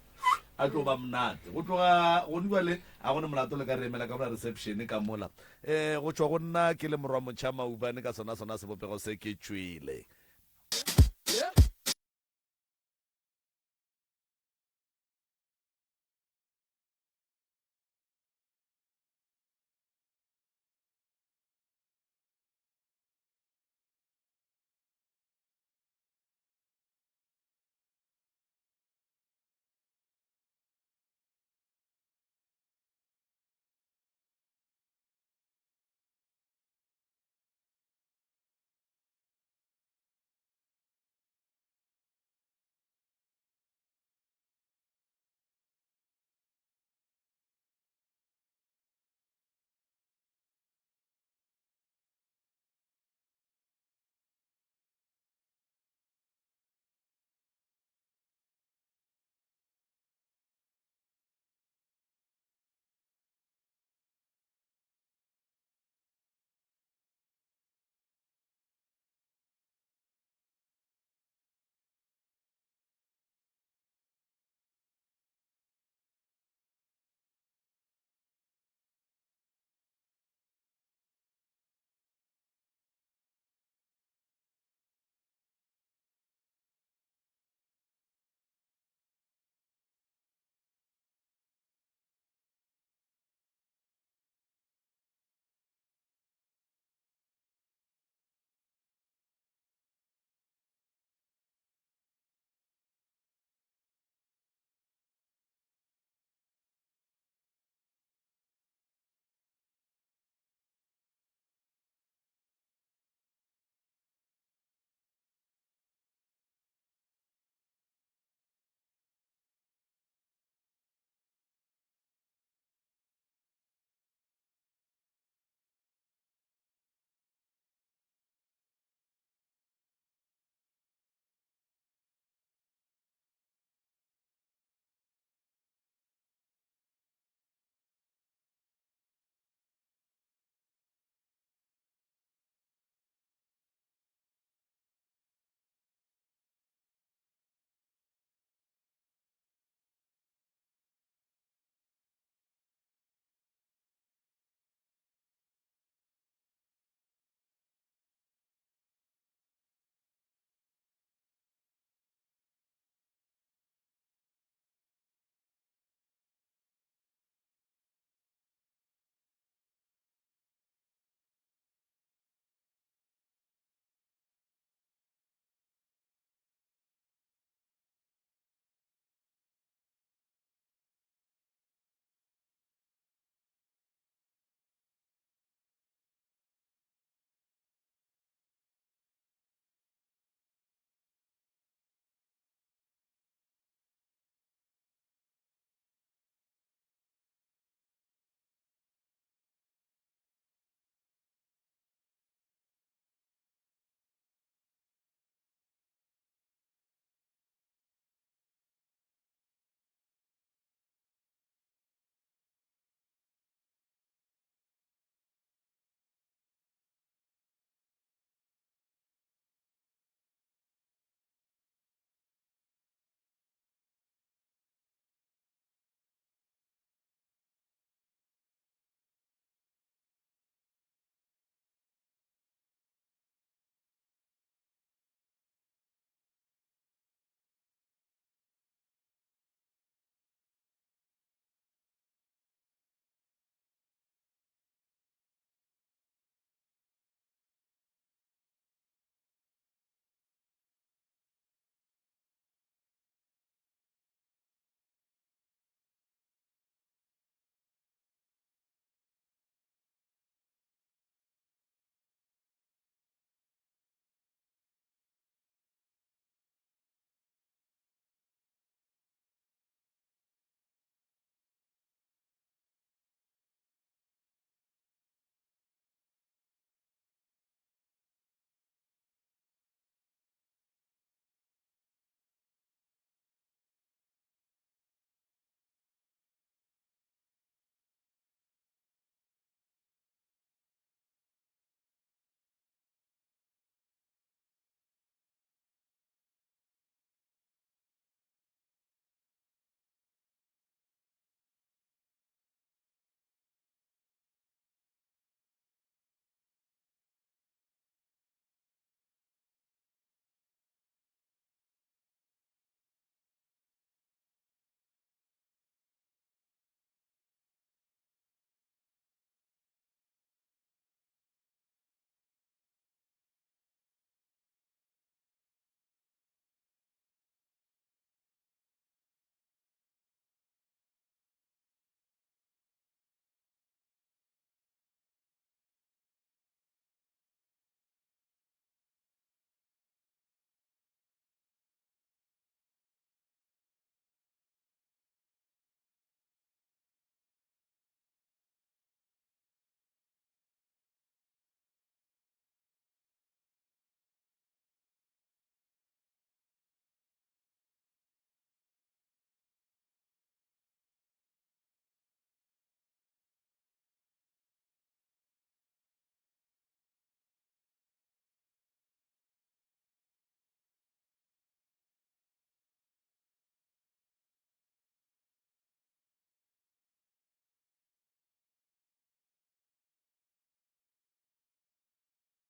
a tlo ba monate go tloga gone bjale a gone molato le ka re emela ka mola reception ka mola um go tšwa go nna ke le morwa motšha maubane ka sona sona sebopego se ke tšwele.